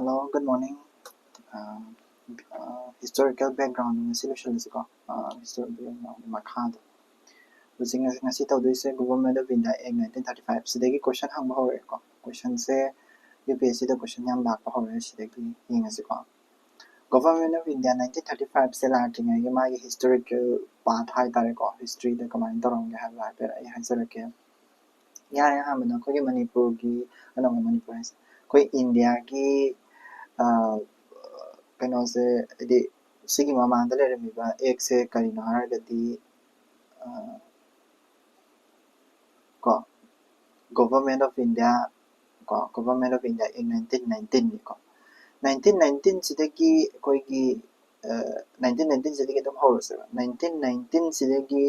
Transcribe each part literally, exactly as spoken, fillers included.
Hello, good morning. Uh, uh, historical background ꯉꯁꯤ ꯂꯣꯏꯁꯤꯜꯂꯁꯤꯀꯣ꯫ Uh, historical background ꯃꯈꯥꯗ ꯍꯧꯖꯤꯛ ꯉꯁꯤ, ꯉꯁꯤ ꯇꯧꯗꯣꯏꯁꯦ Government of India Act nineteen thirty five ꯁꯤꯗꯒꯤ question ꯍꯪꯕ ꯍꯧꯔꯛꯑꯦꯀꯣ꯫ Questionꯁꯦ UPSCꯗ question ꯌꯥꯝ ꯂꯥꯛꯄ ꯍꯧꯔꯦ, ꯁꯤꯗꯒꯤ ꯌꯦꯡꯉꯁꯤꯀꯣ꯫ Government of India nineteen thirty five ꯁꯦ ꯂꯥꯛꯇ꯭ꯔꯤꯉꯩꯒꯤ ꯃꯥꯒꯤ historical path ꯍꯥꯏꯇꯥꯔꯦꯀꯣ, historyꯗ ꯀꯃꯥꯏꯅ ꯇꯧꯔꯝꯒꯦ ꯍꯥꯏꯕꯗꯣ ꯍꯥꯏꯐꯦꯠ ꯑꯩ ꯍꯥꯏꯖꯔꯛꯀꯦ꯫ ꯏꯍꯥꯟ ꯑꯍꯥꯟꯕꯗ ꯑꯩꯈꯣꯏꯒꯤ ꯃꯅꯤꯄꯨꯔꯒꯤ, ꯑꯅꯧꯕ ꯃꯅꯤꯄꯨꯔ ꯍꯥꯏꯁꯦ, ꯑꯩꯈꯣꯏ ꯏꯟꯗꯤꯌꯥꯒꯤ, ꯑ, ꯀꯩꯅꯣꯁꯦ, ꯍꯥꯏꯗꯤ ꯁꯤꯒꯤ ꯃꯃꯥꯡꯗ ꯂꯩꯔꯝꯃꯤꯕ actꯁꯦ ꯀꯔꯤꯅꯣ ꯍꯥꯏꯔꯒꯗꯤ, ꯑ, ꯀꯣ, Government of India ꯀꯣ, Government of India Act nineteen nineteenꯅꯤꯀꯣ꯫ Nineteen nineteenꯁꯤꯗꯒꯤ ꯑꯩꯈꯣꯏꯒꯤ, ꯑ, nineteen nineteenꯁꯤꯗꯒꯤ ꯑꯗꯨꯝ ꯍꯧꯔꯁꯦꯕ꯫ Nineteen nineteenꯁꯤꯗꯒꯤ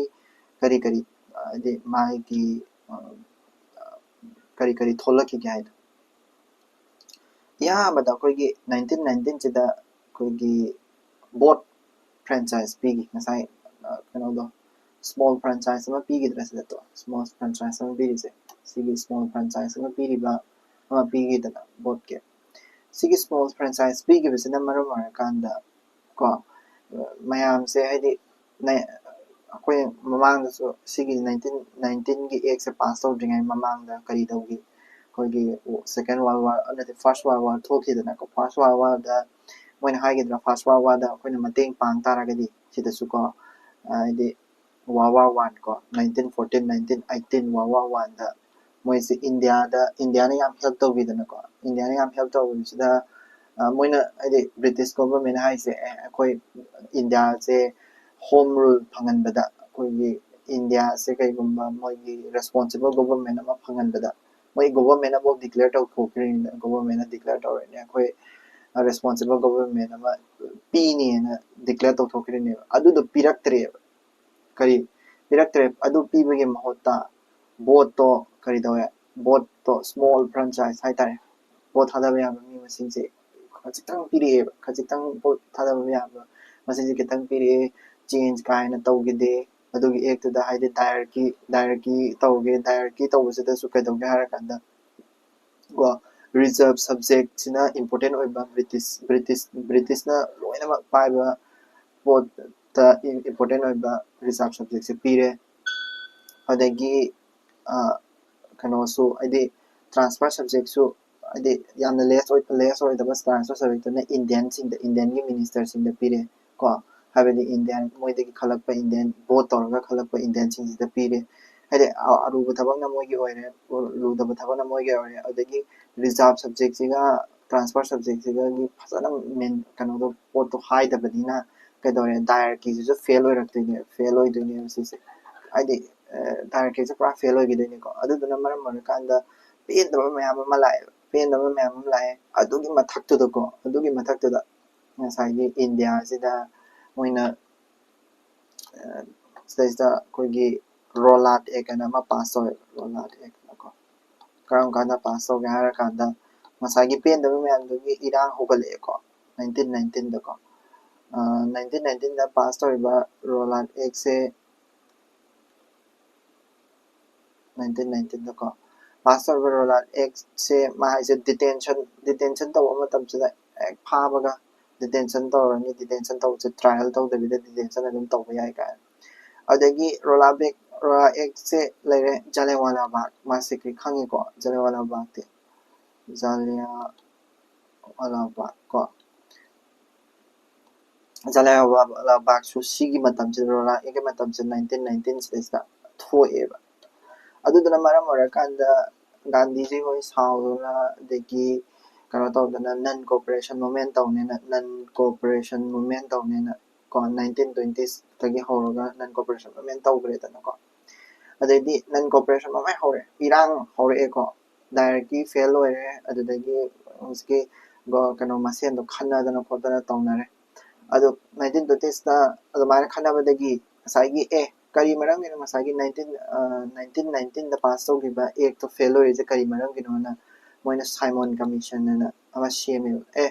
ꯀꯔꯤ ꯀꯔꯤ, ꯑ, ꯍꯥꯏꯗꯤ ꯃꯥꯒꯤ, ꯑ, ꯀꯔꯤ ꯀꯔꯤ ꯊꯣꯛꯂꯛꯈꯤꯒꯦ ꯍꯥꯏꯗꯣ꯫ ꯑꯍꯥꯟꯕꯗ ꯑꯩꯈꯣꯏꯒꯤ nineteen nineteenꯁꯤꯗ ꯑꯩꯈꯣꯏꯒꯤ boat franchise ꯄꯤꯈꯤ꯫ ꯉꯁꯥꯏ, ꯑ, ꯀꯩꯅꯣꯗꯣ, small franchise ꯑꯃ ꯄꯤꯈꯤꯗ꯭ꯔꯥ ꯁꯤꯗ? ꯇꯣ, small franchise ꯑꯃ ꯄꯤꯔꯤꯁꯦ, ꯁꯤꯒꯤ small franchise ꯑꯃ ꯄꯤꯔꯤꯕ, ꯑꯃ ꯄꯤꯈꯤꯗꯅ boatꯀꯤ꯫ ꯁꯤꯒꯤ small franchise ꯄꯤꯈꯤꯕꯁꯤꯅ ꯃꯔꯝ ꯑꯣꯏꯔꯀꯥꯟꯗ ꯀꯣ, ꯃꯌꯥꯝꯁꯦ ꯍꯥꯏꯗꯤ, ꯑꯩꯈꯣꯏ ꯃꯃꯥꯡꯗꯁꯨ ꯁꯤꯒꯤ nineteen nineteenꯒꯤ actꯁꯦ pass ꯇꯧꯗ꯭ꯔꯤꯉꯩ ꯃꯃꯥꯡꯗ ꯀꯔꯤ ꯇꯧꯈꯤ? ꯑꯩꯈꯣꯏꯒꯤ Second World War, ꯅꯠꯇꯦ, First World War ꯊꯣꯛꯈꯤꯗꯅꯀꯣ꯫ First World Warꯗ ꯃꯣꯏꯅ ꯍꯥꯏꯈꯤꯗ꯭ꯔꯥ, First World Warꯗ ꯑꯩꯈꯣꯏꯅ ꯃꯇꯦꯡ ꯄꯥꯡ ꯇꯥꯔꯒꯗꯤ ꯁꯤꯗꯁꯨ ꯀꯣ, ꯍꯥꯏꯗꯤ World War One ꯀꯣ, nineteen fourteen, nineteen eighteen, World War Oneꯗ ꯃꯣꯏꯁꯦ ꯏꯟꯗꯤꯌꯥꯗ, ꯏꯟꯗꯤꯌꯥꯅ ꯌꯥꯝ help ꯇꯧꯕꯤꯗꯅꯀꯣ꯫ ꯏꯟꯗꯤꯌꯥꯅ ꯌꯥꯝ help ꯇꯧꯕꯁꯤꯗ, ꯑ, ꯃꯣꯏꯅ, ꯍꯥꯏꯗꯤ British government ꯍꯥꯏꯁꯦ, ꯑꯦ, ꯑꯩꯈꯣꯏ ꯏꯟꯗꯤꯌꯥꯁꯦ home rule ꯐꯪꯍꯟꯕꯗ, ꯑꯩꯈꯣꯏꯒꯤ ꯏꯟꯗꯤꯌꯥꯁꯦ ꯀꯩꯒꯨꯝꯕ ꯃꯣꯏꯒꯤ responsible government ꯑꯃ ꯐꯪꯍꯟꯕꯗ, ꯃꯣꯏ government ꯑꯃꯐꯥꯎ declare ꯇꯧꯊꯣꯛꯈ꯭ꯔꯤꯅꯤꯅ, governmentꯅ declare ꯇꯧꯔꯛꯏꯅꯦ, ꯑꯩꯈꯣꯏ responsible government ꯑꯃ ꯄꯤꯅꯤꯅ declare ꯇꯧꯊꯣꯛꯈ꯭ꯔꯤꯅꯦꯕ꯫ ꯑꯗꯨꯗꯣ ꯄꯤꯔꯛꯇ꯭ꯔꯦꯕ꯫ ꯀꯔꯤ ꯄꯤꯔꯛꯇ꯭ꯔꯦ? ꯑꯗꯨ ꯄꯤꯕꯒꯤ ꯃꯍꯨꯠꯇ boatꯇꯣ ꯀꯔꯤ ꯇꯧꯋꯦ? Boatꯇꯣ small franchise ꯍꯥꯏꯇꯥꯔꯦ, boat ꯊꯥꯗꯕ ꯌꯥꯕ ꯃꯤ ꯃꯁꯤꯡꯁꯦ ꯈꯖꯤꯛꯇꯪ ꯄꯤꯔꯛꯑꯦꯕ, ꯈꯖꯤꯛꯇꯪ boat ꯊꯥꯗꯕ ꯌꯥꯕ ꯃꯁꯤꯡꯁꯦ ꯈꯤꯇꯪ ꯄꯤꯔꯛꯑꯦ꯫ Change ꯀꯥ ꯍꯦꯟꯅ ꯇꯧꯈꯤꯗꯦ꯫ ꯑꯗꯨꯒꯤ actꯇꯨꯗ ꯍꯥꯏꯗꯤ diarchy, diarchy ꯇꯧꯒꯦ, diarchy ꯇꯧꯕꯁꯤꯗꯁꯨ ꯀꯩꯗꯧꯒꯦ ꯍꯥꯏꯔꯀꯥꯟꯗ ꯀꯣ, reserve subjectꯁꯤꯅ important ꯑꯣꯏꯕ, British British Britishꯅ ꯂꯣꯏꯅꯃꯛ ꯄꯥꯏꯕ ꯄꯣꯠꯇ important ꯑꯣꯏꯕ reserve subjectꯁꯦ ꯄꯤꯔꯦ꯫ ꯑꯗꯒꯤ ꯀꯩꯅꯣꯁꯨ, ꯍꯥꯏꯗꯤ transfer subjectꯁꯨ, ꯍꯥꯏꯗꯤ ꯌꯥꯝꯅ less ꯑꯣꯏ less ꯑꯣꯏꯗꯕ transfer subjectꯇꯨꯅ Indianꯁꯤꯡꯗ, Indianꯒꯤ ministerꯁꯤꯡꯗ ꯄꯤꯔꯦ ꯀꯣ꯫ ꯍꯥꯏꯕꯗꯤ Indian, ꯃꯣꯏꯗꯒꯤ ꯈꯜꯂꯛꯄ Indian, vote ꯇꯧꯔꯒ ꯈꯜꯂꯛꯄ Indianꯁꯤꯡꯁꯤꯗ ꯄꯤꯔꯦ꯫ ꯍꯥꯏꯗꯤ ꯑꯔꯨꯕ ꯊꯕꯛꯅ ꯃꯣꯏꯒꯤ ꯑꯣꯏꯔꯦ, ꯂꯨꯗꯕ ꯊꯕꯛꯅ ꯃꯣꯏꯒꯤ ꯑꯣꯏꯔꯦ꯫ ꯑꯗꯒꯤ reserve subjectꯁꯤꯒ transfer subjectꯁꯤꯒꯒꯤ ꯐꯖꯅ ꯃꯦꯟ ꯀꯩꯅꯣꯗꯣ, ꯄꯣꯠꯇꯣ ꯍꯥꯏꯗꯕꯅꯤꯅ ꯀꯩꯗꯧꯔꯦ, ꯗꯥꯏꯔꯀꯤꯁꯤꯁꯨ fail ꯑꯣꯏꯔꯛꯇꯣꯏꯅꯦ, fail ꯑꯣꯏꯗꯣꯏꯅꯦꯕ ꯁꯤꯁꯦ꯫ ꯍꯥꯏꯗꯤ ꯗꯥꯏꯔꯀꯤꯁꯦ ꯄꯨꯔꯥ fail ꯑꯣꯏꯈꯤꯗꯣꯏꯅꯤꯀꯣ꯫ ꯑꯗꯨꯗꯨꯅ ꯃꯔꯝ ꯑꯣꯏꯔꯀꯥꯟꯗ ꯄꯦꯟꯗꯕ ꯃꯌꯥꯝ ꯑꯃ ꯂꯥꯛꯑꯦꯕ, ꯄꯦꯟꯗꯕ ꯃꯌꯥꯝ ꯑꯃ ꯂꯥꯛꯑꯦ꯫ ꯑꯗꯨꯒꯤ ꯃꯊꯛꯇꯨꯗꯀꯣ, ꯑꯗꯨꯒꯤ ꯃꯊꯛꯇꯨꯗ ꯉꯁꯥꯏꯒꯤ Indiaꯁꯤꯗ ꯃꯣꯏꯅ ꯁꯤꯗꯩꯁꯤꯗ ꯑꯩꯈꯣꯏꯒꯤ Rowlatt Act ꯍꯥꯏꯅ ꯑꯃ pass ꯇꯧꯋꯦ, Rowlatt Act ꯀꯣ꯫ ꯀꯔꯝ ꯀꯥꯟꯗ pass ꯇꯧꯒꯦ ꯍꯥꯏꯔꯀꯥꯟꯗ, ꯉꯁꯥꯏꯒꯤ ꯄꯦꯟꯗꯕ ꯃꯌꯥꯝꯗꯨꯒꯤ ꯏꯔꯥꯡ ꯍꯧꯒꯠꯂꯛꯑꯦꯀꯣ, nineteen nineteenꯗꯀꯣ꯫ nineteen nineteenꯗ pass ꯇꯧꯔꯤꯕ Rowlatt Actꯁꯦ, nineteen nineteenꯗꯀꯣ pass ꯇꯧꯔꯤꯕ Rowlatt Actꯁꯦ, ꯃꯥ ꯍꯥꯏꯁꯦ detention, detention ꯇꯧꯕ ꯃꯇꯝꯁꯤꯗ ꯍꯦꯛ ꯐꯥꯕꯒ detention ꯇꯧꯔꯅꯤ, detention ꯇꯧꯕꯁꯦ trial ꯇꯧꯗꯕꯤꯗ detention ꯑꯗꯨꯝ ꯇꯧꯕ ꯌꯥꯏ ꯀꯥꯏꯅ꯫ ꯑꯗꯒꯤ Rowlatt Act, Rowlatt Actꯁꯦ ꯂꯩꯔꯦ, Jallianwala Bagh, ꯃꯥꯁꯦ ꯀꯩ ꯈꯪꯉꯤꯀꯣ, Jallianwala Baghdꯤ, Jallianwala Bagh ꯀꯣ꯫ Jallianwala Baghꯁꯨ ꯁꯤꯒꯤ ꯃꯇꯝꯁꯤꯗ, Rowlatt Actꯀꯤ ꯃꯇꯝꯁꯤꯗ, nineteen nineteenꯁꯤꯗꯩꯁꯤꯗ ꯊꯣꯛꯑꯦꯕ꯫ ꯑꯗꯨꯗꯨꯅ ꯃꯔꯝ ꯑꯣꯏꯔꯀꯥꯟꯗ ꯒꯥꯟꯙꯤꯖꯤ ꯍꯣꯏ ꯁꯥꯎꯗꯨꯅ, ꯑꯗꯒꯤ ꯀꯩꯅꯣ ꯇꯧꯗꯅ, non cooperation movement ꯇꯧꯅꯦꯅ, non cooperation movement ꯇꯧꯅꯦꯅ ꯀꯣ, nineteen twenties ꯇꯒꯤ ꯍꯧꯔꯒ non cooperation movement ꯇꯧꯈ꯭ꯔꯦꯗꯅꯀꯣ꯫ ꯑꯗꯩꯗꯤ non cooperation movement ꯍꯧꯔꯦ, ꯏꯔꯥꯡ ꯍꯧꯔꯛꯑꯦꯀꯣ, ꯗꯥꯏꯔꯀꯤ fail ꯑꯣꯏꯔꯦ, ꯑꯗꯨꯗꯒꯤ ꯍꯧꯖꯤꯛꯀꯤ ꯀꯩꯅꯣ ꯃꯁꯦꯟꯗꯣ ꯈꯠꯅꯗꯅ ꯈꯣꯠꯇꯅ ꯇꯧꯅꯔꯦ꯫ ꯑꯗꯣ nineteen twentiesꯇ ꯑꯗꯨꯃꯥꯏꯅ ꯈꯠꯅꯕꯗꯒꯤ ꯉꯁꯥꯏꯒꯤ, ꯑꯦ, ꯀꯔꯤ ꯃꯔꯝꯒꯤꯅꯣ ꯉꯁꯥꯏꯒꯤ nineteen, nineteen nineteenꯗ pass ꯇꯧꯈꯤꯕ actꯇꯣ fail ꯑꯣꯏꯔꯤꯁꯦ ꯀꯔꯤ ꯃꯔꯝꯒꯤꯅꯣꯅ ꯃꯣꯏꯅ Simon Commission ꯍꯥꯏꯅ ꯑꯃ ꯁꯦꯝꯃꯦꯕ꯫ ꯑꯦ,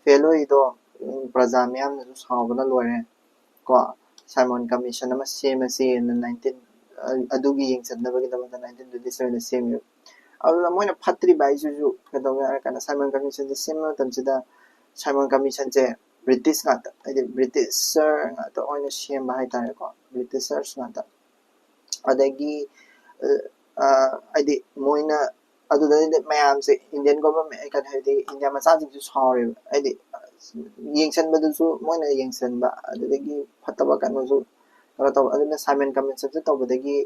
fail ꯑꯣꯏꯔꯤꯗꯣ ꯄ꯭ꯔꯖꯥ ꯃꯌꯥꯝꯅꯁꯨ ꯁꯥꯎꯕꯅ ꯂꯣꯏꯔꯦ ꯀꯣ, Simon Commission ꯑꯃ ꯁꯦꯝꯃꯁꯦꯅ nineteen, ꯑꯗꯨꯒꯤ ꯌꯦꯡꯁꯤꯟꯅꯕꯒꯤꯗꯃꯛꯇ nineteen twenty sevenꯗ ꯁꯦꯝꯃꯦꯕ꯫ ꯑꯗꯨꯗ ꯃꯣꯏꯅ ꯐꯠꯇ꯭ꯔꯤꯕ ꯍꯥꯏꯁꯤꯁꯨ ꯀꯩꯗꯧꯒꯦ ꯍꯥꯏꯔ ꯀꯥꯟꯗ ꯁꯥꯏꯃꯟ ꯀꯃꯤꯁꯟꯁꯦ ꯁꯦꯝꯕ ꯃꯇꯝꯁꯤꯗ ꯁꯥꯏꯃꯟ ꯀꯃꯤꯁꯟꯁꯦ ꯕ꯭ꯔꯤꯇꯤꯁ ꯉꯥꯛꯇ, ꯍꯥꯏꯗꯤ ꯕ꯭ꯔꯤꯇꯤꯁꯔ ꯉꯥꯛꯇ ꯑꯣꯏꯅ ꯁꯦꯝꯕ ꯍꯥꯏꯇꯥꯔꯦꯀꯣ, ꯕ꯭ꯔꯤꯇꯤꯁꯔꯁ ꯉꯥꯛꯇ꯫ ꯑꯗꯒꯤ ꯍꯥꯏꯗꯤ ꯃꯣꯏꯅ ꯑꯗꯨꯗꯩꯗꯤ ꯃꯌꯥꯝꯁꯦ ꯏꯟꯗꯤꯌꯥꯟ ꯒꯣꯚꯔꯟꯃꯦꯟ ꯀꯩ ꯍꯥꯏꯗꯤ ꯏꯟꯗꯤꯌꯥ ꯃꯆꯥꯁꯤꯡꯁꯨ ꯁꯥꯎꯔꯦꯕ, ꯍꯥꯏꯗꯤ ꯌꯦꯡꯁꯤꯟꯕꯗꯨꯁꯨ ꯃꯣꯏꯅ ꯌꯦꯡꯁꯤꯟꯕ, ꯑꯗꯨꯗꯒꯤ ꯐꯠꯇꯕ ꯀꯩꯅꯣꯁꯨ ꯀꯩꯅꯣ ꯇꯧꯕ꯫ ꯑꯗꯨꯅ ꯁꯥꯏꯃꯟ ꯀꯃꯤꯁꯟꯁꯦ ꯇꯧꯕꯗꯒꯤ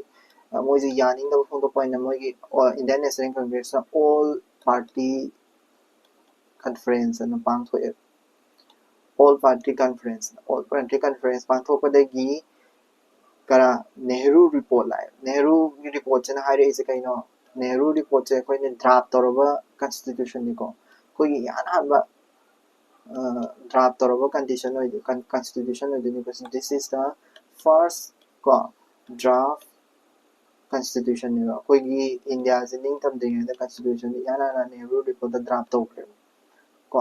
ꯃꯣꯏꯁꯦ ꯌꯥꯅꯤꯡꯗꯕ ꯐꯣꯡꯗꯣꯛꯄ ꯑꯣꯏꯅ ꯃꯣꯏꯒꯤ ꯏꯟꯗꯤꯌꯥꯟ ꯅꯦꯁꯅꯦꯜ ꯀꯪꯒ꯭ꯔꯦꯁꯅ ꯑꯣꯜ ꯄꯥꯔꯇꯤ ꯀꯟꯐꯔꯦꯟꯁ ꯑꯅ ꯄꯥꯡꯊꯣꯛꯑꯦ꯫ All party conference, all party conference ꯄꯥꯡꯊꯣꯛꯄꯗꯒꯤ ꯀꯔꯥ ꯅꯦꯍꯔꯨ ꯔꯤꯄꯣꯔꯠ ꯂꯥꯛꯑꯦ꯫ ꯅꯦꯍꯔꯨꯒꯤ ꯔꯤꯄꯣꯔꯠꯁꯤꯅ ꯍꯥꯏꯔꯛꯏꯁꯦ ꯀꯩꯅꯣ? ꯅꯦꯍꯔꯨ ꯔꯤꯄꯣꯔꯠꯁꯦ ꯑꯩꯈꯣꯏꯅ ꯗ꯭ꯔꯥꯐ ꯇꯧꯔꯕ ꯀꯟꯁꯇꯤꯇ꯭ꯌꯨꯁꯟꯅꯤꯀꯣ꯫ ꯑꯩꯈꯣꯏꯒꯤ ꯏꯍꯥꯟ ꯍꯥꯟꯕ ꯗ꯭ꯔꯥꯐ ꯇꯧꯔꯕ ꯀꯟꯗꯤꯁꯟ ꯑꯣꯏꯗꯣꯏ ꯀꯟꯁꯇꯤꯇ꯭ꯌꯨꯁꯟ ꯑꯣꯏꯗꯣꯏꯅꯤꯀꯣ꯫ This is the first ꯀꯣ ꯗ꯭ꯔꯥꯐ ꯀꯟꯁꯇꯤꯇ꯭ꯌꯨꯁꯟꯅꯦꯕ꯫ ꯑꯩꯈꯣꯏꯒꯤ ꯏꯟꯗꯤꯌꯥꯁꯦ ꯅꯤꯡꯇꯝꯗ꯭ꯔꯤꯉꯩꯗ ꯀꯟꯁꯇꯤꯇ꯭ꯌꯨꯁꯟꯁꯦ ꯏꯍꯥꯟ ꯍꯥꯟꯅ ꯅꯦꯍꯔꯨ ꯔꯤꯄꯣꯔꯠꯇ ꯗ꯭ꯔꯥꯐ ꯇꯧꯈ꯭ꯔꯦꯕ ꯀꯣ꯫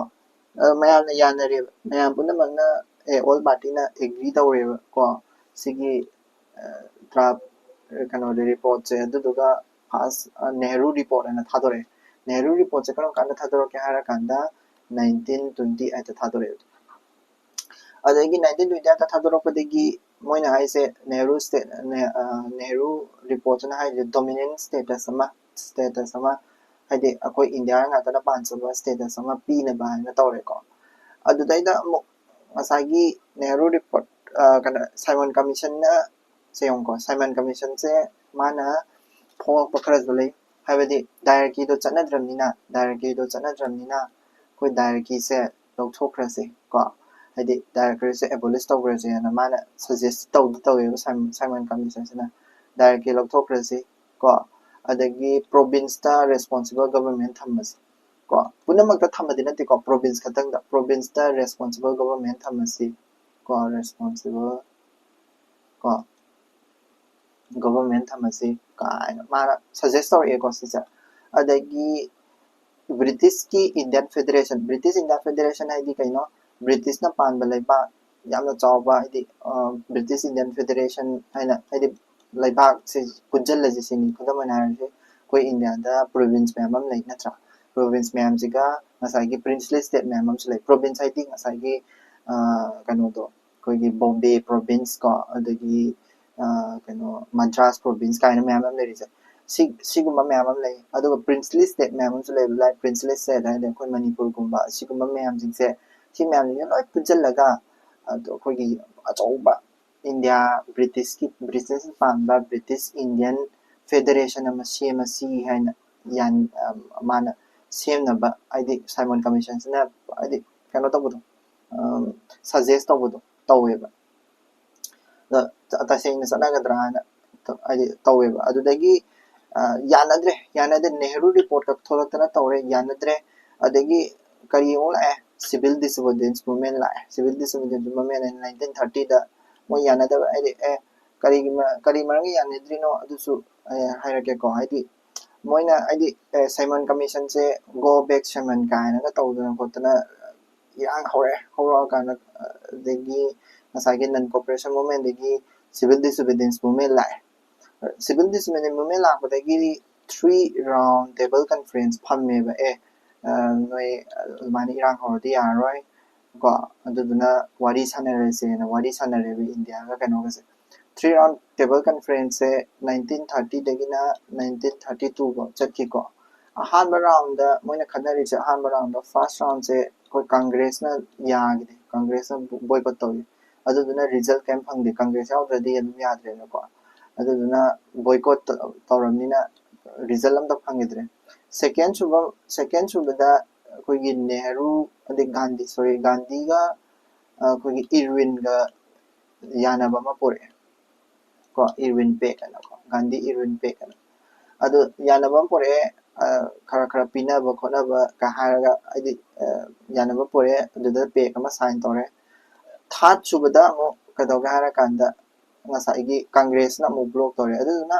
ꯑꯗꯣ ꯃꯌꯥꯝꯅ ꯌꯥꯅꯔꯦꯕ, ꯃꯌꯥꯝ ꯄꯨꯝꯅꯃꯛꯅ ꯑꯦ ꯑꯣꯜ ꯄꯥꯔꯇꯤꯅ ꯑꯦꯒ꯭ꯔꯤ ꯇꯧꯔꯦꯕ ꯀꯣ꯫ ꯁꯤꯒꯤ ꯗ꯭ꯔꯥꯐ ꯀꯩꯅꯣꯗꯤ ꯔꯤꯄꯣꯔꯠꯁꯦ꯫ ꯑꯗꯨꯗꯨꯒ ꯐꯥꯔꯁ ꯅꯦꯍꯔꯨ ꯔꯤꯄꯣꯔꯠ ꯍꯥꯏꯅ ꯊꯥꯗꯣꯔꯛꯑꯦ꯫ ꯅꯦꯍꯔꯨ ꯔꯤꯄꯣꯔꯠꯁꯦ ꯀꯔꯝ ꯀꯥꯟꯗ ꯊꯥꯗꯣꯔꯛꯀꯦ ꯍꯥꯏꯔ ꯀꯥꯟꯗ ꯅꯥꯏꯟꯇꯤꯟ ꯇ꯭ꯋꯦꯟꯇꯤ ꯑꯩꯠꯇ ꯊꯥꯗꯣꯔꯛꯑꯦ꯫ ꯑꯗꯒꯤ ꯅꯥꯏꯟꯇꯤꯟ ꯇ꯭ꯋꯦꯟꯇꯤ ꯑꯩꯠꯇ ꯊꯥꯗꯣꯔꯛꯄꯗꯒꯤ ꯃꯣꯏꯅ ꯍꯥꯏꯁꯦ ꯅꯦꯍꯔꯨ ꯁ꯭ꯇꯦꯠ ꯅꯦꯍꯔꯨ ꯔꯤꯄꯣꯔꯠꯁꯤꯅ ꯍꯥꯏꯁꯦ ꯗꯣꯃꯤꯅꯦꯟ ꯁ꯭ꯇꯦꯇꯁ ꯑꯃ ꯁ꯭ꯇꯦꯇꯁ ꯑꯃ ꯍꯥꯏꯗꯤ ꯑꯩꯈꯣꯏ ꯏꯟꯗꯤꯌꯥ ꯉꯥꯛꯇꯅ ꯄꯥꯟꯖꯕ ꯁ꯭ꯇꯦꯇꯁ ꯑꯃ ꯄꯤꯅꯕ ꯍꯥꯏꯅ ꯇꯧꯔꯦꯀꯣ꯫ ꯑꯗꯨꯗꯩꯗ ꯑꯃꯨꯛ ꯉꯁꯥꯏꯒꯤ ꯅꯦꯍꯔꯨ ꯔꯤꯄꯣꯔꯠ ꯀꯩꯅꯣ ꯁꯥꯏꯃꯟ ꯀꯃꯤꯁꯟꯅ ꯁꯦ ꯌꯦꯡꯉꯨꯀꯣ, ꯁꯥꯏꯃꯟ ꯀꯃꯤꯁꯟꯁꯦ ꯃꯥꯅ ꯐꯣꯡꯉꯛꯄ ꯈꯔꯁꯨ ꯂꯩ꯫ ꯍꯥꯏꯕꯗꯤ ꯗꯥꯏꯔꯀꯤꯗꯣ ꯆꯠꯅꯗ꯭ꯔꯕꯅꯤꯅ, ꯗꯥꯏꯔꯀꯤꯗꯣ ꯆꯠꯅꯗ꯭ꯔꯕꯅꯤꯅ ꯑꯩꯈꯣꯏ ꯗꯥꯏꯔꯀꯤꯁꯦ ꯂꯧꯊꯣꯛꯈ꯭ꯔꯁꯦ ꯀꯣ, ꯍꯥꯏꯗꯤ ꯗꯥꯏꯔꯀꯤꯁꯦ ꯑꯦꯕꯣꯂꯤꯁ ꯇꯧꯈ꯭ꯔꯁꯦꯅ ꯃꯥꯅ ꯁꯖꯦꯁ ꯇꯧꯗꯤ ꯇꯧꯋꯦꯕ ꯁꯥꯏꯃꯟ ꯀꯃꯤꯁꯟꯁꯤꯅ꯫ ꯗꯥꯏꯔꯀꯤ ꯂꯧꯊꯣꯛꯈ꯭ꯔꯁꯤ ꯀꯣ, ꯑꯗꯒꯤ ꯄ꯭ꯔꯣꯚꯤꯟꯁꯇ ꯔꯦꯁꯄꯣꯟꯁꯤꯕꯜ ꯒꯕꯔꯟꯃꯦꯟ ꯊꯝꯃꯁꯤ ꯀꯣ꯫ ꯄꯨꯝꯅꯃꯛꯇ ꯊꯝꯕꯗꯤ ꯅꯠꯇꯦꯀꯣ, ꯄ꯭ꯔꯣꯚꯤꯟꯁ ꯈꯛꯇꯪꯗ, ꯄ꯭ꯔꯣꯚꯤꯟꯁꯇ ꯔꯦꯁꯄꯣꯟꯁꯤꯕꯜ ꯒꯕꯔꯟꯃꯦꯟ ꯊꯝꯃꯁꯤ ꯀꯣ, ꯔꯦꯁꯄꯣꯟꯁꯤꯕꯜ ꯀꯣ ꯒꯣꯚꯔꯟꯃꯦꯟ ꯊꯝꯃꯁꯤ ꯀꯥꯏꯅ ꯃꯥꯅ ꯁꯖꯦꯁ ꯇꯧꯔꯛꯑꯦꯀꯣ ꯁꯤꯁꯦ꯫ ꯑꯗꯒꯤ ꯕ꯭ꯔꯤꯇꯤꯁꯀꯤ Indian federation, British Indian federation ꯍꯥꯏꯗꯤ ꯀꯩꯅꯣ? ꯕ꯭ꯔꯤꯇꯤꯁꯅ ꯄꯥꯟꯕ ꯂꯩꯕꯥꯛ ꯌꯥꯝꯅ ꯆꯥꯎꯕ, ꯍꯥꯏꯗꯤ ꯕ꯭ꯔꯤꯇꯤꯁ ꯏꯟꯗꯤꯌꯥꯟ ꯐꯦꯗꯔꯦꯁꯟ ꯍꯥꯏꯅ, ꯍꯥꯏꯗꯤ ꯂꯩꯕꯥꯛꯁꯦ ꯄꯨꯟꯁꯤꯜꯂꯁꯤ ꯁꯤꯅꯤ꯫ ꯈꯨꯗꯝ ꯑꯣꯏꯅ ꯍꯥꯏꯔꯁꯦ, ꯑꯩꯈꯣꯏ ꯏꯟꯗꯤꯌꯥꯗ ꯄ꯭ꯔꯣꯚꯤꯟꯁ ꯃꯌꯥꯝ ꯑꯃ ꯂꯩ ꯅꯠꯇ꯭ꯔꯥ? ꯄ꯭ꯔꯣꯚꯤꯟꯁ ꯃꯌꯥꯝꯁꯤꯒ ꯉꯁꯥꯏꯒꯤ ꯄ꯭ꯔꯤꯟꯁꯂꯤ ꯁ꯭ꯇꯦꯠ ꯃꯌꯥꯝ ꯑꯃꯁꯨ ꯂꯩ꯫ ꯄ꯭ꯔꯣꯚꯤꯟꯁ ꯍꯥꯏꯗꯤ ꯉꯁꯥꯏꯒꯤ ꯀꯩꯅꯣꯗꯣ, ꯑꯩꯈꯣꯏꯒꯤ ꯕꯣꯝꯕꯦ ꯄ꯭ꯔꯣꯚꯤꯟꯁ ꯀꯣ, ꯑꯗꯒꯤ ꯀꯩꯅꯣ ꯃꯗ꯭ꯔꯥꯁ ꯄ꯭ꯔꯣꯚꯤꯟꯁ ꯀꯥꯏꯅ ꯃꯌꯥꯝ ꯑꯃ ꯂꯩꯔꯤꯁꯦ꯫ ꯁꯤ ꯁꯤꯒꯨꯝꯕ ꯃꯌꯥꯝ ꯑꯃ ꯂꯩ꯫ ꯑꯗꯨꯒ ꯄ꯭ꯔꯤꯟꯁꯂꯤ ꯁ꯭ꯇꯦꯠ ꯃꯌꯥꯝ ꯑꯃꯁꯨ ꯂꯩꯕ ꯂꯥꯏ꯫ ꯄ꯭ꯔꯤꯟꯁꯂꯤ ꯁ꯭ꯇꯦꯠ ꯍꯥꯏꯔꯗꯤ ꯑꯩꯈꯣꯏ ꯃꯅꯤꯄꯨꯔꯒꯨꯝꯕ ꯁꯤꯒꯨꯝꯕ ꯃꯌꯥꯝꯁꯤꯡꯁꯦ, ꯁꯤ ꯃꯌꯥꯝꯁꯤꯡꯁꯦ ꯂꯣꯏ ꯄꯨꯟꯁꯤꯜꯂꯒ ꯑꯗꯣ ꯑꯩꯈꯣꯏꯒꯤ ꯑꯆꯧꯕ ꯏꯟꯗꯤꯌꯥ ꯕ꯭ꯔꯤꯇꯤꯁꯀꯤ, ꯕ꯭ꯔꯤꯇꯤꯁꯅ ꯄꯥꯟꯕ ꯕ꯭ꯔꯤꯇꯤꯁ ꯏꯟꯗꯤꯌꯟ ꯐꯦꯗꯔꯦꯁꯟ ꯑꯃ ꯁꯦꯝꯃꯁꯤ ꯍꯥꯏꯅ ꯌꯥꯟ-, ꯃꯥꯅ ꯁꯦꯝꯅꯕ, ꯍꯥꯏꯗꯤ ꯁꯥꯏꯃꯟ ꯀꯃꯤꯁꯟꯁꯤꯅ ꯍꯥꯏꯗꯤ ꯀꯩꯅꯣ ꯇꯧꯕꯗꯣ, ꯁꯖꯦꯁ ꯇꯧꯕꯗꯣ ꯇꯧꯋꯦꯕ꯫ ꯑꯗ ꯇꯁꯦꯡꯅ ꯆꯠꯅꯒꯗ꯭ꯔꯥ ꯍꯥꯏꯅ ꯍꯥꯏꯗꯤ ꯇꯧꯋꯦꯕ꯫ ꯑꯗꯨꯗꯒꯤ ꯌꯥꯅꯗ꯭ꯔꯦ, ꯌꯥꯅꯗ꯭ꯔꯦ꯫ ꯅꯦꯍꯔꯨ ꯔꯤꯄꯣꯔꯠꯀ ꯊꯣꯛꯂꯛꯇꯅ ꯇꯧꯔꯦ, ꯌꯥꯅꯗ꯭ꯔꯦ꯫ ꯑꯗꯒꯤ ꯀꯔꯤ ꯑꯃꯨꯛ ꯂꯥꯛꯑꯦ? ꯁꯤꯚꯤꯜ ꯗꯤꯁꯑꯣꯕꯤꯗꯤꯌꯦꯟꯁ ꯃꯨꯚꯃꯦꯟ ꯂꯥꯛꯑꯦ꯫ ꯁꯤꯚꯤꯜ ꯗꯤꯁꯑꯣꯕꯤꯗꯤꯌꯦꯟꯁ ꯃꯨꯚꯃꯦꯟ ꯍꯥꯏꯅ ꯅꯥꯏꯟꯇꯤꯟ ꯊꯥꯔꯇꯤꯗ ꯃꯣꯏ ꯌꯥꯅꯗꯕ ꯍꯥꯏꯗꯤ, ꯑꯦ, ꯀꯔꯤꯒꯤ ꯃ-, ꯀꯔꯤ ꯃꯔꯝꯒꯤ ꯌꯥꯅꯗ꯭ꯔꯤꯅꯣ ꯑꯗꯨꯁꯨ ꯑꯩ ꯍꯥꯏꯔꯛꯀꯦꯀꯣ꯫ ꯍꯥꯏꯗꯤ ꯃꯣꯏꯅ ꯍꯥꯏꯗꯤ, ꯑꯦ, ꯁꯥꯏꯃꯟ ꯀꯃꯤꯁꯟꯁꯦ, "Go back ꯁꯥꯏꯃꯟ" ꯀꯥꯏꯅꯒ ꯇꯧꯗꯅ ꯈꯣꯠꯇꯅ ꯏꯔꯥꯡ ꯍꯧꯔꯛꯑꯦ꯫ ꯍꯧꯔꯛꯑꯀꯥꯟꯗ ꯑꯗꯒꯤ ꯉꯁꯥꯏꯒꯤ ꯅꯟ ꯀꯣꯑꯣꯄꯔꯦꯁꯟ ꯃꯨꯚꯃꯦꯟꯗꯒꯤ ꯁꯤꯚꯤꯜ ꯗꯤꯁꯑꯣꯕꯤꯗꯤꯌꯦꯟꯁ ꯃꯨꯚꯃꯦꯟ ꯂꯥꯛꯑꯦ꯫ ꯁꯤꯚꯤꯜ ꯗꯤꯁꯑꯣꯕꯤꯗꯤꯌꯦꯟꯁ ꯃꯨꯚꯃꯦꯟ ꯂꯥꯛꯄꯗꯒꯤꯗꯤ ꯊ꯭ꯔꯤ ꯔꯥꯎꯟ ꯇꯦꯕꯜ ꯀꯟꯐ꯭ꯔꯦꯟꯁ ꯐꯝꯃꯦꯕ꯫ ꯑꯦ, ꯅꯣꯏ ꯑꯗꯨꯃꯥꯏꯅ ꯏꯔꯥꯡ ꯍꯧꯔꯗꯤ ꯌꯥꯔꯔꯣꯏ ꯀꯣ, ꯑꯗꯨꯗꯨꯅ ꯋꯥꯔꯤ ꯁꯥꯟꯅꯔꯁꯦꯅ ꯋꯥꯔꯤ ꯁꯥꯟꯅꯔꯦꯕ ꯏꯟꯗꯤꯌꯥꯒ ꯀꯩꯅꯣꯒꯁꯦ꯫ ꯊ꯭ꯔꯤ ꯔꯥꯎꯟ ꯇꯦꯕꯜ ꯀꯟꯐ꯭ꯔꯦꯟꯁꯁꯦ ꯅꯥꯏꯟꯇꯤꯟ ꯊꯥꯔꯇꯤꯗꯒꯤꯅ ꯅꯥꯏꯟꯇꯤꯟ ꯊꯥꯔꯇꯤ ꯇꯨ ꯐꯥꯎ ꯆꯠꯈꯤꯀꯣ꯫ ꯑꯍꯥꯟꯕ ꯔꯥꯎꯟꯗ ꯃꯣꯏꯅ ꯈꯟꯅꯔꯤꯁꯦ, ꯑꯍꯥꯟꯕ ꯔꯥꯎꯟꯗ, ꯐꯥꯔꯁ ꯔꯥꯎꯟꯁꯦ ꯑꯩꯈꯣꯏ ꯀꯪꯒ꯭ꯔꯦꯁꯅ ꯌꯥꯈꯤꯗꯦ, ꯀꯪꯒ꯭ꯔꯦꯁꯅ ꯕꯣꯏꯀꯣꯠ ꯇꯧꯏ꯫ ꯑꯗꯨꯗꯨꯅ ꯔꯤꯖꯜ ꯀꯩꯝ ꯐꯪꯗꯦ, ꯀꯪꯒ꯭ꯔꯦꯁ ꯌꯥꯎꯗ꯭ꯔꯗꯤ ꯑꯗꯨꯝ ꯌꯥꯗ꯭ꯔꯦꯅꯀꯣ꯫ ꯑꯗꯨꯗꯨꯅ ꯕꯣꯏꯀꯣꯠ ꯇꯧꯔꯕꯅꯤꯅ ꯔꯤꯖꯜ ꯑꯝꯇ ꯐꯪꯈꯤꯗ꯭ꯔꯦ꯫ ꯁꯦꯀꯦꯟ ꯁꯨꯕ, ꯁꯦꯀꯦꯟ ꯁꯨꯕꯗ ꯑꯩꯈꯣꯏꯒꯤ ꯅꯦꯍꯔꯨ ꯑꯗꯩ ꯒꯥꯟꯙꯤ, ꯁꯣꯔꯤ, ꯒꯥꯟꯙꯤꯒ ꯑꯩꯈꯣꯏꯒꯤ ꯏꯔꯋꯤꯟꯒ ꯌꯥꯅꯕ ꯑꯃ ꯄꯨꯔꯛꯑꯦ ꯀꯣ, ꯏꯔꯋꯤꯟ ꯄꯦꯛ ꯍꯥꯏꯅꯀꯣ, ꯒꯥꯟꯙꯤ ꯏꯔꯋꯤꯟ ꯄꯦꯛ ꯍꯥꯏꯅ꯫ ꯑꯗꯨ ꯌꯥꯅꯕ ꯑꯃ ꯄꯨꯔꯛꯑꯦ, ꯈꯔ ꯈꯔ ꯄꯤꯅꯕ ꯈꯣꯠꯅꯕ ꯀ ꯍꯥꯏꯔꯒ, ꯍꯥꯏꯗꯤ ꯌꯥꯅꯕ ꯄꯨꯔꯛꯑꯦ, ꯑꯗꯨꯗ ꯄꯦꯛ ꯑꯃ ꯁꯥꯏꯟ ꯇꯧꯔꯦ꯫ ꯊꯥꯔꯠ ꯁꯨꯕꯗ ꯑꯃꯨꯛ ꯀꯩꯗꯧꯒꯦ ꯍꯥꯏꯔꯀꯥꯟꯗ, ꯉꯁꯥꯏꯒꯤ ꯀꯪꯒ꯭ꯔꯦꯁꯅ ꯑꯃꯨꯛ ꯕ꯭ꯂꯣꯛ ꯇꯧꯔꯦ꯫ ꯑꯗꯨꯗꯨꯅ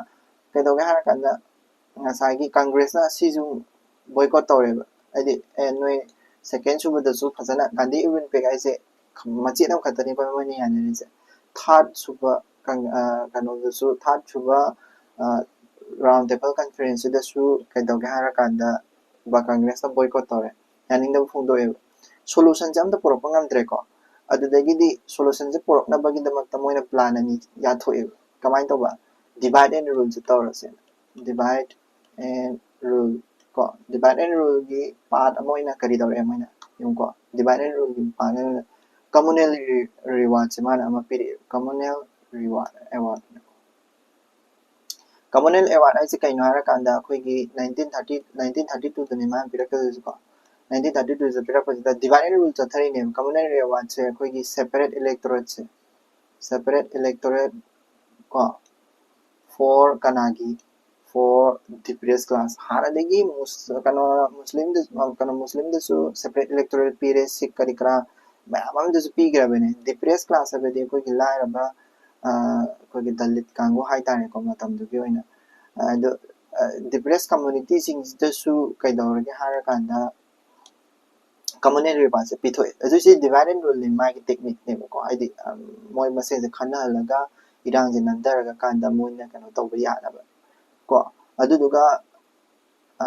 ꯀꯩꯗꯧꯒꯦ ꯍꯥꯏꯔꯀꯥꯟꯗ, ꯉꯁꯥꯏꯒꯤ ꯀꯪꯒ꯭ꯔꯦꯁꯅ ꯁꯤꯁꯨ ꯕꯣꯏꯀꯣꯠ ꯇꯧꯔꯦꯕ꯫ ꯍꯥꯏꯗꯤ, ꯑꯦ, ꯅꯣꯏ ꯁꯦꯀꯦꯟ ꯁꯨꯕꯗꯁꯨ ꯐꯖꯅ ꯒꯥꯟꯙꯤ ꯏꯔꯋꯤꯟ ꯄꯦꯛ ꯍꯥꯏꯁꯦ ꯃꯆꯦꯠ ꯑꯃꯈꯛꯇꯅꯦꯕ ꯃꯣꯏꯅ ꯌꯥꯅꯔꯤꯁꯦ꯫ ꯊꯥꯔꯠ ꯁꯨꯕ ꯀꯪ-, ꯑ, ꯀꯩꯅꯣꯗꯁꯨ, ꯊꯥꯔꯠ ꯁꯨꯕ, ꯑ, ꯔꯥꯎꯟ ꯇꯦꯕꯜ ꯀꯟꯐꯔꯦꯟꯁꯁꯤꯗꯁꯨ ꯀꯩꯗꯧꯒꯦ ꯍꯥꯏꯔꯀꯥꯟꯗ ꯕꯥ ꯀꯪꯒ꯭ꯔꯦꯁꯅ ꯕꯣꯏꯀꯣꯠ ꯇꯧꯔꯦ, ꯌꯥꯅꯤꯡꯗꯕ ꯐꯣꯡꯗꯣꯛꯑꯦꯕ꯫ ꯁꯣꯂꯨꯁꯟꯁꯦ ꯑꯝꯇ ꯄꯨꯔꯛꯄ ꯉꯝꯗ꯭ꯔꯦꯀꯣ꯫ ꯑꯗꯨꯗꯒꯤꯗꯤ ꯁꯣꯂꯨꯁꯟꯁꯦ ꯄꯨꯔꯛꯅꯕꯒꯤꯗꯃꯛꯇ ꯃꯣꯏꯅ ꯄ꯭ꯂꯥꯟ ꯑꯅꯤ ꯌꯥꯊꯣꯛꯑꯦꯕ꯫ ꯀꯃꯥꯏꯅ ꯇꯧꯕ? Divide and rule ꯁꯦ ꯇꯧꯔꯁꯦ꯫ Divide and rule ꯀꯣ, divide and rule ꯒꯤ ꯄꯥꯔꯠ ꯑꯃ ꯑꯣꯏꯅ ꯀꯔꯤ ꯇꯧꯔꯛꯑꯦ ꯃꯣꯏꯅ? ꯌꯦꯡꯉꯨꯀꯣ, divide and rule ꯒꯤ ꯄꯥꯔꯠ ꯑꯃ ꯑꯣꯏꯅ communal reward ꯁꯦ ꯃꯥꯅ ꯑꯃ ꯄꯤꯔꯛꯑꯦ, communal reward, award꯫ Communal award ꯍꯥꯏꯁꯦ ꯀꯩꯅꯣ ꯍꯥꯏꯔꯀꯥꯟꯗ ꯑꯩꯈꯣꯏꯒꯤ nineteen thirty, nineteen thirty two ꯗꯅꯦ ꯃꯥꯅ ꯄꯤꯔꯛꯀꯗꯣꯏꯁꯦꯀꯣ꯫ Nineteen thirty two the ꯄꯤꯔꯛꯄꯁꯤꯗ divide and rule ꯆꯠꯊꯔꯤꯅꯦꯕ꯫ Communal reward ꯁꯦ ꯑꯩꯈꯣꯏꯒꯤ separate electorate ꯁꯦ, separate electorate ꯀꯣ, for ꯀꯅꯥꯒꯤ? For depressed class꯫ ꯍꯥꯟꯅꯗꯒꯤ ꯃꯨꯁ-, ꯀꯩꯅꯣ, ꯃꯨꯁꯂꯤꯝꯗ-, ꯀꯩꯅꯣ, ꯃꯨꯁꯂꯤꯝꯗꯁꯨ separate electorate ꯄꯤꯔꯦ, ꯁꯤꯈ ꯀꯔꯤ ꯀꯔꯥ ꯃꯌꯥꯝ ꯑꯃꯗꯁꯨ ꯄꯤꯈ꯭ꯔꯕꯅꯦ꯫ Depressed class ꯍꯥꯏꯕꯗꯤ ꯑꯩꯈꯣꯏꯒꯤ ꯂꯥꯏꯔꯕ, ꯑ, ꯑꯩꯈꯣꯏꯒꯤ ꯗꯂꯤꯠ ꯀꯥꯡꯕꯨ ꯍꯥꯏꯇꯥꯔꯦꯀꯣ, ꯃꯇꯝꯗꯨꯒꯤ ꯑꯣꯏꯅ꯫ ꯑ, ꯑꯗꯣ, ꯑ, depressed community ꯁꯤꯡꯁꯤꯗꯁꯨ ꯀꯩꯗꯧꯔꯒꯦ ꯍꯥꯏꯔꯀꯥꯟꯗ, communal reward ꯁꯦ ꯄꯤꯊꯣꯛꯑꯦ꯫ ꯑꯗꯨ ꯁꯤ divide and rule ꯅꯤ ꯃꯥꯒꯤ technique ꯅꯦꯕꯀꯣ꯫ ꯍꯥꯏꯗꯤ, ꯑꯝ, ꯃꯣꯏ ꯃꯁꯦꯟꯁꯦ ꯈꯟꯅꯍꯜꯂꯒ ꯏꯔꯥꯡꯁꯦ ꯅꯟꯊꯔꯒ ꯀꯥꯟꯗ ꯃꯣꯏꯅ ꯀꯩꯅꯣ ꯇꯧꯕ ꯌꯥꯅꯕ ꯀꯣ꯫ ꯑꯗꯨꯗꯨꯒ, ꯑ,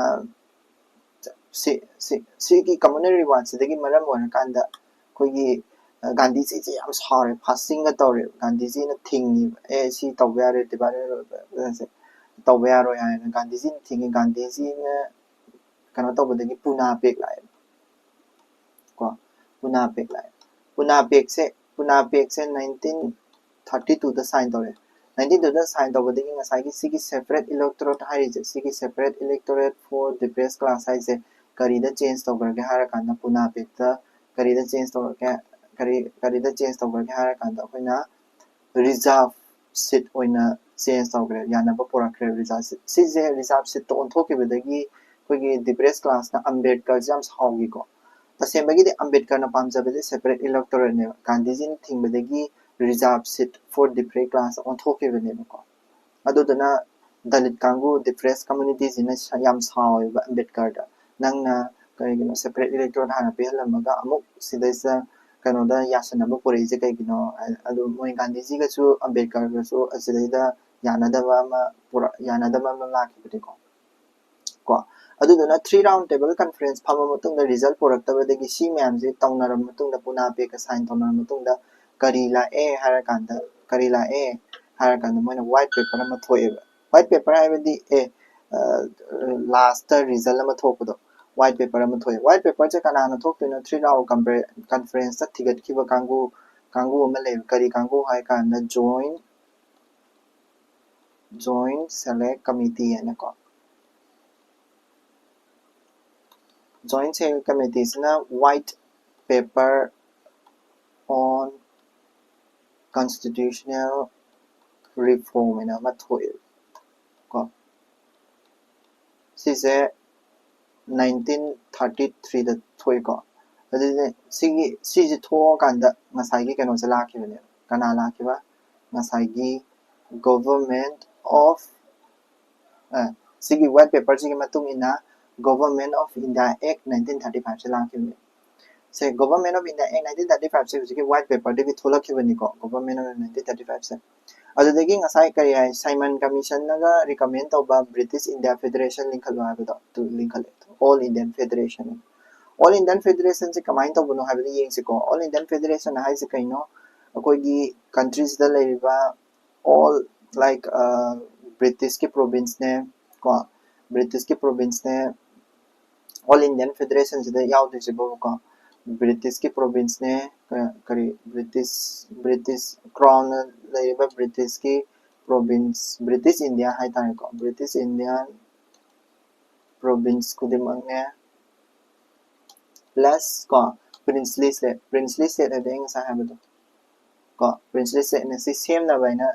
ꯁꯤ-, ꯁꯤ-, ꯁꯤꯒꯤ communal reward ꯁꯤꯗꯒꯤ ꯃꯔꯝ ꯑꯣꯏꯔꯀꯥꯟꯗ ꯑꯩꯈꯣꯏꯒꯤ, ꯑ, ꯒꯥꯟꯙꯤꯖꯤꯁꯦ ꯌꯥꯝ ꯁꯥꯎꯔꯦ, ꯐꯥꯁꯤꯡꯒ ꯇꯧꯔꯦ꯫ ꯒꯥꯟꯙꯤꯖꯤꯅ ꯊꯤꯡꯉꯤꯕ, "ꯑꯦ, ꯁꯤ ꯇꯧꯕ ꯌꯥꯔꯣꯏ, divide and rule ꯁꯦ ꯇꯧꯕ ꯌꯥꯔꯣꯏ" ꯍꯥꯏꯅ ꯒꯥꯟꯙꯤꯖꯤꯅ ꯊꯤꯡꯉꯤ꯫ ꯒꯥꯟꯙꯤꯖꯤꯅ ꯀꯩꯅꯣ ꯇꯧꯕꯗꯒꯤ ꯄꯨꯅꯥ ꯄꯦꯛ ꯂꯥꯛꯑꯦ ꯀꯣ, ꯄꯨꯅꯥ ꯄꯦꯛ ꯂꯥꯛꯑꯦ꯫ ꯄꯨꯅꯥ ꯄꯦꯛꯁꯦ, ꯄꯨꯅꯥ ꯄꯦꯛꯁꯦ nineteen thirty two ꯗ sign ꯇꯧꯔꯦ꯫ Nineteen thirty two ꯗ sign ꯇꯧꯕꯗꯒꯤ ꯉꯁꯥꯏꯒꯤ ꯁꯤꯒꯤ separate electorate ꯍꯥꯏꯔꯤꯁꯦ, ꯁꯤꯒꯤ separate electorate for depressed class ꯍꯥꯏꯁꯦ ꯀꯔꯤꯗ change ꯇꯧꯈ꯭ꯔꯒꯦ ꯍꯥꯏꯔꯀꯥꯟꯗ, ꯄꯨꯅꯥ ꯄꯦꯛꯇ ꯀꯔꯤꯗ change ꯇꯧꯔꯒꯦ, ꯀꯔꯤ, ꯀꯔꯤꯗ change ꯇꯧꯈ꯭ꯔꯒꯦ ꯍꯥꯏꯔꯀꯥꯟꯗ, ꯑꯩꯈꯣꯏꯅ reserve seat ꯑꯣꯏꯅ change ꯇꯧꯈ꯭ꯔꯦ, ꯌꯥꯅꯕ ꯄꯨꯔꯛꯈ꯭ꯔꯦ reserve seat꯫ ꯁꯤꯁꯦ reserve seat ꯇ ꯑꯣꯟꯊꯣꯛꯈꯤꯕꯗꯒꯤ ꯑꯩꯈꯣꯏꯒꯤ depressed class ꯅ ꯑꯝꯕꯦꯗꯀꯔꯁꯦ ꯌꯥꯝ ꯁꯥꯎꯈꯤꯀꯣ꯫ ꯇꯁꯦꯡꯕꯒꯤꯗꯤ ꯑꯝꯕꯦꯗꯀꯔꯅ ꯄꯥꯝꯖꯕꯁꯦ separate electorate ꯅꯦꯕ꯫ ꯒꯥꯟꯙꯤꯖꯤꯅ ꯊꯤꯡꯕꯗꯒꯤ reserve seat for depressed class ꯑꯣꯟꯊꯣꯛꯈꯤꯕꯅꯦꯕꯀꯣ꯫ ꯑꯗꯨꯗꯨꯅ ꯗꯂꯤꯠ ꯀꯥꯡꯕꯨ, depressed community ꯁꯤꯅ ꯁ-, ꯌꯥꯝ ꯁꯥꯎꯋꯦꯕ ꯑꯝꯕꯦꯗꯀꯔꯗ, "ꯅꯪꯅ ꯀꯔꯤꯒꯤꯅꯣ separate electorate ꯍꯥꯟꯅ ꯄꯤꯍꯜꯂꯝꯃꯒ ꯑꯃꯨꯛ ꯁꯤꯗꯩꯁꯤꯗ ꯀꯩꯅꯣꯗ ꯌꯥꯁꯟꯅꯕ ꯄꯨꯔꯛꯏꯁꯦ ꯀꯩꯒꯤꯅꯣ?" ꯑꯗꯨ ꯃꯣꯏ ꯒꯥꯟꯙꯤꯖꯤꯒꯁꯨ ꯑꯝꯕꯦꯗꯀꯔꯒꯁꯨ ꯑꯁꯤꯗꯩꯗ ꯌꯥꯅꯗꯕ ꯑꯃ ꯄꯨꯔꯛ ꯌꯥꯅꯗꯕ ꯑꯃ ꯂꯥꯛꯈꯤꯕꯅꯤꯀꯣ꯫ ꯀꯣ ꯑꯗꯨꯗꯨꯅ three round table conference ꯐꯝꯃ ꯃꯇꯨꯡꯗ result ꯄꯨꯔꯛꯇꯕꯗꯒꯤ ꯁꯤ ꯃꯌꯥꯝꯁꯦ ꯇꯧꯅꯔꯕ ꯃꯇꯨꯡꯗ, ꯄꯨꯅꯥ ꯄꯦꯛꯀ sign ꯇꯧꯅꯔꯕ ꯃꯇꯨꯡꯗ ꯀꯔꯤ ꯂꯥꯛꯑꯦ ꯍꯥꯏꯔꯀꯥꯟꯗ ꯀꯔꯤ ꯂꯥꯛꯑꯦ ꯍꯥꯏꯔꯀꯥꯟꯗ ꯃꯣꯏꯅ white paper ꯑꯃ ꯊꯣꯛꯑꯦꯕ꯫ White paper ꯍꯥꯏꯕꯗꯤ ꯑꯦ ꯂꯥꯁꯇ result ꯑꯃ ꯊꯣꯛꯄꯗꯣ, white paper ꯑꯃ ꯊꯣꯛꯑꯦ꯫ White paperꯁꯦ ꯀꯅꯥꯅ ꯊꯣꯛꯇꯣꯏꯅꯣ? Three round conferenceꯇ ꯊꯤꯒꯠꯈꯤꯕ ꯀꯥꯡꯕꯨ ꯀꯥꯡꯕꯨ ꯑꯃ ꯂꯩꯕ꯫ ꯀꯔꯤ ꯀꯥꯡꯕꯨ ꯍꯥꯏ ꯀꯥꯟꯗ joint joint select committee ꯍꯥꯏꯅꯀꯣ꯫ Joint select committeeꯁꯤꯅ white paper on constitutional reform ꯍꯥꯏꯅ ꯑꯃ ꯊꯣꯛꯑꯦ ꯀꯣ꯫ ꯁꯤꯁꯦ nineteen thirty threeꯗ ꯊꯣꯛꯏꯀꯣ꯫ ꯑꯗꯨꯗꯤ ꯁꯤꯒꯤ ꯁꯤꯁꯦ ꯊꯣꯛꯑꯀꯥꯟꯗ ꯉꯁꯥꯏꯒꯤ ꯀꯩꯅꯣꯁꯦ ꯂꯥꯛꯈꯤꯕꯅꯦꯕ꯫ ꯀꯅꯥ ꯂꯥꯛꯈꯤꯕ? ꯉꯁꯥꯏꯒꯤ Government of ꯑ, ꯁꯤꯒꯤ white paperꯁꯤꯒꯤ ꯃꯇꯨꯡ ꯏꯟꯅ Government of India Act nineteen thirty fiveꯁꯦ ꯂꯥꯛꯈꯤꯕꯅꯦ꯫ Say Government of India Act nineteen thirty fiveꯁꯦ ꯍꯧꯖꯤꯛꯀꯤ white paperꯗꯒꯤ ꯊꯣꯛꯂꯛꯈꯤꯕꯅꯤꯀꯣ, Government of nineteen thirty fiveꯁꯦ꯫ ꯑꯗꯨꯗꯒꯤ ꯉꯁꯥꯏ ꯀꯔꯤ ꯍꯥꯏ, Simon Commissionꯅꯒ recommend ꯇꯧꯕ British India Federation ꯂꯤꯡꯈꯠꯂꯣ ꯍꯥꯏꯕꯗꯣ ꯑꯗꯨ ꯂꯤꯡꯈꯠꯂꯦ꯫ All Indian Federation, All Indian Federationꯁꯦ ꯀꯃꯥꯏꯅ ꯇꯧꯕꯅꯣ ꯍꯥꯏꯕꯗꯨ ꯌꯦꯡꯁꯤꯀꯣ꯫ All Indian Federation ꯍꯥꯏꯁꯦ ꯀꯩꯅꯣ? ꯑꯩꯈꯣꯏꯒꯤ countryꯁꯤꯗ ꯂꯩꯔꯤꯕ all like Britishꯀꯤ provinceꯅꯦ ꯀꯣ, Britishꯀꯤ provinceꯅꯦ, All Indian Federationꯁꯤꯗ ꯌꯥꯎꯗꯣꯏꯁꯤꯕꯣꯕꯀꯣ꯫ Britishꯀꯤ provinceꯅꯦ, ꯀꯔꯤ British British Crownꯅ ꯂꯩꯔꯤꯕ Britishꯀꯤ province, British India ꯍꯥꯏꯇꯥꯔꯦꯀꯣ, British Indian province ꯈꯨꯗꯤꯡꯃꯛꯅꯦ, plus ꯀꯣ princely state, princely state ꯍꯥꯏꯕꯗꯤ ꯑꯩ ꯉꯁꯥꯏ ꯍꯥꯏꯕꯗꯣ ꯀꯣ, princely stateꯅ ꯁꯤ ꯁꯦꯝꯅꯕ ꯍꯥꯏꯅ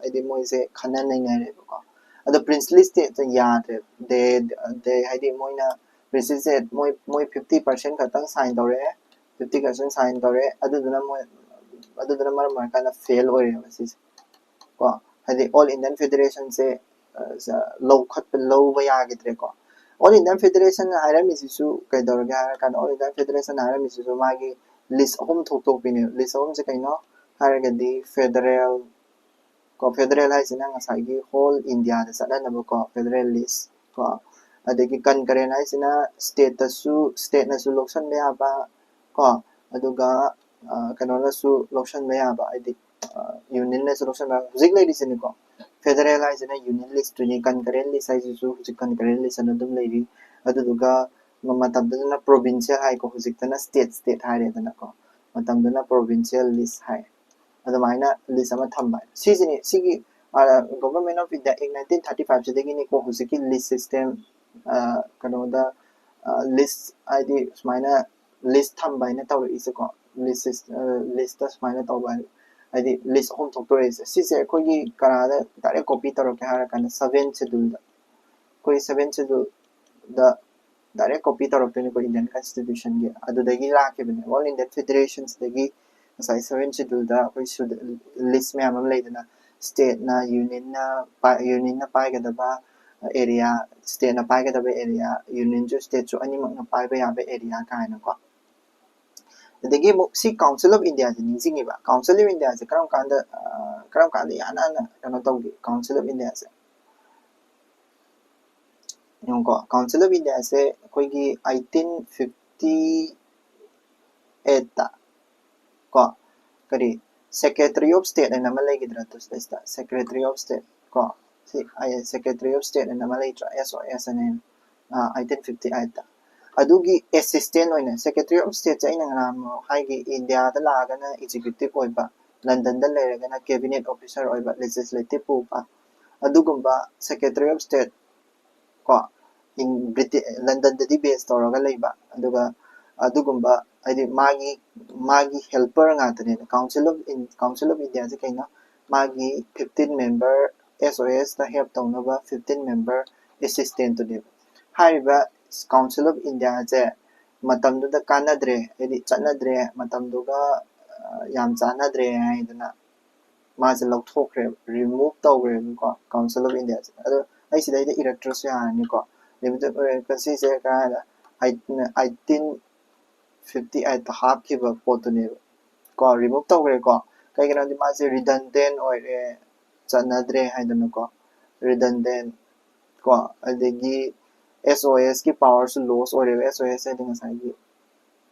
ꯍꯥꯏꯗꯤ ꯃꯣꯏꯁꯦ ꯈꯟꯅ ꯅꯩꯅꯔꯦꯕꯀꯣ꯫ ꯑꯗꯣ princely stateꯇ ꯌꯥꯗ꯭ꯔꯦ꯫ They, they ꯍꯥꯏꯗꯤ ꯃꯣꯏꯅ princely state ꯃꯣꯏ ꯃꯣꯏ fifty percent ꯈꯛꯇꯪ sign ꯇꯧꯔꯛꯑꯦ, fifty percent sign ꯇꯧꯔꯛꯑꯦ꯫ ꯑꯗꯨꯗꯨꯅ ꯃꯣꯏ ꯑꯗꯨꯗꯨꯅ ꯃꯔꯝ ꯑꯣꯏꯔꯀꯥꯟꯗ fail ꯑꯣꯏꯔꯦꯕ ꯁꯤꯁꯦ ꯀꯣ꯫ ꯍꯥꯏꯗꯤ All Indian Federationꯁꯦ ꯂꯧꯈꯠꯄ ꯂꯧꯕ ꯌꯥꯈꯤꯗ꯭ꯔꯦꯀꯣ꯫ All Indian Federation ꯍꯥꯏꯔꯝꯃꯤꯁꯤꯁꯨ ꯀꯩꯗꯧꯔꯒꯦ ꯍꯥꯏꯔꯀꯥꯟꯗ All Indian Federation ꯍꯥꯏꯔꯝꯃꯤꯁꯤꯁꯨ ꯃꯥꯒꯤ list ꯑꯍꯨꯝ ꯊꯣꯛꯇꯣꯛꯄꯤꯅꯦ꯫ List ꯑꯍꯨꯝꯁꯦ ꯀꯩꯅꯣ ꯍꯥꯏꯔꯒꯗꯤ federal, ꯀꯣ, ꯐꯦꯗꯔꯦꯜ ꯍꯥꯏꯁꯤꯅ ꯉꯁꯥꯏꯒꯤ ꯍꯣꯜ ꯏꯟꯗꯤꯌꯥꯗ ꯆꯠꯅꯅꯕꯀꯣ, ꯐꯦꯗꯔꯦꯜ ꯂꯤꯁ ꯀꯣ, ꯑꯗꯒꯤ ꯀꯟꯀꯔꯦꯟ ꯍꯥꯏꯁꯤꯅ ꯁ꯭ꯇꯦꯠꯇꯁꯨ, ꯁ꯭ꯇꯦꯠꯅꯁꯨ ꯂꯧꯁꯟꯕ ꯌꯥꯕ ꯀꯣ, ꯑꯗꯨꯒ ꯀꯩꯅꯣꯅꯁꯨ ꯂꯧꯁꯟꯕ ꯌꯥꯕ, ꯍꯥꯏꯗꯤ ꯌꯨꯅꯤꯌꯟꯅꯁꯨ ꯂꯧꯁꯟꯕ ꯌꯥꯕ꯫ ꯍꯧꯖꯤꯛ ꯂꯩꯔꯤꯁꯤꯅꯤꯀꯣ, ꯐꯦꯗꯔꯦꯜ ꯍꯥꯏꯁꯤꯅ ꯌꯨꯅꯤꯌꯟ ꯂꯤꯁꯇꯨꯅꯤ, ꯀꯟꯀꯔꯦꯟ ꯂꯤꯁ ꯍꯥꯏꯁꯤꯁꯨ ꯍꯧꯖꯤꯛ ꯀꯟꯀꯔꯦꯟ ꯂꯤꯁ ꯑꯅ ꯑꯗꯨꯝ ꯂꯩꯔꯤ꯫ ꯑꯗꯨꯗꯨꯒ ꯃꯇꯝꯗꯨꯗꯅ ꯄ꯭ꯔꯣꯚꯤꯟꯁꯤꯌꯦꯜ ꯍꯥꯏꯀꯣ, ꯍꯧꯖꯤꯛꯇꯅ ꯁ꯭ꯇꯦꯠ ꯁ꯭ꯇꯦꯠ ꯍꯥꯏꯔꯦꯗꯅꯀꯣ, ꯃꯇꯝꯗꯨꯅ ꯄ꯭ꯔꯣꯚꯤꯟꯁꯤꯌꯦꯜ ꯂꯤꯁ ꯍꯥꯏ꯫ ꯑꯗꯨꯃꯥꯏꯅ ꯂꯤꯁ ꯑꯃ ꯊꯝꯕ꯫ ꯁꯤꯁꯤꯅꯤ, ꯁꯤꯒꯤ Government of India Act nineteen thirty five ꯁꯤꯗꯒꯤꯅꯤꯀꯣ ꯍꯧꯖꯤꯛꯀꯤ ꯂꯤꯁ ꯁꯤꯁꯇꯦꯝ, ꯀꯩꯅꯣꯗ, ꯂꯤꯁ ꯍꯥꯏꯗꯤ ꯁꯨꯃꯥꯏꯅ ꯂꯤꯁ ꯊꯝꯕ ꯍꯥꯏꯅ ꯇꯧꯔꯛꯏꯁꯦꯀꯣ꯫ ꯂꯤꯁ, ꯂꯤꯁꯇ ꯁꯨꯃꯥꯏꯅ ꯇꯧꯕ ꯍꯥꯏ-, ꯍꯥꯏꯗꯤ ꯂꯤꯁ ꯑꯍꯨꯝ ꯊꯣꯛꯇꯣꯔꯛꯏꯁꯦ꯫ ꯁꯤꯁꯦ ꯑꯩꯈꯣꯏꯒꯤ ꯀꯅꯥꯗ ꯗꯥꯏꯔꯦꯛ ꯀꯣꯄꯤ ꯇꯧꯔꯛꯀꯦ ꯍꯥꯏꯔꯀꯥꯟꯗ ꯁꯕꯦꯟ ꯁꯦꯗꯨꯜꯗ, ꯑꯩꯈꯣꯏ ꯁꯕꯦꯟ ꯁꯦꯗꯨꯜꯗ ꯗꯥꯏꯔꯦꯛ ꯀꯣꯄꯤ ꯇꯧꯔꯛꯇꯣꯏꯅꯤꯀꯣ, ꯏꯟꯗꯤꯌꯟ ꯀꯟꯁꯇꯤꯇ꯭ꯌꯨꯁꯟꯒꯤ꯫ ꯑꯗꯨꯗꯒꯤ ꯂꯥꯛꯈꯤꯕꯅꯦ, ꯑꯣꯜ ꯏꯟꯗꯤꯌꯟ ꯐꯦꯗꯔꯦꯁꯟꯁꯤꯗꯒꯤ ꯉꯁꯥꯏ ꯁꯕꯦꯟ ꯁꯦꯗꯨꯜꯗ ꯑꯩꯈꯣꯏ ꯁꯨꯗ-, ꯂꯤꯁ ꯃꯌꯥꯝ ꯑꯃ ꯂꯩꯗꯅ, ꯁ꯭ꯇꯦꯠꯅ, ꯌꯨꯅꯤꯌꯟꯅ ꯄꯥꯏ-, ꯌꯨꯅꯤꯌꯟꯅ ꯄꯥꯏꯒꯗꯕ ꯑꯦꯔꯤꯌꯥ, ꯁ꯭ꯇꯦꯠꯅ ꯄꯥꯏꯒꯗꯕ ꯑꯦꯔꯤꯌꯥ, ꯌꯨꯅꯤꯌꯟꯁꯨ ꯁ꯭ꯇꯦꯠꯁꯨ ꯑꯅꯤꯃꯛꯅ ꯄꯥꯏꯕ ꯌꯥꯕ ꯑꯦꯔꯤꯌꯥ ꯀꯥꯏꯅꯀꯣ꯫ ꯑꯗꯒꯤ ꯑꯃꯨꯛ ꯁꯤ ꯀꯥꯎꯟꯁꯤꯜ ꯑꯣꯐ ꯏꯟꯗꯤꯌꯥꯁꯦ ꯅꯤꯡꯁꯤꯡꯉꯤꯕ꯫ ꯀꯥꯎꯟꯁꯤꯜ ꯑꯣꯐ ꯏꯟꯗꯤꯌꯥꯁꯦ ꯀꯔꯝ ꯀꯥꯟꯗ, ꯑ, ꯀꯔꯝ ꯀꯥꯟꯗ ꯏꯍꯥꯟ ꯍꯥꯟꯅ ꯀꯩꯅꯣ ꯇꯧꯒꯦ? ꯀꯥꯎꯟꯁꯤꯜ ꯑꯣꯐ ꯏꯟꯗꯤꯌꯥꯁꯦ ꯌꯦꯡꯉꯨꯀꯣ, ꯀꯥꯎꯟꯁꯤꯜ ꯑꯣꯐ ꯏꯟꯗꯤꯌꯥꯁꯦ ꯑꯩꯈꯣꯏꯒꯤ eighteen fifty eight ꯀꯣ, ꯀꯔꯤ, ꯁꯦꯀ꯭ꯔꯦꯇꯔꯤ ꯑꯣꯐ ꯁ꯭ꯇꯦꯠ ꯍꯥꯏꯅ ꯑꯃ ꯂꯩꯈꯤꯗ꯭ꯔꯥ? ꯑꯗꯨ ꯁꯤꯗꯩꯁꯤꯗ ꯁꯦꯀ꯭ꯔꯦꯇꯔꯤ ꯑꯣꯐ ꯁ꯭ꯇꯦꯠ ꯀꯣ, ꯁꯤ ꯁꯦꯀ꯭ꯔꯦꯇꯔꯤ ꯑꯣꯐ ꯁ꯭ꯇꯦꯠ ꯍꯥꯏꯅ ꯑꯃ ꯂꯩꯇ꯭ꯔꯥ? S O S ꯍꯥꯏꯅ, ꯑ, eighteen fifty eight꯫ ꯑꯗꯨꯒꯤ ꯑꯦꯁꯤꯁꯇꯦꯟ ꯑꯣꯏꯅ, ꯁꯦꯀ꯭ꯔꯦꯇꯔꯤ ꯑꯣꯐ ꯁ꯭ꯇꯦꯠꯁꯦ ꯑꯩꯅ ꯉꯔꯥꯡ ꯍꯥꯏꯒꯤ, ꯏꯟꯗꯤꯌꯥꯗ ꯂꯥꯛꯑꯒꯅ ꯑꯦꯛꯖꯤꯀ꯭ꯌꯨꯇꯤꯚ ꯑꯣꯏꯕ, ꯂꯟꯗꯟꯗ ꯂꯩꯔꯒꯅ ꯀꯦꯕꯤꯅꯦꯠ ꯑꯣꯐꯤꯁꯔ ꯑꯣꯏꯕ, ꯂꯦꯖꯤꯁꯂꯦꯇꯤꯚ ꯄꯨꯕ, ꯑꯗꯨꯒꯨꯝꯕ ꯁꯦꯀ꯭ꯔꯦꯇꯔꯤ ꯑꯣꯐ ꯁ꯭ꯇꯦꯠ ꯀꯣ, ꯏꯪ-, ꯕ꯭ꯔꯤꯇꯤ-, ꯂꯟꯗꯟꯗꯗꯤ ꯕꯦꯖ ꯇꯧꯔꯒ ꯂꯩꯕ, ꯑꯗꯨꯒ ꯑꯗꯨꯒꯨꯝꯕ, ꯍꯥꯏꯗꯤ ꯃꯥꯒꯤ, ꯃꯥꯒꯤ ꯍꯦꯜꯄꯔ ꯉꯥꯛꯇꯅꯦꯕ꯫ ꯀꯥꯎꯟꯁꯤꯜ ꯑꯣꯐ ꯏꯟ-, ꯀꯥꯎꯟꯁꯤꯜ ꯑꯣꯐ ꯏꯟꯗꯤꯌꯥꯁꯦ ꯀꯩꯅꯣ? ꯃꯥꯒꯤ fifteen member S O S ꯇ ꯍꯦꯜꯞ ꯇꯧꯅꯕ fifteen member ꯑꯦꯁꯤꯁꯇꯦꯟꯠꯇꯨꯅꯦꯕ꯫ ꯍꯥꯏꯔꯤꯕ ꯀꯥꯎꯟꯁꯤꯜ ꯑꯣꯐ ꯏꯟꯗꯤꯌꯥꯁꯦ ꯃꯇꯝꯗꯨꯗ ꯀꯥꯟꯅꯗ꯭ꯔꯦ, ꯍꯥꯏꯗꯤ ꯆꯠꯅꯗ꯭ꯔꯦ, ꯃꯇꯝꯗꯨꯒ, ꯑ, ꯌꯥꯝ ꯆꯥꯟꯅꯗ꯭ꯔꯦ ꯍꯥꯏꯗꯅ ꯃꯥꯁꯦ ꯂꯧꯊꯣꯛꯈ꯭ꯔꯦꯕ, ꯔꯤꯃꯨꯚ ꯇꯧꯈ꯭ꯔꯦꯕꯀꯣ, ꯀꯥꯎꯟꯁꯤꯜ ꯑꯣꯐ ꯏꯟꯗꯤꯌꯥꯁꯦ꯫ ꯑꯗꯣ ꯑꯩ ꯁꯤꯗꯩꯗ ꯏꯔꯛꯇ꯭ꯔꯁꯨ ꯌꯥꯔꯅꯤꯀꯣ꯫ ꯂꯤꯃꯤꯇꯦꯠ ꯑꯣꯏꯔꯒ ꯁꯤꯁꯦ ꯀꯗꯥꯏꯗ? eighteen fifty eight ꯇ ꯍꯥꯞꯈꯤꯕ ꯄꯣꯠꯇꯨꯅꯦꯕ ꯀꯣ, ꯔꯤꯃꯨꯚ ꯇꯧꯈ꯭ꯔꯦꯀꯣ꯫ ꯀꯩꯒꯤꯅꯣ ꯍꯥꯏꯗꯤ ꯃꯥꯁꯦ ꯔꯤꯗꯟꯗꯦꯟ ꯑꯣꯏꯔꯦ, ꯆꯠꯅꯗ꯭ꯔꯦ ꯍꯥꯏꯗꯅꯀꯣ, ꯔꯤꯗꯟꯗꯦꯟ ꯀꯣ, ꯑꯗꯒꯤ ꯑꯦꯁ ꯑꯣ ꯑꯦꯁꯀꯤ ꯄꯥꯋꯔꯁꯨ ꯂꯣꯁ ꯑꯣꯏꯔꯦꯕ꯫ ꯑꯦꯁ ꯑꯣ ꯑꯦꯁ ꯍꯥꯏꯗꯤ ꯉꯁꯥꯏꯒꯤ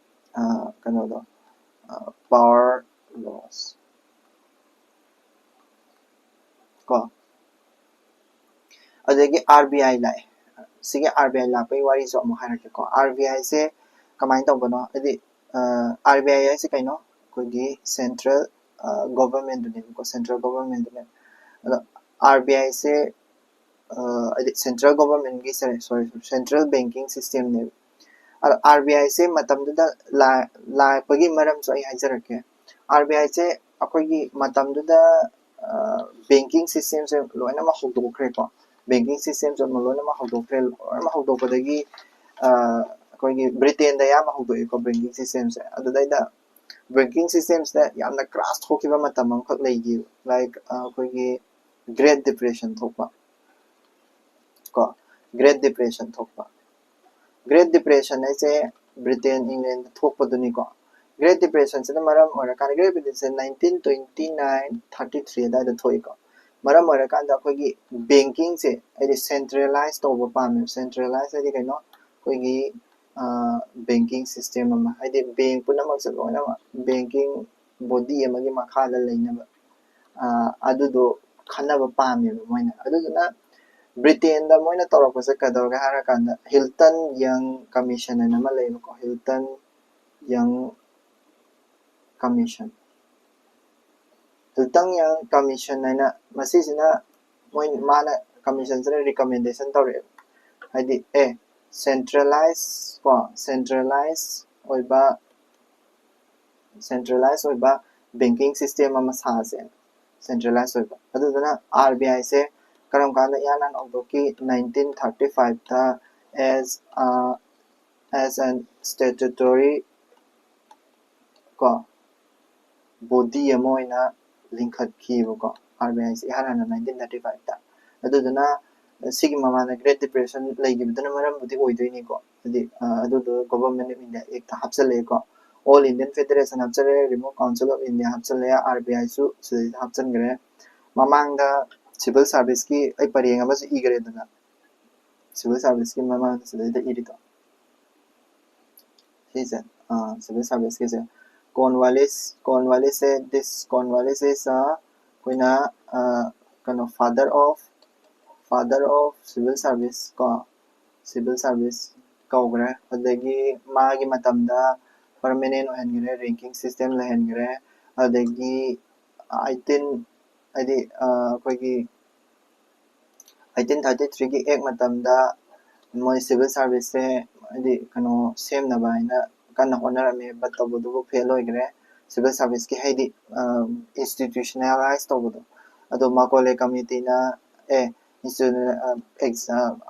ꯀꯩꯅꯣꯗꯣ, ꯄꯥꯋꯔ ꯂꯣꯁ ꯀꯣ꯫ ꯑꯗꯒꯤ ꯑꯥꯔ ꯕꯤ ꯑꯥꯏ ꯂꯥꯛꯑꯦ꯫ ꯁꯤꯒꯤ ꯑꯥꯔ ꯕꯤ ꯑꯥꯏ ꯂꯥꯛꯄꯒꯤ ꯋꯥꯔꯤꯁꯨ ꯑꯃꯨꯛ ꯍꯥꯏꯔꯛꯀꯦꯀꯣ꯫ ꯑꯥꯔ ꯕꯤ ꯑꯥꯏꯁꯦ ꯀꯃꯥꯏꯅ ꯇꯧꯕꯅꯣ? ꯍꯥꯏꯗꯤ ꯑꯥꯔ ꯕꯤ ꯑꯥꯏ ꯍꯥꯏꯁꯦ ꯀꯩꯅꯣ? ꯑꯩꯈꯣꯏꯒꯤ ꯁꯦꯟꯇ꯭ꯔꯦꯜ ꯒꯣꯚꯔꯟꯃꯦꯟꯠꯇꯨꯅꯦꯕꯀꯣ, ꯁꯦꯟꯇ꯭ꯔꯦꯜ ꯒꯣꯚꯔꯟꯃꯦꯟꯠꯇꯨꯅꯦꯕ꯫ ꯑꯗꯣ ꯑꯥꯔ ꯕꯤ ꯑꯥꯏꯁꯦ ꯍꯥꯏꯗꯤ ꯁꯦꯟꯇ꯭ꯔꯦꯜ ꯒꯣꯚꯔꯟꯃꯦꯟꯠꯀꯤ, ꯁꯣꯔꯤ, ꯁꯣꯔꯤ, ꯁꯦꯟꯇ꯭ꯔꯦꯜ ꯕꯦꯡꯀꯤꯡ ꯁꯤꯁꯇꯦꯝꯅꯦꯕ꯫ ꯑꯗꯣ ꯑꯥꯔ ꯕꯤ ꯑꯥꯏꯁꯦ ꯃꯇꯝꯗꯨꯗ ꯂꯥꯛꯄꯒꯤ ꯃꯔꯝꯁꯨ ꯑꯩ ꯍꯥꯏꯖꯔꯛꯀꯦ꯫ ꯑꯥꯔ ꯕꯤ ꯑꯥꯏꯁꯦ ꯑꯩꯈꯣꯏꯒꯤ ꯃꯇꯝꯗꯨꯗ ꯕꯦꯡꯀꯤꯡ ꯁꯤꯁꯇꯦꯝꯁꯦ ꯂꯣꯏꯅꯃꯛ ꯍꯧꯗꯣꯛꯈ꯭ꯔꯦꯀꯣ꯫ ꯕꯦꯡꯀꯤꯡ ꯁꯤꯁꯇꯦꯝꯁꯦ ꯂꯣꯏꯅꯃꯛ ꯍꯧꯗꯣꯛꯈ꯭ꯔꯦ꯫ ꯂꯣꯏꯅꯃꯛ ꯍꯧꯗꯣꯛꯄꯗꯒꯤ ꯑꯩꯈꯣꯏꯒꯤ ꯕ꯭ꯔꯤꯇꯦꯟꯗ ꯑꯌꯥꯝꯕ ꯍꯧꯗꯣꯛꯑꯦꯀꯣ ꯕꯦꯡꯀꯤꯡ ꯁꯤꯁꯇꯦꯝꯁꯦ꯫ ꯑꯗꯨꯗꯩꯗ ꯕꯦꯡꯀꯤꯡ ꯁꯤꯁꯇꯦꯝꯁꯤꯗ ꯌꯥꯝꯅ ꯀ꯭ꯔꯥꯁ ꯊꯣꯛꯈꯤꯕ ꯃꯇꯝ ꯑꯃꯈꯛ ꯂꯩꯈꯤꯕ, ꯂꯥꯏꯛ ꯑꯩꯈꯣꯏꯒꯤ ꯒ꯭ꯔꯦꯠ ꯗꯤꯄ꯭ꯔꯦꯁꯟ ꯊꯣꯛꯄ ꯀꯣ꯫ ꯒ꯭ꯔꯦꯠ ꯗꯤꯄ꯭ꯔꯦꯁꯟ ꯊꯣꯛꯄ꯫ ꯒ꯭ꯔꯦꯠ ꯗꯤꯄ꯭ꯔꯦꯁꯟ ꯍꯥꯏꯁꯦ ꯕ꯭ꯔꯤꯇꯦꯟ, ꯏꯪꯂꯦꯟꯗ ꯊꯣꯛꯄꯗꯨꯅꯤꯀꯣ꯫ ꯒ꯭ꯔꯦꯠ ꯗꯤꯄ꯭ꯔꯦꯁꯟꯁꯤꯅ ꯃꯔꯝ ꯑꯣꯏꯔꯀꯥꯟꯗ, great depression nineteen twenty nine, thirty three ꯑꯗꯨꯋꯥꯏꯗ ꯊꯣꯛꯏꯀꯣ꯫ ꯃꯔꯝ ꯑꯣꯏꯔꯀꯥꯟꯗ ꯑꯩꯈꯣꯏꯒꯤ ꯕꯦꯡꯀꯤꯡꯁꯦ ꯍꯥꯏꯗꯤ ꯁꯦꯟꯇ꯭ꯔꯦꯂꯥꯏꯁ ꯇꯧꯕ ꯄꯥꯝꯃꯦꯕ꯫ ꯁꯦꯟꯇ꯭ꯔꯦꯂꯥꯏꯁ ꯍꯥꯏꯗꯤ ꯀꯩꯅꯣ? ꯑꯩꯈꯣꯏꯒꯤ ꯕꯦꯡꯀꯤꯡ ꯁꯤꯁꯇꯦꯝ ꯑꯃ, ꯍꯥꯏꯗꯤ ꯕꯦꯡ ꯄꯨꯝꯅꯃꯛꯁꯦ ꯂꯣꯏꯅꯃꯛ ꯕꯦꯡꯀꯤꯡ ꯕꯣꯗꯤ ꯑꯃꯒꯤ ꯃꯈꯥꯗ ꯂꯩꯅꯕ, ꯑꯗꯨꯗꯣ ꯈꯟꯅꯕ ꯄꯥꯝꯃꯦꯕ ꯃꯣꯏꯅ꯫ ꯑꯗꯨꯗꯨꯅ ꯕ꯭ꯔꯤꯇꯦꯟꯗ ꯃꯣꯏꯅ ꯇꯧꯔꯛꯄꯁꯦ ꯀꯩꯗꯧꯔꯒꯦ ꯍꯥꯏꯔꯀꯥꯟꯗ, ꯍꯤꯜꯇꯟ ꯌꯪ ꯀꯃꯤꯁꯟ ꯍꯥꯏꯅ ꯑꯃ ꯂꯩꯌꯦꯕꯀꯣ꯫ ꯍꯤꯜꯇꯟ ꯌꯪ ꯀꯃꯤꯁꯟ, ꯍꯤꯜꯇꯟ ꯌꯪ ꯀꯃꯤꯁꯟ ꯍꯥꯏꯅ, ꯃꯁꯤꯁꯤꯅ ꯃꯣꯏ, ꯃꯥꯅ, ꯀꯃꯤꯁꯟꯁꯤꯅ ꯔꯤꯀꯃꯦꯟꯗꯦꯁꯟ ꯇꯧꯔꯛꯑꯦꯕ꯫ ꯍꯥꯏꯗꯤ ꯑꯦ, ꯁꯦꯟꯇ꯭ꯔꯦꯂꯥꯏꯁ ꯀꯣ, ꯁꯦꯟꯇ꯭ꯔꯦꯂꯥꯏꯁ ꯑꯣꯏꯕ, ꯁꯦꯟꯇ꯭ꯔꯦꯂꯥꯏꯁ ꯑꯣꯏꯕ ꯕꯦꯡꯀꯤꯡ ꯁꯤꯁꯇꯦꯝ ꯑꯃ ꯁꯥꯁꯦ, ꯁꯦꯟꯇ꯭ꯔꯦꯂꯥꯏꯁ ꯑꯣꯏꯕ꯫ ꯑꯗꯨꯗꯨꯅ ꯑꯥꯔ ꯕꯤ ꯑꯥꯏꯁꯦ ꯀꯔꯝ ꯀꯥꯟꯗ ꯏꯍꯥꯟ ꯍꯥꯟꯅ ꯍꯧꯗꯣꯛꯈꯤ? ꯅꯥꯏꯟꯇꯤꯟ ꯊꯥꯔꯇꯤ ꯐꯥꯏꯚꯇ as a, as an statutory ꯀꯣ, ꯕꯣꯗꯤ ꯑꯃ ꯑꯣꯏꯅ ꯂꯤꯡꯈꯠꯈꯤꯕꯀꯣ, ꯑꯥꯔ ꯕꯤ ꯑꯥꯏꯁꯦ ꯏꯍꯥꯟ ꯍꯥꯟꯅ ꯅꯥꯏꯟꯇꯤꯟ ꯊꯥꯔꯇꯤ ꯐꯥꯏꯚꯇ꯫ ꯑꯗꯨꯗꯨꯅ ꯁꯤꯒꯤ ꯃꯃꯥꯡꯗ ꯒ꯭ꯔꯦꯠ ꯗꯤꯄ꯭ꯔꯦꯁꯟ ꯂꯩꯈꯤꯕꯗꯨꯅ ꯃꯔꯝꯕꯨꯗꯤ ꯑꯣꯏꯗꯣꯏꯅꯤꯀꯣ꯫ ꯍꯥꯏꯗꯤ ꯑꯗꯨꯗꯣ ꯒꯣꯚꯔꯟꯃꯦꯟꯠ ꯑꯣꯐ ꯏꯟꯗꯤꯌꯥ ꯑꯦꯛꯇ ꯍꯥꯞꯆꯜꯂꯛꯑꯦꯀꯣ꯫ ꯑꯣꯜ ꯏꯟꯗꯤꯌꯟ ꯐꯦꯗꯔꯦꯁꯟ ꯍꯥꯞꯆꯜꯂꯛꯑꯦ, ꯔꯤꯃꯣꯠ ꯀꯥꯎꯟꯁꯤꯜ ꯑꯣꯐ ꯏꯟꯗꯤꯌꯥ ꯍꯥꯞꯆꯜꯂꯛꯑꯦ, ꯑꯥꯔ ꯕꯤ ꯑꯥꯏꯁꯨ ꯁꯤꯗꯩꯗ ꯍꯥꯞꯆꯟꯈ꯭ꯔꯦ꯫ ꯃꯃꯥꯡꯗ civil service ꯀꯤ ꯑꯩ ꯄꯔꯦꯡ ꯑꯃꯁꯨ ꯏꯈ꯭ꯔꯦꯗꯅ, civil service ꯀꯤ ꯃꯃꯥꯡꯗ ꯁꯤꯗꯩꯗ ꯏꯔꯤꯗꯣ ꯁꯤꯁꯦ, civil service ꯀꯤꯁꯦ꯫ Cornwallis, Cornwallis say, this Cornwallis is ꯑꯩꯈꯣꯏꯅ ꯀꯩꯅꯣ father of father of civil service ꯀꯣ, civil service ꯀꯧꯈ꯭ꯔꯦ꯫ ꯑꯗꯒꯤ ꯃꯥꯒꯤ ꯃꯇꯝꯗ permanent ꯑꯣꯏꯍꯟꯈ꯭ꯔꯦ, ranking system ꯂꯩꯍꯟꯈ꯭ꯔꯦ꯫ ꯑꯗꯒꯤ eighteen ꯍꯥꯏꯗꯤ ꯑꯩꯈꯣꯏꯒꯤ eighteen thirty three ꯒꯤ act ꯃꯇꯝꯗ ꯃꯣꯏ civil service ꯁꯦ ꯍꯥꯏꯗꯤ ꯀꯩꯅꯣ ꯁꯦꯝꯅꯕ ꯍꯥꯏꯅ ꯀꯟꯅ ꯍꯣꯠꯅꯔꯝꯃꯦ, but ꯇꯧꯕꯗꯨꯕꯨ fail ꯑꯣꯏꯈ꯭ꯔꯦ꯫ Civil service ꯀꯤ ꯍꯥꯏꯗꯤ institutionalize ꯇꯧꯕꯗꯣ, ꯑꯗꯣ Macaulay committee ꯅ ꯑꯦ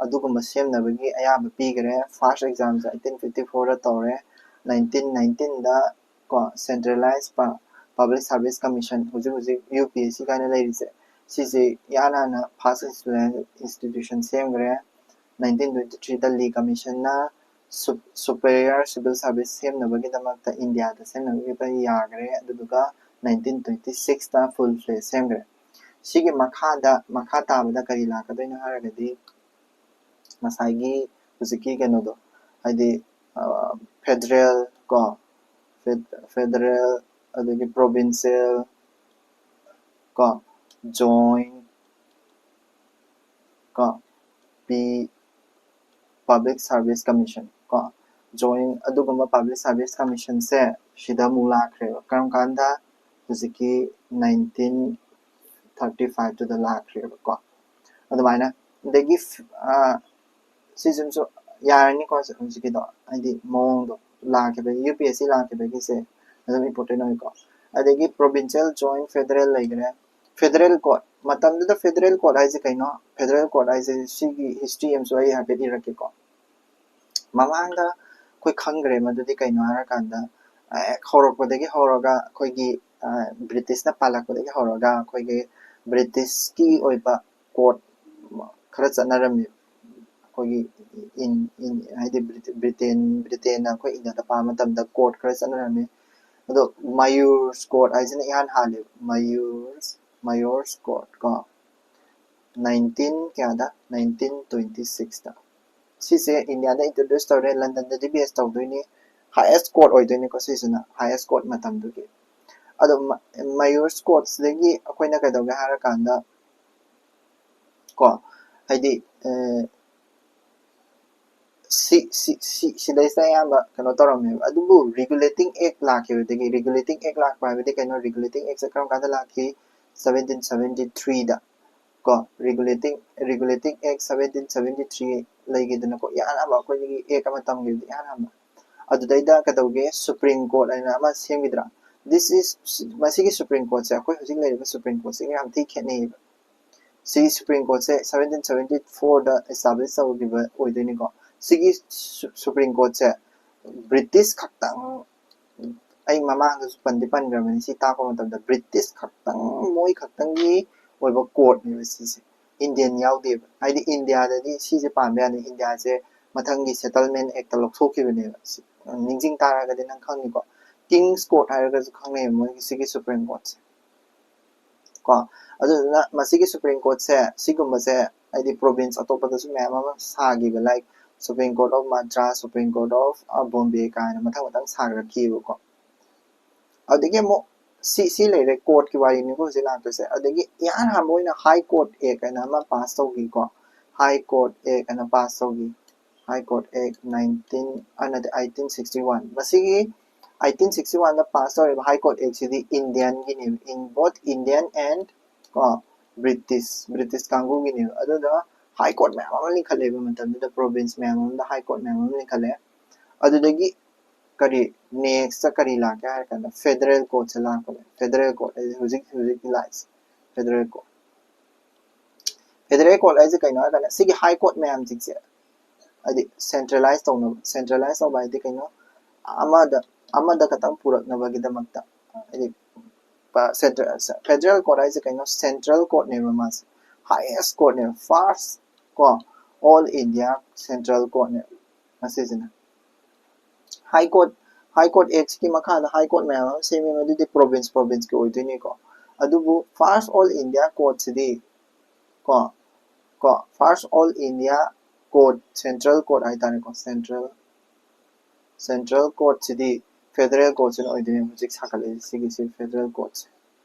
ꯑꯗꯨꯒꯨꯝꯕ ꯁꯦꯝꯅꯕꯒꯤ ꯑꯌꯥꯕ ꯄꯤꯈ꯭ꯔꯦ꯫ First exam ꯁꯦ eighteen fifty four ꯗ ꯇꯧꯔꯦ꯫ Nineteen nineteen ꯗ ꯀꯣ centralized public service commission, ꯍꯧꯖꯤꯛ ꯍꯧꯖꯤꯛ U P S C ꯀꯥꯏꯅ ꯂꯩꯔꯤꯁꯦ, ꯁꯤꯁꯦ ꯏꯍꯥꯟ ꯍꯥꯟꯅ first institution ꯁꯦꯝꯈ꯭ꯔꯦ꯫ Nineteen twenty three ꯗ Lee commission ꯅ superior civil service ꯁꯦꯝꯅꯕꯒꯤꯗꯃꯛꯇ ꯏꯟꯗꯤꯌꯥꯗ ꯁꯦꯝꯅꯕꯒꯤꯗꯃꯛꯇ ꯌꯥꯈ꯭ꯔꯦ꯫ ꯑꯗꯨꯗꯨꯒ nineteen twenty six ꯇ full fledged ꯁꯦꯝꯈ꯭ꯔꯦ꯫ ꯁꯤꯒꯤ ꯃꯈꯥꯗ ꯃꯈꯥ ꯇꯥꯕꯗ ꯀꯔꯤ ꯂꯥꯛꯀꯗꯣꯏꯅꯣ ꯍꯥꯏꯔꯒꯗꯤ ꯉꯁꯥꯏꯒꯤ ꯍꯧꯖꯤꯛꯀꯤ ꯀꯩꯅꯣꯗꯣ, ꯍꯥꯏꯗꯤ federal ꯀꯣ, federal, ꯑꯗꯒꯤ provincial ꯀꯣ, joint ꯀꯣ, ꯄꯤ public service commission ꯀꯣ, joint ꯑꯗꯨꯒꯨꯝꯕ public service commission ꯁꯦ ꯁꯤꯗ ꯑꯃꯨꯛ ꯂꯥꯛꯈ꯭ꯔꯦꯕ꯫ ꯀꯔꯝ ꯀꯥꯟꯗ? ꯍꯧꯖꯤꯛꯀꯤ nineteen thirty five ꯇꯨꯗ ꯂꯥꯛꯈ꯭ꯔꯦꯕꯀꯣ꯫ ꯑꯗꯨꯃꯥꯏꯅ ꯑꯗꯒꯤ ꯁꯤꯁꯤꯃꯁꯨ ꯌꯥꯔꯅꯤꯀꯣ꯫ ꯍꯧꯖꯤꯛꯀꯤꯗꯣ ꯍꯥꯏꯗꯤ ꯃꯑꯣꯡꯗꯣ ꯂꯥꯛꯈꯤꯕꯒꯤ, U P S C ꯂꯥꯛꯈꯤꯕꯒꯤꯁꯦ ꯑꯗꯨꯝ important ꯑꯣꯏꯀꯣ꯫ ꯑꯗꯒꯤ provincial, joint, federal ꯂꯩꯈ꯭ꯔꯦ꯫ Federal court, ꯃꯇꯝꯗꯨꯗ federal court ꯍꯥꯏꯁꯦ ꯀꯩꯅꯣ? Federal court ꯍꯥꯏꯁꯦ ꯁꯤꯒꯤ history ꯑꯃꯁꯨ ꯑꯩ ꯍꯥꯏꯐꯦꯠ ꯏꯔꯛꯀꯦꯀꯣ꯫ ꯃꯃꯥꯡꯗ ꯑꯩꯈꯣꯏ ꯈꯪꯈ꯭ꯔꯦ ꯃꯗꯨꯗꯤ ꯀꯩꯅꯣ ꯍꯥꯏꯔꯀꯥꯟꯗ, ꯍꯦꯛ ꯍꯧꯔꯛꯄꯗꯒꯤ ꯍꯧꯔꯒ ꯑꯩꯈꯣꯏꯒꯤ British ꯅ ꯄꯥꯜꯂꯛꯄꯗꯒꯤ ꯍꯧꯔꯒ ꯑꯩꯈꯣꯏꯒꯤ British ꯀꯤ ꯑꯣꯏꯕ court ꯈꯔ ꯆꯠꯅꯔꯝꯃꯤ꯫ ꯑꯩꯈꯣꯏꯒꯤ ꯍꯥꯏꯗꯤ Britain, Britain ꯅ ꯑꯩꯈꯣꯏ ꯏꯟꯗꯤꯌꯥꯗ ꯄꯥꯟꯕ ꯃꯇꯝꯗ court ꯈꯔ ꯆꯠꯅꯔꯝꯃꯤ꯫ ꯑꯗꯣ Mayors court ꯍꯥꯏꯁꯤꯅ ꯏꯍꯥꯟ ꯍꯥꯜꯂꯦꯕ꯫ Mayors Mayor's Court ꯀꯣ, ꯅꯥꯏꯟꯇꯤꯟ ꯀꯌꯥꯗ? ꯅꯥꯏꯟꯇꯤꯟ ꯇ꯭ꯋꯦꯟꯇꯤ ꯁꯤꯛꯁꯇ꯫ ꯁꯤꯁꯦ ꯏꯟꯗꯤꯌꯥꯗ ꯏꯟꯇ꯭ꯔꯣꯗ꯭ꯌꯨꯁ ꯇꯧꯔꯦ, ꯂꯟꯗꯟꯗꯗꯤ ꯕꯦꯁ ꯇꯧꯗꯣꯏꯅꯤ, ꯍꯥꯏꯌꯦꯁ ꯀꯣꯔꯠ ꯑꯣꯏꯗꯣꯏꯅꯤꯀꯣ ꯁꯤꯁꯤꯅ, ꯍꯥꯏꯌꯦꯁ ꯀꯣꯔꯠ ꯃꯇꯝꯗꯨꯒꯤ꯫ ꯑꯗꯣ ꯃꯌꯣꯔꯁ ꯀꯣꯔꯠꯁꯤꯗꯒꯤ ꯑꯩꯈꯣꯏꯅ ꯀꯩꯗꯧꯒꯦ ꯍꯥꯏꯔꯀꯥꯟꯗ ꯀꯣ, ꯍꯥꯏꯗꯤ ꯁꯤ ꯁꯤ ꯁꯤ ꯁꯤꯗꯩꯁꯤꯗ ꯑꯌꯥꯝꯕ ꯀꯩꯅꯣ ꯇꯧꯔꯝꯃꯦꯕ꯫ ꯑꯗꯨꯕꯨ ꯔꯤꯒꯨꯂꯦꯇꯤꯡ ꯑꯦꯛ ꯂꯥꯛꯈꯤꯕꯗꯒꯤ, ꯔꯤꯒꯨꯂꯦꯇꯤꯡ ꯑꯦꯛ ꯂꯥꯛꯄ ꯍꯥꯏꯕꯗꯤ ꯀꯩꯅꯣ? ꯔꯤꯒꯨꯂꯦꯇꯤꯡ ꯑꯦꯛꯁꯦ ꯀꯔꯝ ꯀꯥꯟꯗ ꯂꯥꯛꯈꯤ? ꯁꯕꯦꯟꯇꯤꯟ ꯁꯕꯦꯟꯇꯤ ꯊ꯭ꯔꯤꯗ ꯀꯣ, ꯔꯤꯒꯨꯂꯦꯇꯤꯡ ꯔꯤꯒꯨꯂꯦꯇꯤꯡ ꯑꯦꯛ ꯁꯕꯦꯟꯇꯤꯟ ꯁꯕꯦꯟꯇꯤ ꯊ꯭ꯔꯤ ꯂꯩꯈꯤꯗꯅꯀꯣ, ꯏꯍꯥꯟ ꯍꯥꯟꯕ ꯑꯩꯈꯣꯏꯒꯤ ꯑꯦꯛ ꯑꯃ ꯇꯝꯈꯤꯕꯗꯤ ꯏꯍꯥꯟ ꯍꯥꯟꯕ꯫ ꯑꯗꯨꯗꯩꯗ ꯀꯩꯗꯧꯒꯦ? ꯁꯨꯄ꯭ꯔꯤꯝ ꯀꯣꯔꯠ ꯍꯥꯏꯅ ꯑꯃ ꯁꯦꯝꯈꯤꯗ꯭ꯔꯥ? This is, ꯃꯁꯤꯒꯤ ꯁꯨꯄ꯭ꯔꯤꯝ ꯀꯣꯔꯠꯁꯦ ꯑꯩꯈꯣꯏ ꯍꯧꯖꯤꯛ ꯂꯩꯔꯤꯕ ꯁꯨꯄ꯭ꯔꯤꯝ ꯀꯣꯔꯠꯁꯤꯒ ꯌꯥꯝ ꯊꯤ ꯈꯦꯠꯅꯩꯌꯦꯕ꯫ ꯁꯤꯒꯤ ꯁꯨꯄ꯭ꯔꯤꯝ ꯀꯣꯔꯠꯁꯦ ꯁꯕꯦꯟꯇꯤꯟ ꯁꯕꯦꯟꯇꯤ ꯐꯣꯔꯗ ꯑꯦꯁꯇꯥꯕ꯭ꯂꯤꯁ ꯇꯧꯈꯤꯕ ꯑꯣꯏꯗꯣꯏꯅꯤꯀꯣ꯫ ꯁꯤꯒꯤ ꯁꯨꯄ꯭ꯔꯤꯝ ꯀꯣꯔꯠꯁꯦ ꯕ꯭ꯔꯤꯇꯤꯁ ꯈꯛꯇꯪ, ꯑꯩ ꯃꯃꯥꯡꯗꯁꯨ ꯄꯟꯗꯤ ꯄꯟꯈ꯭ꯔꯕꯅꯤ, ꯁꯤ ꯇꯥꯛꯄ ꯃꯇꯝꯗ ꯕ꯭ꯔꯤꯇꯤꯁ ꯈꯛꯇꯪ, ꯃꯣꯏ ꯈꯛꯇꯪꯒꯤ ꯑꯣꯏꯕ ꯀꯣꯔꯠꯅꯦꯕ ꯁꯤꯁꯦ, ꯏꯟꯗꯤꯌꯟ ꯌꯥꯎꯗꯦꯕ꯫ ꯍꯥꯏꯗꯤ ꯏꯟꯗꯤꯌꯥꯗꯗꯤ ꯁꯤꯁꯦ ꯄꯥꯟꯕ ꯌꯥꯗꯦ, ꯏꯟꯗꯤꯌꯥꯁꯦ ꯃꯊꯪꯒꯤ ꯁꯦꯇꯜꯃꯦꯟ ꯑꯦꯛꯇ ꯂꯧꯊꯣꯛꯈꯤꯕꯅꯦꯕ꯫ ꯅꯤꯡꯁꯤꯡ ꯇꯥꯔꯒꯗꯤ ꯅꯪ ꯈꯪꯅꯤꯀꯣ, ꯀꯤꯡꯁ ꯀꯣꯔꯠ ꯍꯥꯏꯔꯒꯁꯨ ꯈꯪꯅꯩ ꯃꯣꯏꯒꯤ ꯁꯤꯒꯤ ꯁꯨꯄ꯭ꯔꯤꯝ ꯀꯣꯔꯠꯁꯦ ꯀꯣ꯫ ꯑꯗꯨꯗꯨꯅ ꯃꯁꯤꯒꯤ ꯁꯨꯄ꯭ꯔꯤꯝ ꯀꯣꯔꯠꯁꯦ ꯁꯤꯒꯨꯝꯕꯁꯦ ꯍꯥꯏꯗꯤ ꯄ꯭ꯔꯣꯚꯤꯟꯁ ꯑꯇꯣꯞꯄꯗꯁꯨ ꯃꯌꯥꯝ ꯑꯃ ꯁꯥꯈꯤꯕ, like Supreme Court of Madras, Supreme Court of Bombay ꯀꯥꯏꯅ ꯃꯊꯪ ꯃꯊꯪ ꯁꯥꯒꯠꯈꯤꯕꯀꯣ꯫ ꯑꯗꯒꯤ ꯑꯃꯨꯛ ꯁꯤ ꯁꯤ ꯂꯩꯔꯦ, ꯀꯣꯔꯠꯀꯤ ꯋꯥꯔꯤꯅꯤꯀꯣ ꯍꯧꯖꯤꯛ ꯂꯥꯛꯇꯣꯏꯁꯦ꯫ ꯑꯗꯒꯤ ꯏꯍꯥꯟ ꯍꯥꯟꯕ ꯑꯣꯏꯅ ꯍꯥꯏ ꯀꯣꯔꯠ ꯑꯦꯛ ꯍꯥꯏꯅ ꯑꯃ ꯄꯥꯁ ꯇꯧꯈꯤꯀꯣ, ꯍꯥꯏ ꯀꯣꯔꯠ ꯑꯦꯛ ꯍꯥꯏꯅ ꯄꯥꯁ ꯇꯧꯈꯤ꯫ ꯍꯥꯏ ꯀꯣꯔꯠ ꯑꯦꯛ ꯅꯥꯏꯟꯇꯤꯟ, ꯑ, ꯅꯠꯇꯦ, ꯑꯩꯇꯤꯟ ꯁꯤꯛꯁꯇꯤ ꯋꯥꯟ꯫ ꯃꯁꯤꯒꯤ ꯑꯩꯇꯤꯟ ꯁꯤꯛꯁꯇꯤ ꯋꯥꯟꯗ ꯄꯥꯁ ꯇꯧꯔꯤꯕ ꯍꯥꯏ ꯀꯣꯔꯠ ꯑꯦꯛꯁꯤꯗꯤ ꯏꯟꯗꯤꯌꯟꯒꯤꯅꯦꯕ, in both Indian and ꯀꯣ ꯕ꯭ꯔꯤꯇꯤꯁ, ꯕ꯭ꯔꯤꯇꯤꯁ ꯀꯥꯡꯕꯨꯒꯤꯅꯦꯕ꯫ ꯑꯗꯨꯗ ꯍꯥꯏ ꯀꯣꯔꯠ ꯃꯌꯥꯝ ꯑꯃ ꯂꯤꯡꯈꯠꯂꯛꯑꯦꯕ ꯃꯇꯝꯗꯨꯗ, ꯄ꯭ꯔꯣꯚꯤꯟꯁ ꯃꯌꯥꯝ ꯑꯃꯗ ꯍꯥꯏ ꯀꯣꯔꯠ ꯃꯌꯥꯝ ꯑꯃ ꯂꯤꯡꯈꯠꯂꯛꯑꯦ꯫ ꯑꯗꯨꯗꯒꯤ ꯀꯔꯤ, ꯅꯦꯛꯁꯇ ꯀꯔꯤ ꯂꯥꯛꯀꯦ ꯍꯥꯏꯔ ꯀꯥꯟꯗ ꯐꯦꯗꯔꯦꯜ ꯀꯣꯔꯠꯁꯦ ꯂꯥꯛꯄꯅꯦ꯫ ꯐꯦꯗꯔꯦꯜ ꯀꯣꯔꯠ ꯍꯥꯏꯁꯦ ꯍꯧꯖꯤꯛ ꯍꯧꯖꯤꯛꯀꯤ ꯂꯥꯛꯏꯁꯦ, ꯐꯦꯗꯔꯦꯜ ꯀꯣꯔꯠ꯫ ꯐꯦꯗꯔꯦꯜ ꯀꯣꯔꯠ ꯍꯥꯏꯁꯦ ꯀꯩꯅꯣ ꯍꯥꯏꯔ ꯀꯥꯟꯗ ꯁꯤꯒꯤ ꯍꯥꯏ ꯀꯣꯔꯠ ꯃꯌꯥꯝꯁꯤꯡꯁꯦ ꯍꯥꯏꯗꯤ ꯁꯦꯟꯇ꯭ꯔꯦꯂꯥꯏꯁ ꯇꯧꯅꯕ, ꯁꯦꯟꯇ꯭ꯔꯦꯂꯥꯏꯁ ꯇꯧꯕ ꯍꯥꯏꯗꯤ ꯀꯩꯅꯣ? ꯑꯃꯗ ꯑꯃꯗ ꯈꯛꯇꯪ ꯄꯨꯔꯛꯅꯕꯒꯤꯗꯃꯛꯇ, ꯍꯥꯏꯗꯤ ꯐꯦꯗꯔꯦꯜ ꯀꯣꯔꯠ ꯍꯥꯏꯁꯦ ꯀꯩꯅꯣ? ꯁꯦꯟꯇ꯭ꯔꯦꯜ ꯀꯣꯔꯠꯅꯦꯕ ꯃꯥꯁꯦ, ꯍꯥꯏꯌꯦꯁ ꯀꯣꯔꯠꯅꯦꯕ, ꯐꯥꯔꯁ ꯀꯣ, ꯑꯣꯜ ꯏꯟꯗꯤꯌꯥ ꯁꯦꯟꯇ꯭ꯔꯦꯜ ꯀꯣꯔꯠꯅꯦꯕ ꯃꯁꯤꯁꯤꯅ꯫ ꯍꯥꯏ ꯀꯣꯔꯠ, ꯍꯥꯏ ꯀꯣꯔꯠ ꯑꯦꯛꯁꯀꯤ ꯃꯈꯥꯗ ꯍꯥꯏ ꯀꯣꯔꯠ ꯃꯌꯥꯝ ꯑꯃ ꯁꯦꯝꯃꯦ, ꯃꯗꯨꯗꯤ ꯄ꯭ꯔꯣꯚꯤꯟꯁ ꯄ꯭ꯔꯣꯚꯤꯟꯁꯀꯤ ꯑꯣꯏꯗꯣꯏꯅꯤꯀꯣ꯫ ꯑꯗꯨꯕꯨ first all India courtꯁꯤꯗꯤ ꯀꯣ ꯀꯣ first all India court, central court ꯍꯥꯏꯇꯥꯔꯦꯀꯣ, central central courtꯁꯤꯗꯤ federal courtꯁꯤꯅ ꯑꯣꯏꯗꯣꯏꯅꯦ꯫ ꯍꯧꯖꯤꯛ ꯁꯥꯒꯠꯂꯛꯏꯁꯦ ꯁꯤꯒꯤꯁꯤ federal courtꯁꯦ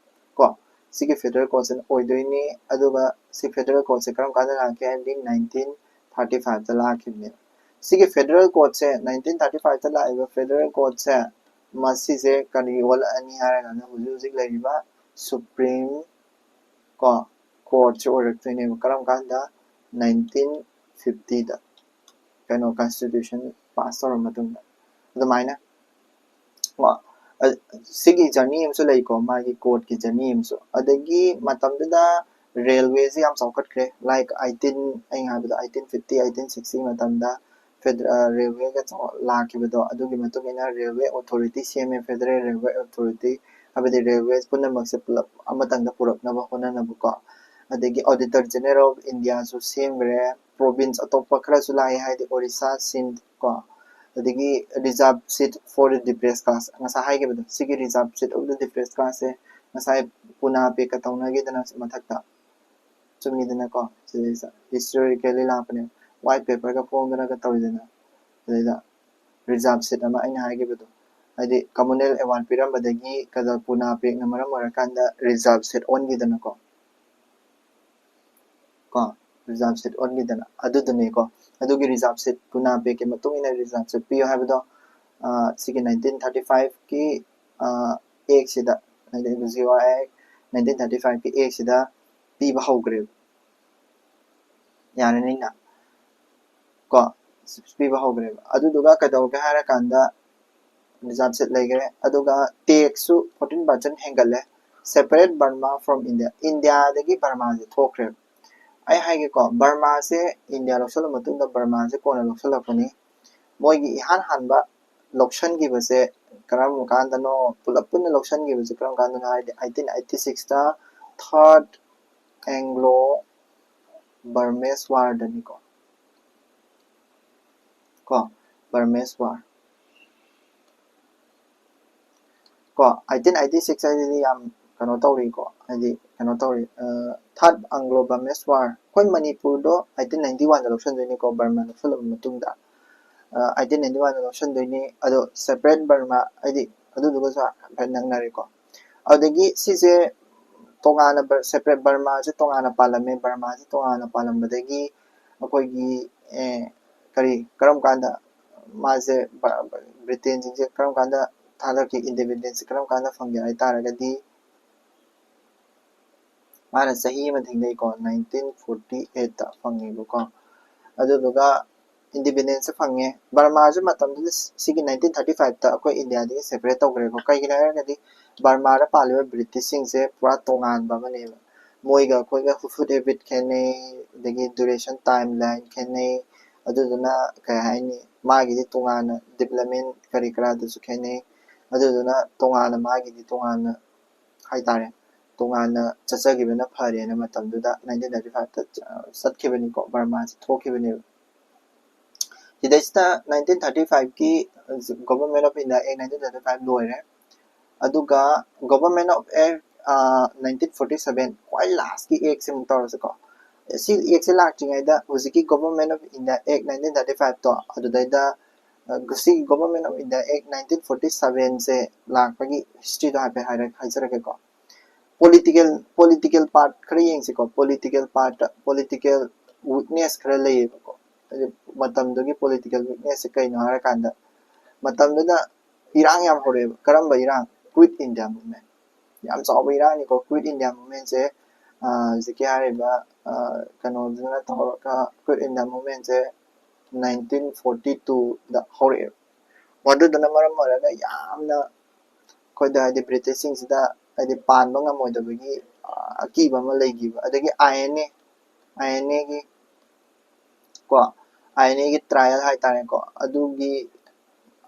ꯀꯣ ꯁꯤꯒꯤ federal courtꯁꯤꯅ ꯑꯣꯏꯗꯣꯏꯅꯤ꯫ ꯑꯗꯨꯒ ꯁꯤ federal courtꯁꯦ ꯀꯔꯝ ꯀꯥꯟꯗ ꯂꯥꯛꯀꯦ ꯍꯥꯏꯔꯗꯤ nineteen thirty fiveꯇ ꯂꯥꯛꯈꯤꯕꯅꯦꯕ꯫ ꯁꯤꯒꯤ federal courtꯁꯦ nineteen thirty fiveꯇ ꯂꯥꯛꯏꯕ federal courtꯁꯦ ꯃꯁꯤꯁꯦ ꯀꯔꯤ ꯑꯣꯜꯂꯛꯑꯅꯤ ꯍꯥꯏꯔꯀꯥꯟꯗ ꯍꯧꯖꯤꯛ ꯍꯧꯖꯤꯛ ꯂꯩꯔꯤꯕ supreme ꯀꯣ courtꯁꯦ ꯑꯣꯏꯔꯛꯇꯣꯏꯅꯦꯕ꯫ ꯀꯔꯝ ꯀꯥꯟꯗ? nineteen fiftyꯗ ꯀꯩꯅꯣ constitution pass ꯇꯧꯔ ꯃꯇꯨꯡꯗ ꯑꯗꯨꯃꯥꯏꯅ ꯀꯣ ꯁꯤꯒꯤ journey ꯑꯃꯁꯨ ꯂꯩꯀꯣ, ꯃꯥꯒꯤ courtꯀꯤ journey ꯑꯃꯁꯨ꯫ ꯑꯗꯒꯤ ꯃꯇꯝꯗꯨꯗ railwayꯁꯦ ꯌꯥꯝ ꯆꯥꯎꯈꯠꯈ꯭ꯔꯦ꯫ Like eighteen ꯑꯩꯅ ꯍꯥꯏꯕꯗꯣ eighteen fifty eighteen sixty ꯃꯇꯝꯗ railwayꯒ ꯂꯥꯛꯈꯤꯕꯗꯣ, ꯑꯗꯨꯒꯤ ꯃꯇꯨꯡ ꯏꯟꯅ railway authority ꯁꯦꯝꯃꯦ, federal railway authority꯫ ꯍꯥꯏꯕꯗꯤ railway ꯄꯨꯝꯅꯃꯛꯁꯦ ꯄꯨꯂꯞ ꯑꯃꯇꯪꯗ ꯄꯨꯔꯛꯅꯕ ꯍꯣꯠꯅꯅꯕꯀꯣ꯫ ꯑꯗꯒꯤ Auditor General of Indiaꯁꯨ ꯁꯦꯝꯈ꯭ꯔꯦ꯫ Province ꯑꯇꯣꯞꯄ ꯈꯔꯁꯨ ꯂꯥꯛꯑꯦ, ꯍꯥꯏꯗꯤ Orissa, Sindh ꯀꯣ꯫ ꯑꯗꯒꯤ reserve seat for the depressed class, ꯉꯁꯥꯏ ꯍꯥꯏꯈꯤꯕꯗꯣ, ꯁꯤꯒꯤ reserve seat of the depressed classꯁꯦ ꯉꯁꯥꯏ ꯄꯨꯅꯥ ꯄꯦꯛꯀ ꯇꯧꯅꯈꯤꯗꯅ ꯃꯊꯛꯇ, ꯆꯨꯝꯃꯤꯗꯅꯀꯣ? ꯁꯤꯗꯩꯁꯤꯗ historically ꯂꯥꯛꯄꯅꯦ, white paperꯒ ꯐꯣꯡꯗꯅꯒ ꯇꯧꯔꯤꯗꯅ꯫ ꯑꯗꯩꯗ reserve seat ꯑꯃ ꯑꯩꯅ ꯍꯥꯏꯈꯤꯕꯗꯣ, ꯍꯥꯏꯗꯤ communal award ꯄꯤꯔꯝꯕꯗꯒꯤ ꯀꯗ ꯄꯨꯅꯥ ꯄꯦꯛꯅ ꯃꯔꯝ ꯑꯣꯏꯔꯀꯥꯟꯗ reserve seat ꯑꯣꯟꯈꯤꯗꯅꯀꯣ꯫ ꯀꯣ reserve seat ꯑꯣꯟꯈꯤꯗꯅ ꯑꯗꯨꯗꯨꯅꯤꯀꯣ꯫ ꯑꯗꯨꯒꯤ reserve seat ꯄꯨꯅꯥ ꯄꯦꯛꯀꯤ ꯃꯇꯨꯡ ꯏꯟꯅ reserve seat ꯄꯤꯌꯨ ꯍꯥꯏꯕꯗꯣ ꯁꯤꯒꯤ nineteen thirty fiveꯀꯤ actꯁꯤꯗ, ꯍꯥꯏꯗꯤ G O I Act nineteen thirty fiveꯀꯤ actꯁꯤꯗ ꯄꯤꯕ ꯍꯧꯈ꯭ꯔꯦꯕ꯫ ꯌꯥꯔꯅꯤꯅ ꯀꯣ ꯄꯤꯕ ꯍꯧꯈ꯭ꯔꯦꯕ꯫ ꯑꯗꯨꯗꯨꯒ ꯀꯩꯗꯧꯒꯦ ꯍꯥꯏꯔꯀꯥꯟꯗ reserve seat ꯂꯩꯈ꯭ꯔꯦ, ꯑꯗꯨꯒ taxꯁꯨ fourteen percent ꯍꯦꯟꯒꯠꯂꯦ꯫ Separate Burma from India, ꯏꯟꯗꯤꯌꯥꯗꯒꯤ ꯕꯔꯃꯥꯁꯦ ꯊꯣꯛꯈ꯭ꯔꯦꯕ꯫ ꯑꯩ ꯍꯥꯏꯒꯦꯀꯣ, ꯕꯔꯃꯥꯁꯦ ꯏꯟꯗꯤꯌꯥ ꯂꯧꯁꯤꯜꯂ ꯃꯇꯨꯡꯗ ꯕꯔꯃꯥꯁꯦ ꯀꯣꯟꯅ ꯂꯧꯁꯤꯜꯂꯛꯄꯅꯤ꯫ ꯃꯣꯏꯒꯤ ꯏꯍꯥꯟ ꯍꯥꯟꯕ ꯂꯧꯁꯤꯟꯈꯤꯕꯁꯦ ꯀꯔꯝ ꯀꯥꯟꯗꯅꯣ, ꯄꯨꯂꯞ ꯄꯨꯟꯅ ꯂꯧꯁꯤꯟꯈꯤꯕꯁꯦ ꯀꯔꯝ ꯀꯥꯟꯗꯅꯣ ꯍꯥꯏꯔꯗꯤ eighteen eighty sixꯇ Third Anglo Burmese Warꯗꯅꯤꯀꯣ꯫ ꯀꯣ Burmese War ꯀꯣ eighteen eighty six ꯍꯥꯏꯁꯤꯗꯤ ꯌꯥꯝ ꯀꯩꯅꯣ ꯇꯧꯔꯤꯀꯣ, ꯍꯥꯏꯗꯤ ꯀꯩꯅꯣ ꯇꯧꯔꯤ, ꯊꯥꯔꯠ ꯑꯪꯒ꯭ꯂꯣ ꯕꯔꯃꯦꯁ ꯋꯥꯔ, ꯑꯩꯈꯣꯏ ꯃꯅꯤꯄꯨꯔꯗꯣ ꯑꯩꯇꯤꯟ ꯅꯥꯏꯟꯇꯤ ꯋꯥꯟꯗ ꯂꯧꯁꯤꯟꯗꯣꯏꯅꯤꯀꯣ, ꯕꯔꯃꯥ ꯂꯧꯁꯤꯜꯂꯕ ꯃꯇꯨꯡꯗ ꯑꯩꯇꯤꯟ ꯅꯥꯏꯟꯇꯤ ꯋꯥꯟꯗ ꯂꯧꯁꯤꯟꯗꯣꯏꯅꯤ꯫ ꯑꯗꯣ ꯁꯦꯄꯔꯦꯠ ꯕꯔꯃꯥ, ꯍꯥꯏꯗꯤ ꯑꯗꯨꯗꯨꯒꯁꯨ ꯍꯥꯏꯐꯦꯠ ꯅꯛꯅꯔꯦꯀꯣ꯫ ꯑꯗꯨꯗꯒꯤ ꯁꯤꯁꯦ ꯇꯣꯉꯥꯟꯅ ꯁꯦꯄꯔꯦꯠ, ꯕꯔꯃꯥꯁꯦ ꯇꯣꯉꯥꯟꯅ ꯄꯥꯜꯂꯝꯃꯦ꯫ ꯕꯔꯃꯥꯁꯦ ꯇꯣꯉꯥꯟꯅ ꯄꯥꯜꯂꯝꯕꯗꯒꯤ ꯑꯩꯈꯣꯏꯒꯤ ꯀꯔꯤ, ꯀꯔꯝ ꯀꯥꯟꯗ ꯃꯥꯁꯦ, ꯕ꯭ꯔꯤꯇꯦꯟꯁꯤꯡꯁꯦ ꯀꯔꯝ ꯀꯥꯟꯗ ꯊꯥꯗꯔꯛꯈꯤ, ꯏꯟꯗꯤꯄꯦꯟꯗꯦꯟꯁꯁꯦ ꯀꯔꯝ ꯀꯥꯟꯗ ꯐꯪꯒꯦ ꯍꯥꯏ ꯇꯥꯔꯒꯗꯤ, ꯃꯥꯅ ꯆꯍꯤ ꯑꯃ ꯊꯦꯡꯅꯩꯀꯣ, ꯅꯥꯏꯟꯇꯤꯟ ꯐꯣꯔꯇꯤ ꯑꯩꯠꯇ ꯐꯪꯉꯦꯕꯀꯣ꯫ ꯑꯗꯨꯗꯨꯒ ꯏꯟꯗꯤꯄꯦꯟꯗꯦꯟꯁꯁꯦ ꯐꯪꯉꯦ꯫ ꯕꯔꯃꯥꯁꯦ ꯃꯇꯝꯗꯨꯗ, ꯁꯤꯒꯤ ꯅꯥꯏꯟꯇꯤꯟ ꯊꯥꯔꯇꯤ ꯐꯥꯏꯚꯇ ꯑꯩꯈꯣꯏ ꯏꯟꯗꯤꯌꯥꯗꯒꯤ ꯁꯦꯄꯔꯦꯠ ꯇꯧꯈ꯭ꯔꯦꯀꯣ꯫ ꯀꯩꯒꯤꯅꯣ ꯍꯥꯏꯔꯒꯗꯤ ꯕꯔꯃꯥꯗ ꯄꯥꯜꯂꯤꯕ ꯕ꯭ꯔꯤꯇꯤꯁꯁꯤꯡꯁꯦ ꯄꯨꯔꯥ ꯇꯣꯉꯥꯟꯕ ꯑꯃꯅꯦꯕ꯫ ꯃꯣꯏꯒ ꯑꯩꯈꯣꯏꯒ ꯐꯨꯗ ꯍꯦꯕꯤꯠ ꯈꯦꯠꯅꯩ, ꯑꯗꯒꯤ ꯗ꯭ꯌꯨꯔꯦꯁꯟ ꯇꯥꯏꯝ ꯂꯥꯏꯟ ꯈꯦꯠꯅꯩ꯫ ꯑꯗꯨꯗꯨꯅ ꯀꯩ ꯍꯥꯏꯅꯤ, ꯃꯥꯒꯤꯗꯤ ꯇꯣꯉꯥꯟꯅ ꯗꯤꯕꯂꯞꯃꯦꯟ ꯀꯔꯤ ꯀꯔꯥꯗꯨꯁꯨ ꯈꯦꯠꯅꯩ꯫ ꯑꯗꯨꯗꯨꯅ ꯇꯣꯉꯥꯟꯅ, ꯃꯥꯒꯤꯗꯤ ꯇꯣꯉꯥꯟꯅ ꯍꯥꯏꯇꯥꯔꯦ, ꯇꯣꯉꯥꯟꯅ ꯆꯠꯆꯈꯤꯕꯅ ꯐꯔꯦꯅ ꯃꯇꯝꯗꯨꯗ ꯅꯥꯏꯟꯇꯤꯟ ꯊꯥꯔꯇꯤ ꯐꯥꯏꯚꯇ ꯆꯠꯈꯤꯕꯅꯤꯀꯣ, ꯕꯔꯃꯥꯁꯦ ꯊꯣꯛꯈꯤꯕꯅꯦꯕ꯫ ꯁꯤꯗꯩꯁꯤꯗ ꯅꯥꯏꯟꯇꯤꯟ ꯊꯥꯔꯇꯤ ꯐꯥꯏꯚꯀꯤ Government of India Act nineteen thirty five ꯂꯣꯏꯔꯦ꯫ ꯑꯗꯨꯒ Government of Act nineteen forty seven, ꯈ꯭ꯋꯥꯏ ꯂꯥꯁꯀꯤ ꯑꯦꯛꯁꯦ ꯑꯃꯨꯛ ꯇꯧꯔꯁꯤꯀꯣ꯫ ꯁꯤ ꯑꯦꯛꯁꯦ ꯂꯥꯛꯇ꯭ꯔꯤꯉꯩꯗ ꯍꯧꯖꯤꯛꯀꯤ Government of India Act nineteen thirty ꯐꯥꯏꯚꯇꯣ, ꯑꯗꯨꯗꯩꯗ ꯁꯤꯒꯤ Government of India Act nineteen forty ꯁꯚꯦꯟꯁꯦ ꯂꯥꯛꯄꯒꯤ ꯍꯤꯁꯇ꯭ꯔꯤꯗꯣ ꯍꯥꯏꯐꯦꯠ ꯍꯥꯏꯔ-, ꯍꯥꯏꯖꯔꯛꯀꯦꯀꯣ꯫ ꯄꯣꯂꯤꯇꯤꯀꯦꯜ, ꯄꯣꯂꯤꯇꯤꯀꯦꯜ ꯄꯥꯔꯠ ꯈꯔ ꯌꯦꯡꯁꯤꯀꯣ꯫ ꯄꯣꯂꯤꯇꯤꯀꯦꯜ ꯄꯥꯔꯠꯇ ꯄꯣꯂꯤꯇꯤꯀꯦꯜ ꯋꯤꯛꯅꯦꯁ ꯈꯔ ꯂꯩꯌꯦꯕꯀꯣ꯫ ꯍꯥꯏꯗꯤ ꯃꯇꯝꯗꯨꯒꯤ ꯄꯣꯂꯤꯇꯤꯀꯦꯜ ꯋꯤꯛꯅꯦꯁꯁꯦ ꯀꯩꯅꯣ ꯍꯥꯏꯔꯀꯥꯟꯗ, ꯃꯇꯝꯗꯨꯗ ꯏꯔꯥꯡ ꯌꯥꯝ ꯍꯧꯔꯛꯑꯦꯕ꯫ ꯀꯔꯝꯕ ꯏꯔꯥꯡ? Quit India Movement꯫ ꯌꯥꯝ ꯆꯥꯎꯕ ꯏꯔꯥꯡꯅꯤꯀꯣ꯫ Quit India Movementꯁꯦ ꯍꯧꯖꯤꯛꯀꯤ ꯍꯥꯏꯔꯤꯕ ꯀꯩꯅꯣꯗꯨꯅ ꯇꯧꯔꯒ, Quit India Movementꯁꯦ ꯅꯥꯏꯟꯇꯤꯟ ꯐꯣꯔꯇꯤ ꯇꯨꯗ ꯍꯧꯔꯛꯑꯦꯕ꯫ ꯃꯗꯨꯗꯨꯅ ꯃꯔꯝ ꯑꯣꯏꯔꯒ ꯌꯥꯝꯅ ꯑꯩꯈꯣꯏꯗ, ꯍꯥꯏꯗꯤ ꯕ꯭ꯔꯤꯇꯤꯁꯁꯤꯡꯁꯤꯗ, ꯍꯥꯏꯗꯤ ꯄꯥꯟꯕ ꯉꯝꯃꯣꯏꯗꯕꯒꯤ ꯑꯀꯤꯕ ꯑꯃ ꯂꯩꯈꯤꯕ꯫ ꯑꯗꯒꯤ ꯑꯥꯏ ꯑꯦꯟ ꯑꯦ, ꯑꯥꯏ ꯑꯦꯟ ꯑꯦꯒꯤ ꯀꯣ, ꯑꯥꯏ ꯑꯦꯟ ꯑꯦꯒꯤ ꯇ꯭ꯔꯥꯏꯌꯦꯜ ꯍꯥꯏꯇꯥꯔꯦꯀꯣ, ꯑꯗꯨꯒꯤ,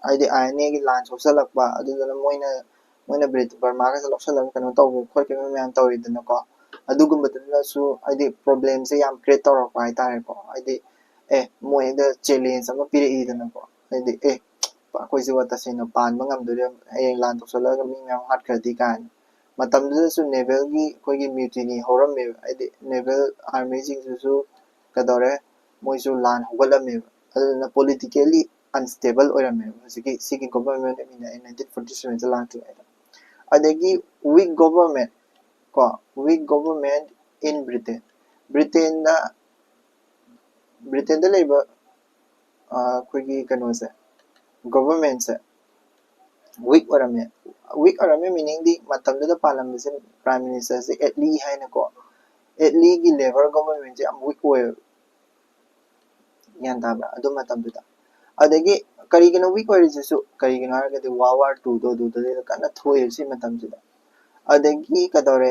ꯍꯥꯏꯗꯤ ꯑꯥꯏ ꯑꯦꯟ ꯑꯦꯒꯤ ꯂꯥꯟ ꯁꯣꯛꯆꯜꯂꯛꯄ, ꯑꯗꯨꯗꯨꯅ ꯃꯣꯏꯅ, ꯃꯣꯏꯅ ꯕ꯭ꯔꯤꯇꯤꯁ, ꯕꯔꯃꯥꯒꯁꯦ ꯂꯧꯁꯜꯂꯒ ꯀꯩꯅꯣ ꯇꯧꯕ ꯈꯣꯠꯈꯤꯕ ꯃꯌꯥꯝ ꯇꯧꯔꯤꯗꯅꯀꯣ꯫ ꯑꯗꯨꯒꯨꯝꯕꯗꯨꯅꯁꯨ ꯍꯥꯏꯗꯤ ꯄ꯭ꯔꯣꯕ꯭ꯂꯦꯝꯁꯦ ꯌꯥꯝ ꯀ꯭ꯔꯤꯌꯦꯠ ꯇꯧꯔꯛꯄ ꯍꯥꯏꯇꯥꯔꯦꯀꯣ꯫ ꯍꯥꯏꯗꯤ ꯑꯦ, ꯃꯣꯏꯗ ꯆꯦꯂꯦꯟꯖ ꯑꯃ ꯄꯤꯔꯛꯏꯗꯅꯀꯣ꯫ ꯍꯥꯏꯗꯤ ꯑꯦ, ꯑꯩꯈꯣꯏꯁꯤꯕꯨ ꯇꯁꯦꯡꯅ ꯄꯥꯟꯕ ꯉꯝꯗꯣꯏꯔ, ꯍꯌꯦꯡ ꯂꯥꯟ ꯇꯧꯁꯜꯂꯒ ꯃꯤ ꯃꯌꯥꯝ ꯍꯥꯠꯈ꯭ꯔꯗꯤ ꯀꯥꯏꯅ꯫ ꯃꯇꯝꯗꯨꯗꯁꯨ ꯅꯦꯚꯦꯜꯒꯤ ꯑꯩꯈꯣꯏꯒꯤ ꯃ꯭ꯌꯨꯇꯤꯅꯤ ꯍꯧꯔꯝꯃꯦꯕ, ꯍꯥꯏꯗꯤ ꯅꯦꯚꯦꯜ ꯑꯥꯔꯃꯤꯁꯤꯡꯁꯤꯁꯨ ꯀꯩꯗꯧꯔꯦ, ꯃꯣꯏꯁꯨ ꯂꯥꯟ ꯍꯧꯒꯠꯂꯝꯃꯦꯕ꯫ ꯑꯗꯨꯗꯨꯅ ꯄꯣꯂꯤꯇꯤꯀꯦꯜꯂꯤ ꯑꯟꯁꯇꯦꯕꯜ ꯑꯣꯏꯔꯝꯃꯦꯕ ꯍꯧꯖꯤꯛꯀꯤ ꯁꯤꯒꯤ government of India nineteen forty ꯁꯚꯦꯟꯗ ꯂꯥꯛꯇ꯭ꯔꯤꯉꯩꯗ꯫ ꯑꯗꯒꯤ ꯋꯤꯛ ꯒꯣꯕꯔꯃꯦꯟ ꯀꯣ, ꯋꯤꯛ ꯒꯣꯕꯔꯃꯦꯟ ꯏꯟ ꯕ꯭ꯔꯤꯇꯦꯟ, ꯕ꯭ꯔꯤꯇꯦꯟꯗ ꯕ꯭ꯔꯤꯇꯦꯟꯗ ꯂꯩꯕ ꯑꯩꯈꯣꯏꯒꯤ ꯀꯩꯅꯣꯁꯦ, ꯒꯣꯕꯔꯃꯦꯟꯁꯦ ꯋꯤꯛ ꯑꯣꯏꯔꯝꯃꯦ꯫ ꯋꯤꯛ ꯑꯣꯏꯔꯝꯃꯦ ꯃꯤꯅꯤꯡꯗꯤ ꯃꯇꯝꯗꯨꯗ ꯄꯥꯜꯂꯝꯕꯁꯦ ꯄ꯭ꯔꯥꯏꯝ ꯃꯤꯅꯤꯁꯇꯔꯁꯦ ꯑꯦꯠꯂꯤ ꯍꯥꯏꯅꯀꯣ, ꯑꯦꯠꯂꯤꯒꯤ ꯂꯦꯕꯔ ꯒꯣꯕꯔꯃꯦꯟꯁꯦ ꯌꯥꯝ ꯋꯤꯛ ꯑꯣꯏꯌꯦꯕ꯫ ꯒ꯭ꯌꯥꯟ ꯇꯥꯕ꯭ꯔꯥ? ꯑꯗꯨ ꯃꯇꯝꯗꯨꯗ꯫ ꯑꯗꯒꯤ ꯀꯔꯤꯒꯤꯅꯣ ꯋꯤꯛ ꯑꯣꯏꯔꯤꯁꯤꯁꯨ? ꯀꯔꯤꯒꯤꯅꯣ ꯍꯥꯏꯔꯒꯗꯤ ꯋꯥꯔꯜ ꯋꯥꯔ ꯇꯨꯗꯣ ꯑꯗꯨꯗ ꯀꯟꯅ ꯊꯣꯛꯑꯦꯕ ꯁꯤ ꯃꯇꯝꯁꯤꯗ꯫ ꯑꯗꯒꯤ ꯀꯩꯗꯧꯔꯦ?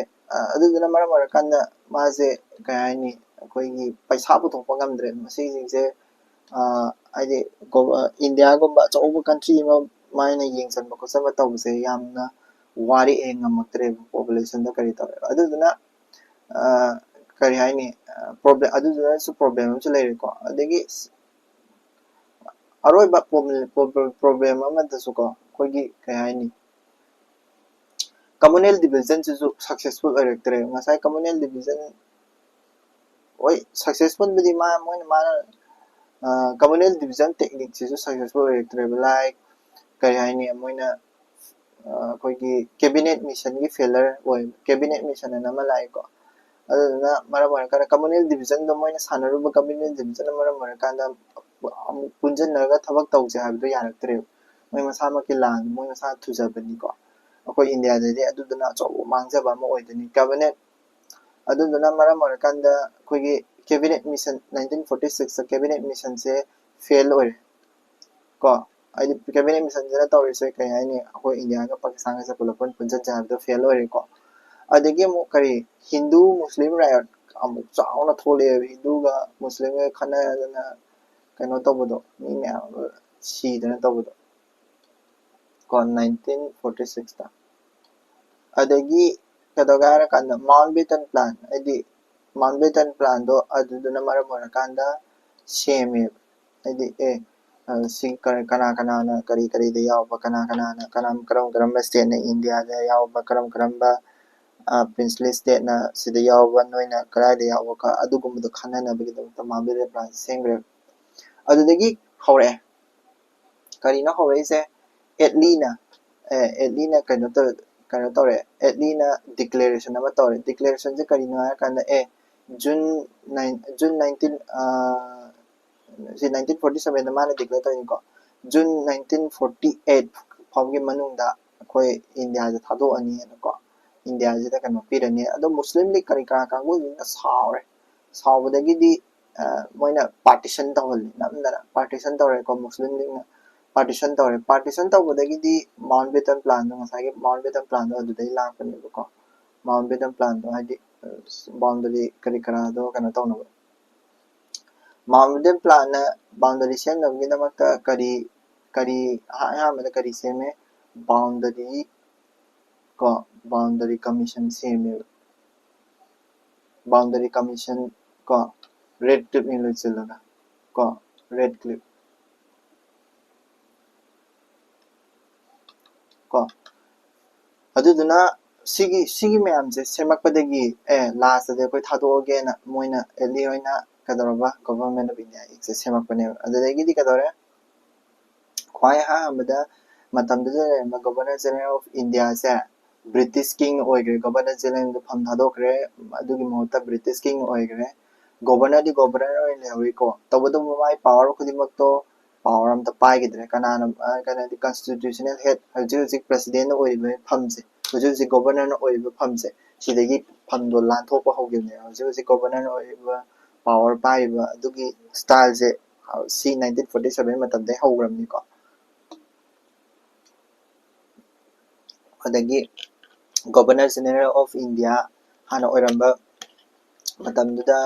ꯑꯗꯨꯗꯨꯅ ꯃꯔꯝ ꯑꯣꯏꯔꯀꯥꯟꯗ ꯃꯥꯁꯦ ꯀꯩ ꯍꯥꯏꯅꯤ, ꯑꯩꯈꯣꯏꯒꯤ ꯄꯩꯁꯥ ꯄꯨꯊꯣꯛꯄ ꯉꯝꯗ꯭ꯔꯦ꯫ ꯃꯁꯤꯁꯤꯡꯁꯦ ꯍꯥꯏꯗꯤ ꯏꯟꯗꯤꯌꯥꯒꯨꯝꯕ ꯑꯆꯧꯕ ꯀꯟꯇ꯭ꯔꯤ ꯑꯃ ꯃꯥꯏꯅ ꯌꯦꯡꯁꯤꯟꯕ ꯈꯣꯠꯆꯟꯕ ꯇꯧꯕꯁꯦ ꯌꯥꯝꯅ ꯋꯥꯔꯛꯑꯦ, ꯉꯝꯃꯛꯇ꯭ꯔꯦꯕ, ꯄꯣꯄꯨꯂꯦꯁꯟꯗ ꯀꯔꯤ ꯇꯧꯔꯦꯕ꯫ ꯑꯗꯨꯗꯨꯅ ꯀꯔꯤ ꯍꯥꯏꯅꯤ, ꯄ꯭ꯔꯣꯕ꯭ꯂꯦꯝ, ꯑꯗꯨꯗꯨꯅꯁꯨ ꯄ꯭ꯔꯣꯕ꯭ꯂꯦꯝ ꯑꯃꯁꯨ ꯂꯩꯔꯦꯀꯣ꯫ ꯑꯗꯒꯤ ꯑꯔꯣꯏꯕ ꯄ꯭ꯔꯣꯕ꯭ꯂꯦꯝ ꯑꯃꯗꯁꯨꯀꯣ, ꯑꯩꯈꯣꯏꯒꯤ ꯀꯩ ꯍꯥꯏꯅꯤ, ꯀꯝꯃꯨꯅꯦꯜ ꯗꯤꯚꯤꯖꯟꯁꯤꯁꯨ ꯁꯛꯁꯦꯁꯐꯨꯜ ꯑꯣꯏꯔꯛꯇ꯭ꯔꯦ꯫ ꯉꯁꯥꯏ ꯀꯝꯃꯨꯅꯦꯜ ꯗꯤꯚꯤꯖꯟ ꯍꯣꯏ, ꯁꯛꯁꯦꯁꯐꯨꯜꯕꯨꯗꯤ ꯃꯥ ꯃꯣꯏꯅ ꯃꯥꯅ ꯀꯝꯃꯨꯅꯦꯜ ꯗꯤꯚꯤꯖꯟ ꯇꯦꯛꯅꯤꯛꯁꯤꯁꯨ ꯁꯛꯁꯦꯁꯐꯨꯜ ꯑꯣꯏꯔꯛꯇ꯭ꯔꯦꯕ꯫ ꯂꯥꯏꯛ ꯀꯔꯤ ꯍꯥꯏꯅꯤ, ꯃꯣꯏꯅ ꯑꯩꯈꯣꯏꯒꯤ ꯀꯦꯕꯤꯅꯦꯠ ꯃꯤꯁꯟꯒꯤ ꯐꯦꯂꯔ ꯑꯣꯏ꯫ ꯀꯦꯕꯤꯅꯦꯠ ꯃꯤꯁꯟ ꯑꯅ ꯑꯃ ꯂꯥꯛꯑꯦꯀꯣ꯫ ꯑꯗꯨꯗꯨꯅ ꯃꯔꯝ ꯑꯣꯏꯔꯀꯥꯟꯗ ꯀꯝꯃꯨꯅꯦꯜ ꯗꯤꯚꯤꯖꯟꯗꯣ, ꯃꯣꯏꯅ ꯁꯥꯟꯅꯔꯨꯕ ꯀꯝꯃꯨꯅꯦꯜ ꯗꯤꯚꯤꯖꯟꯅ ꯃꯔꯝ ꯑꯣꯏꯔꯀꯥꯟꯗ ꯑꯃꯨꯛ ꯄꯨꯟꯁꯤꯟꯅꯔꯒ ꯊꯕꯛ ꯇꯧꯁꯦ ꯍꯥꯏꯕꯗꯣ ꯌꯥꯔꯛꯇ꯭ꯔꯦꯕ꯫ ꯃꯣꯏ ꯃꯁꯥꯃꯛꯀꯤ ꯂꯥꯟ, ꯃꯣꯏ ꯃꯁꯥ ꯊꯨꯖꯕꯅꯤꯀꯣ꯫ ꯑꯩꯈꯣꯏ ꯏꯟꯗꯤꯌꯥꯗꯗꯤ ꯑꯗꯨꯗꯨꯅ ꯑꯆꯧꯕ ꯃꯥꯡꯖꯕ ꯑꯃ ꯑꯣꯏꯗꯣꯏꯅꯤ꯫ ꯀꯦꯕꯤꯅꯦꯠ ꯑꯗꯨꯗꯨꯅ ꯃꯔꯝ ꯑꯣꯏꯔꯀꯥꯟꯗ ꯑꯩꯈꯣꯏꯒꯤ ꯀꯦꯕꯤꯅꯦꯠ ꯃꯤꯁꯟ, ꯅꯥꯏꯟꯇꯤꯟ ꯐꯣꯔꯇꯤ ꯁꯤꯛꯁꯇ ꯀꯦꯕꯤꯅꯦꯠ ꯃꯤꯁꯟꯁꯦ ꯐꯦꯜ ꯑꯣꯏꯔꯦ ꯀꯣ꯫ ꯍꯥꯏꯗꯤ ꯀꯦꯕꯤꯅꯦꯠ ꯃꯤꯁꯟꯁꯤꯅ ꯇꯧꯔꯤꯁꯦ ꯀꯩ ꯍꯥꯏꯅꯤ, ꯑꯩꯈꯣꯏ ꯏꯟꯗꯤꯌꯥꯒ ꯄꯥꯀꯤꯁꯇꯥꯟꯒꯁꯦ ꯄꯨꯂꯞ ꯄꯨꯟ ꯄꯨꯟꯁꯤꯟꯁꯦ ꯍꯥꯏꯕꯗꯣ ꯐꯦꯜ ꯑꯣꯏꯔꯦꯀꯣ꯫ ꯑꯗꯒꯤ ꯑꯃꯨꯛ ꯀꯔꯤ, ꯍꯤꯟꯗꯨ ꯃꯨꯁꯂꯤꯝ ꯔꯥꯏꯠ ꯑꯃꯨꯛ ꯆꯥꯎꯅ ꯊꯣꯛꯂꯛꯑꯦꯕ, ꯍꯤꯟꯗꯨꯒ ꯃꯨꯁꯂꯤꯝꯒ ꯈꯠꯅꯗꯅ ꯀꯩꯅꯣ ꯇꯧꯕꯗꯣ, ꯃꯤ ꯃꯌꯥꯝ ꯑꯃ ꯁꯤꯗꯅ ꯇꯧꯕꯗꯣ ꯀꯣ, ꯅꯥꯏꯟꯇꯤꯟ ꯐꯣꯔꯇꯤ ꯁꯤꯛꯁꯇ꯫ ꯑꯗꯒꯤ ꯀꯩꯗꯧꯒꯦ ꯍꯥꯏꯔꯀꯥꯟꯗ ꯃꯥꯎꯟ ꯕꯦꯇꯟ ꯄ꯭ꯂꯥꯟ, ꯍꯥꯏꯗꯤ ꯃꯥꯎꯟ ꯕꯦꯇꯟ ꯄ꯭ꯂꯥꯟꯗꯣ ꯑꯗꯨꯗꯨꯅ ꯃꯔꯝ ꯑꯣꯏꯔꯀꯥꯟꯗ ꯁꯦꯝꯃꯦꯕ꯫ ꯍꯥꯏꯗꯤ ꯑꯦ, ꯁꯤ ꯀꯅꯥ ꯀꯅꯥꯅ ꯀꯔꯤ ꯀꯔꯤꯗ ꯌꯥꯎꯕ, ꯀꯅꯥ ꯀꯅꯥꯅ ꯀꯔꯝ ꯀꯔꯝ ꯀꯔꯝꯕ ꯁ꯭ꯇꯦꯠꯅ ꯏꯟꯗꯤꯌꯥꯗ ꯌꯥꯎꯕ, ꯀꯔꯝ ꯀꯔꯝꯕ ꯄ꯭ꯔꯤꯟꯁꯂꯤ ꯁ꯭ꯇꯦꯠꯅ ꯁꯤꯗ ꯌꯥꯎꯕ, ꯅꯣꯏꯅ ꯀꯗꯥꯏꯗ ꯌꯥꯎꯕ, ꯑꯗꯨꯒꯨꯝꯕꯗꯣ ꯈꯟꯅꯅꯕꯒꯤꯗꯃꯛꯇ ꯃꯥꯎꯟꯕꯦꯇꯟ ꯄ꯭ꯂꯥꯟꯁꯦ ꯁꯦꯝꯈ꯭ꯔꯦꯕ꯫ ꯑꯗꯨꯗꯒꯤ ꯍꯧꯔꯛꯑꯦ꯫ ꯀꯔꯤꯅꯣ ꯍꯧꯔꯛꯏꯁꯦ? ꯑꯦꯠꯂꯤꯅ ꯑꯦꯠꯂꯤꯅ ꯀꯩꯅꯣ ꯇꯧ ꯀꯩꯅꯣ ꯇꯧꯔꯦ꯫ ꯑꯦꯠꯂꯤꯅ ꯗꯤꯀ꯭ꯂꯦꯔꯦꯁꯟ ꯑꯃ ꯇꯧꯔꯦ꯫ ꯗꯤꯀ꯭ꯂꯦꯔꯦꯁꯟꯁꯦ ꯀꯔꯤꯅꯣ ꯍꯥꯏꯔꯀꯥꯟꯗ, ꯑꯦ, ꯖꯨꯟ ꯅꯥꯏꯟ ꯖꯨꯟ ꯅꯥꯏꯟꯇꯤꯟ ꯁꯤ ꯅꯥꯏꯟꯇꯤꯟ ꯐꯣꯔꯇꯤ ꯁꯕꯦꯟꯗ ꯃꯥꯅ ꯗꯤꯀ꯭ꯂꯦꯌꯔ ꯇꯧꯔꯤꯅꯤꯀꯣ꯫ ꯖꯨꯟ ꯅꯥꯏꯟꯇꯤꯟ ꯐꯣꯔꯇꯤ ꯑꯩꯠ ꯐꯥꯎꯒꯤ ꯃꯅꯨꯡꯗ ꯑꯩꯈꯣꯏ ꯏꯟꯗꯤꯌꯥꯁꯦ ꯊꯥꯗꯣꯛꯑꯅꯤꯅꯀꯣ, ꯏꯟꯗꯤꯌꯥꯁꯤꯗ ꯀꯩꯅꯣ ꯄꯤꯔꯅꯤ꯫ ꯑꯗꯣ ꯃꯨꯁꯂꯤꯝ ꯂꯤꯛ ꯀꯔꯤ ꯀꯔꯥ ꯀꯥꯡꯕꯨꯁꯤꯡꯅ ꯁꯥꯎꯔꯦ꯫ ꯁꯥꯎꯕꯗꯒꯤꯗꯤ ꯃꯣꯏꯅ ꯄꯥꯔꯇꯤꯁꯟ ꯇꯧꯍꯜꯂꯤ, ꯅꯝꯗꯅ ꯄꯥꯔꯇꯤꯁꯟ ꯇꯧꯔꯦꯀꯣ꯫ ꯃꯨꯁꯂꯤꯝ ꯂꯤꯛꯅ ꯄꯥꯔꯇꯤꯁꯟ ꯇꯧꯔꯦ꯫ ꯄꯥꯔꯇꯤꯁꯟ ꯇꯧꯕꯗꯒꯤꯗꯤ ꯃꯥꯎꯟꯕꯦꯇꯟ ꯄ꯭ꯂꯥꯟꯗꯣ, ꯉꯁꯥꯏꯒꯤ ꯃꯥꯎꯟꯕꯦꯇꯟ ꯄ꯭ꯂꯥꯟꯗꯣ ꯑꯗꯨꯗꯩ ꯂꯥꯛꯄꯅꯦꯕꯀꯣ꯫ ꯃꯥꯎꯟꯕꯦꯇꯟ ꯄ꯭ꯂꯥꯟꯗꯣ ꯍꯥꯏꯗꯤ ꯕꯥꯎꯟꯗꯔꯤ ꯀꯔꯤ ꯀꯔꯥꯗꯣ ꯀꯩꯅꯣ ꯇꯧꯅꯕ꯫ ꯃꯥꯎꯟꯕꯦꯇꯟ ꯄ꯭ꯂꯥꯟꯅ ꯕꯥꯎꯟꯗꯔꯤ ꯁꯦꯝꯅꯕꯒꯤꯗꯃꯛꯇ ꯀꯔꯤ ꯀꯔꯤ ꯑꯍꯥꯟꯕꯗ ꯀꯔꯤ ꯁꯦꯝꯃꯦ? ꯕꯥꯎꯟꯗꯔꯤ ꯀꯣ ꯕꯥꯎꯟꯗꯔꯤ ꯀꯃꯤꯁꯟ ꯁꯦꯝꯃꯦꯕ꯫ ꯕꯥꯎꯟꯗꯔꯤ ꯀꯃꯤꯁꯟ ꯀꯣ ꯔꯦꯠ ꯀ꯭ꯂꯤꯞ ꯏꯟ ꯂꯣꯏꯁꯤꯜꯂꯒ ꯀꯣ ꯔꯦꯠ ꯀ꯭ꯂꯤꯞ ꯀꯣ ꯑꯗꯨꯗꯨꯅ ꯁꯤꯒꯤ ꯁꯤꯒꯤ ꯃꯌꯥꯝꯁꯦ ꯁꯦꯝꯃꯛꯄꯗꯒꯤ ꯑꯦ ꯂꯥꯁꯇꯗꯤ ꯑꯩꯈꯣꯏ ꯊꯥꯗꯣꯛꯑꯒꯦꯅ ꯃꯣꯏꯅ ꯑꯦꯠꯂꯤ ꯑꯣꯏꯅ ꯀꯩꯗꯧꯔꯕ ꯒꯣꯚꯔꯟꯃꯦꯟ ꯑꯣꯐ ꯏꯟꯗꯤꯌꯥ ꯑꯦꯛꯁꯦ ꯁꯦꯝꯃꯛꯄꯅꯦꯕ꯫ ꯑꯗꯨꯗꯒꯤꯗꯤ ꯀꯩꯗꯧꯔꯦ? ꯈ꯭ꯋꯥꯏ ꯑꯍꯥꯟꯕꯗ ꯃꯇꯝꯗꯨꯗ ꯂꯩꯔꯝꯕ governor general of ꯏꯟꯗꯤꯌꯥꯁꯦ British king ꯑꯣꯏꯈ꯭ꯔꯦ꯫ ꯒꯣꯚꯔꯅꯔ ꯖꯦꯅꯔꯦꯜꯗꯣ ꯐꯝ ꯊꯥꯗꯣꯛꯈ꯭ꯔꯦ꯫ ꯑꯗꯨꯒꯤ ꯃꯍꯨꯠꯇ ꯕ꯭ꯔꯤꯇꯤꯁ ꯀꯤꯡ ꯑꯣꯏꯈ꯭ꯔꯦ꯫ ꯒꯣꯚꯔꯅꯔꯗꯤ ꯒꯣꯚꯔꯅꯔ ꯑꯣꯏꯅ ꯂꯩꯍꯧꯔꯤꯀꯣ, ꯇꯧꯕꯇꯕꯨ ꯃꯥꯒꯤ ꯄꯋꯥꯔ ꯈꯨꯗꯤꯡꯃꯛꯇꯣ ꯄꯋꯥꯔ ꯑꯝꯇ ꯄꯥꯏꯈꯤꯗ꯭ꯔꯦ꯫ ꯀꯅꯥꯅ ꯀꯩꯅꯣꯗꯤ ꯀꯟꯁꯇꯤꯇ꯭ꯌꯨꯁꯅꯦꯜ ꯍꯦꯠ ꯍꯧꯖꯤꯛ ꯍꯧꯖꯤꯛ ꯄ꯭ꯔꯦꯁꯤꯗꯦꯟ ꯑꯣꯏꯔꯤꯕ ꯐꯝꯁꯦ, ꯍꯧꯖꯤꯛ ꯍꯧꯖꯤꯛ ꯒꯣꯚꯔꯅꯔꯅ ꯑꯣꯏꯔꯤꯕ ꯐꯝꯁꯦ, ꯁꯤꯗꯒꯤ ꯐꯝꯗꯣ ꯂꯥꯟꯊꯣꯛꯄ ꯍꯧꯈꯤꯕꯅꯦꯕ꯫ ꯍꯧꯖꯤꯛ ꯍꯧꯖꯤꯛ ꯒꯣꯚꯔꯅꯔ ꯑꯣꯏꯔꯤꯕ ꯄꯋꯥꯔ ꯄꯥꯏꯔꯤꯕ ꯑꯗꯨꯒꯤ ꯁ꯭ꯇꯥꯏꯜꯁꯦ ꯁꯤ ꯅꯥꯏꯟꯇꯤꯟ ꯐꯣꯔꯇꯤ ꯁꯚꯦꯟ ꯃꯇꯝꯗꯒꯤ ꯍꯧꯈ꯭ꯔꯕꯅꯤꯀꯣ꯫ ꯑꯗꯒꯤ ꯒꯣꯚꯔꯅꯔ ꯖꯦꯅꯔꯦꯜ ꯑꯣꯐ ꯏꯟꯗꯤꯌꯥ ꯍꯥꯟꯅ ꯑꯣꯏꯔꯝꯕ ꯃꯇꯝꯗꯨꯗ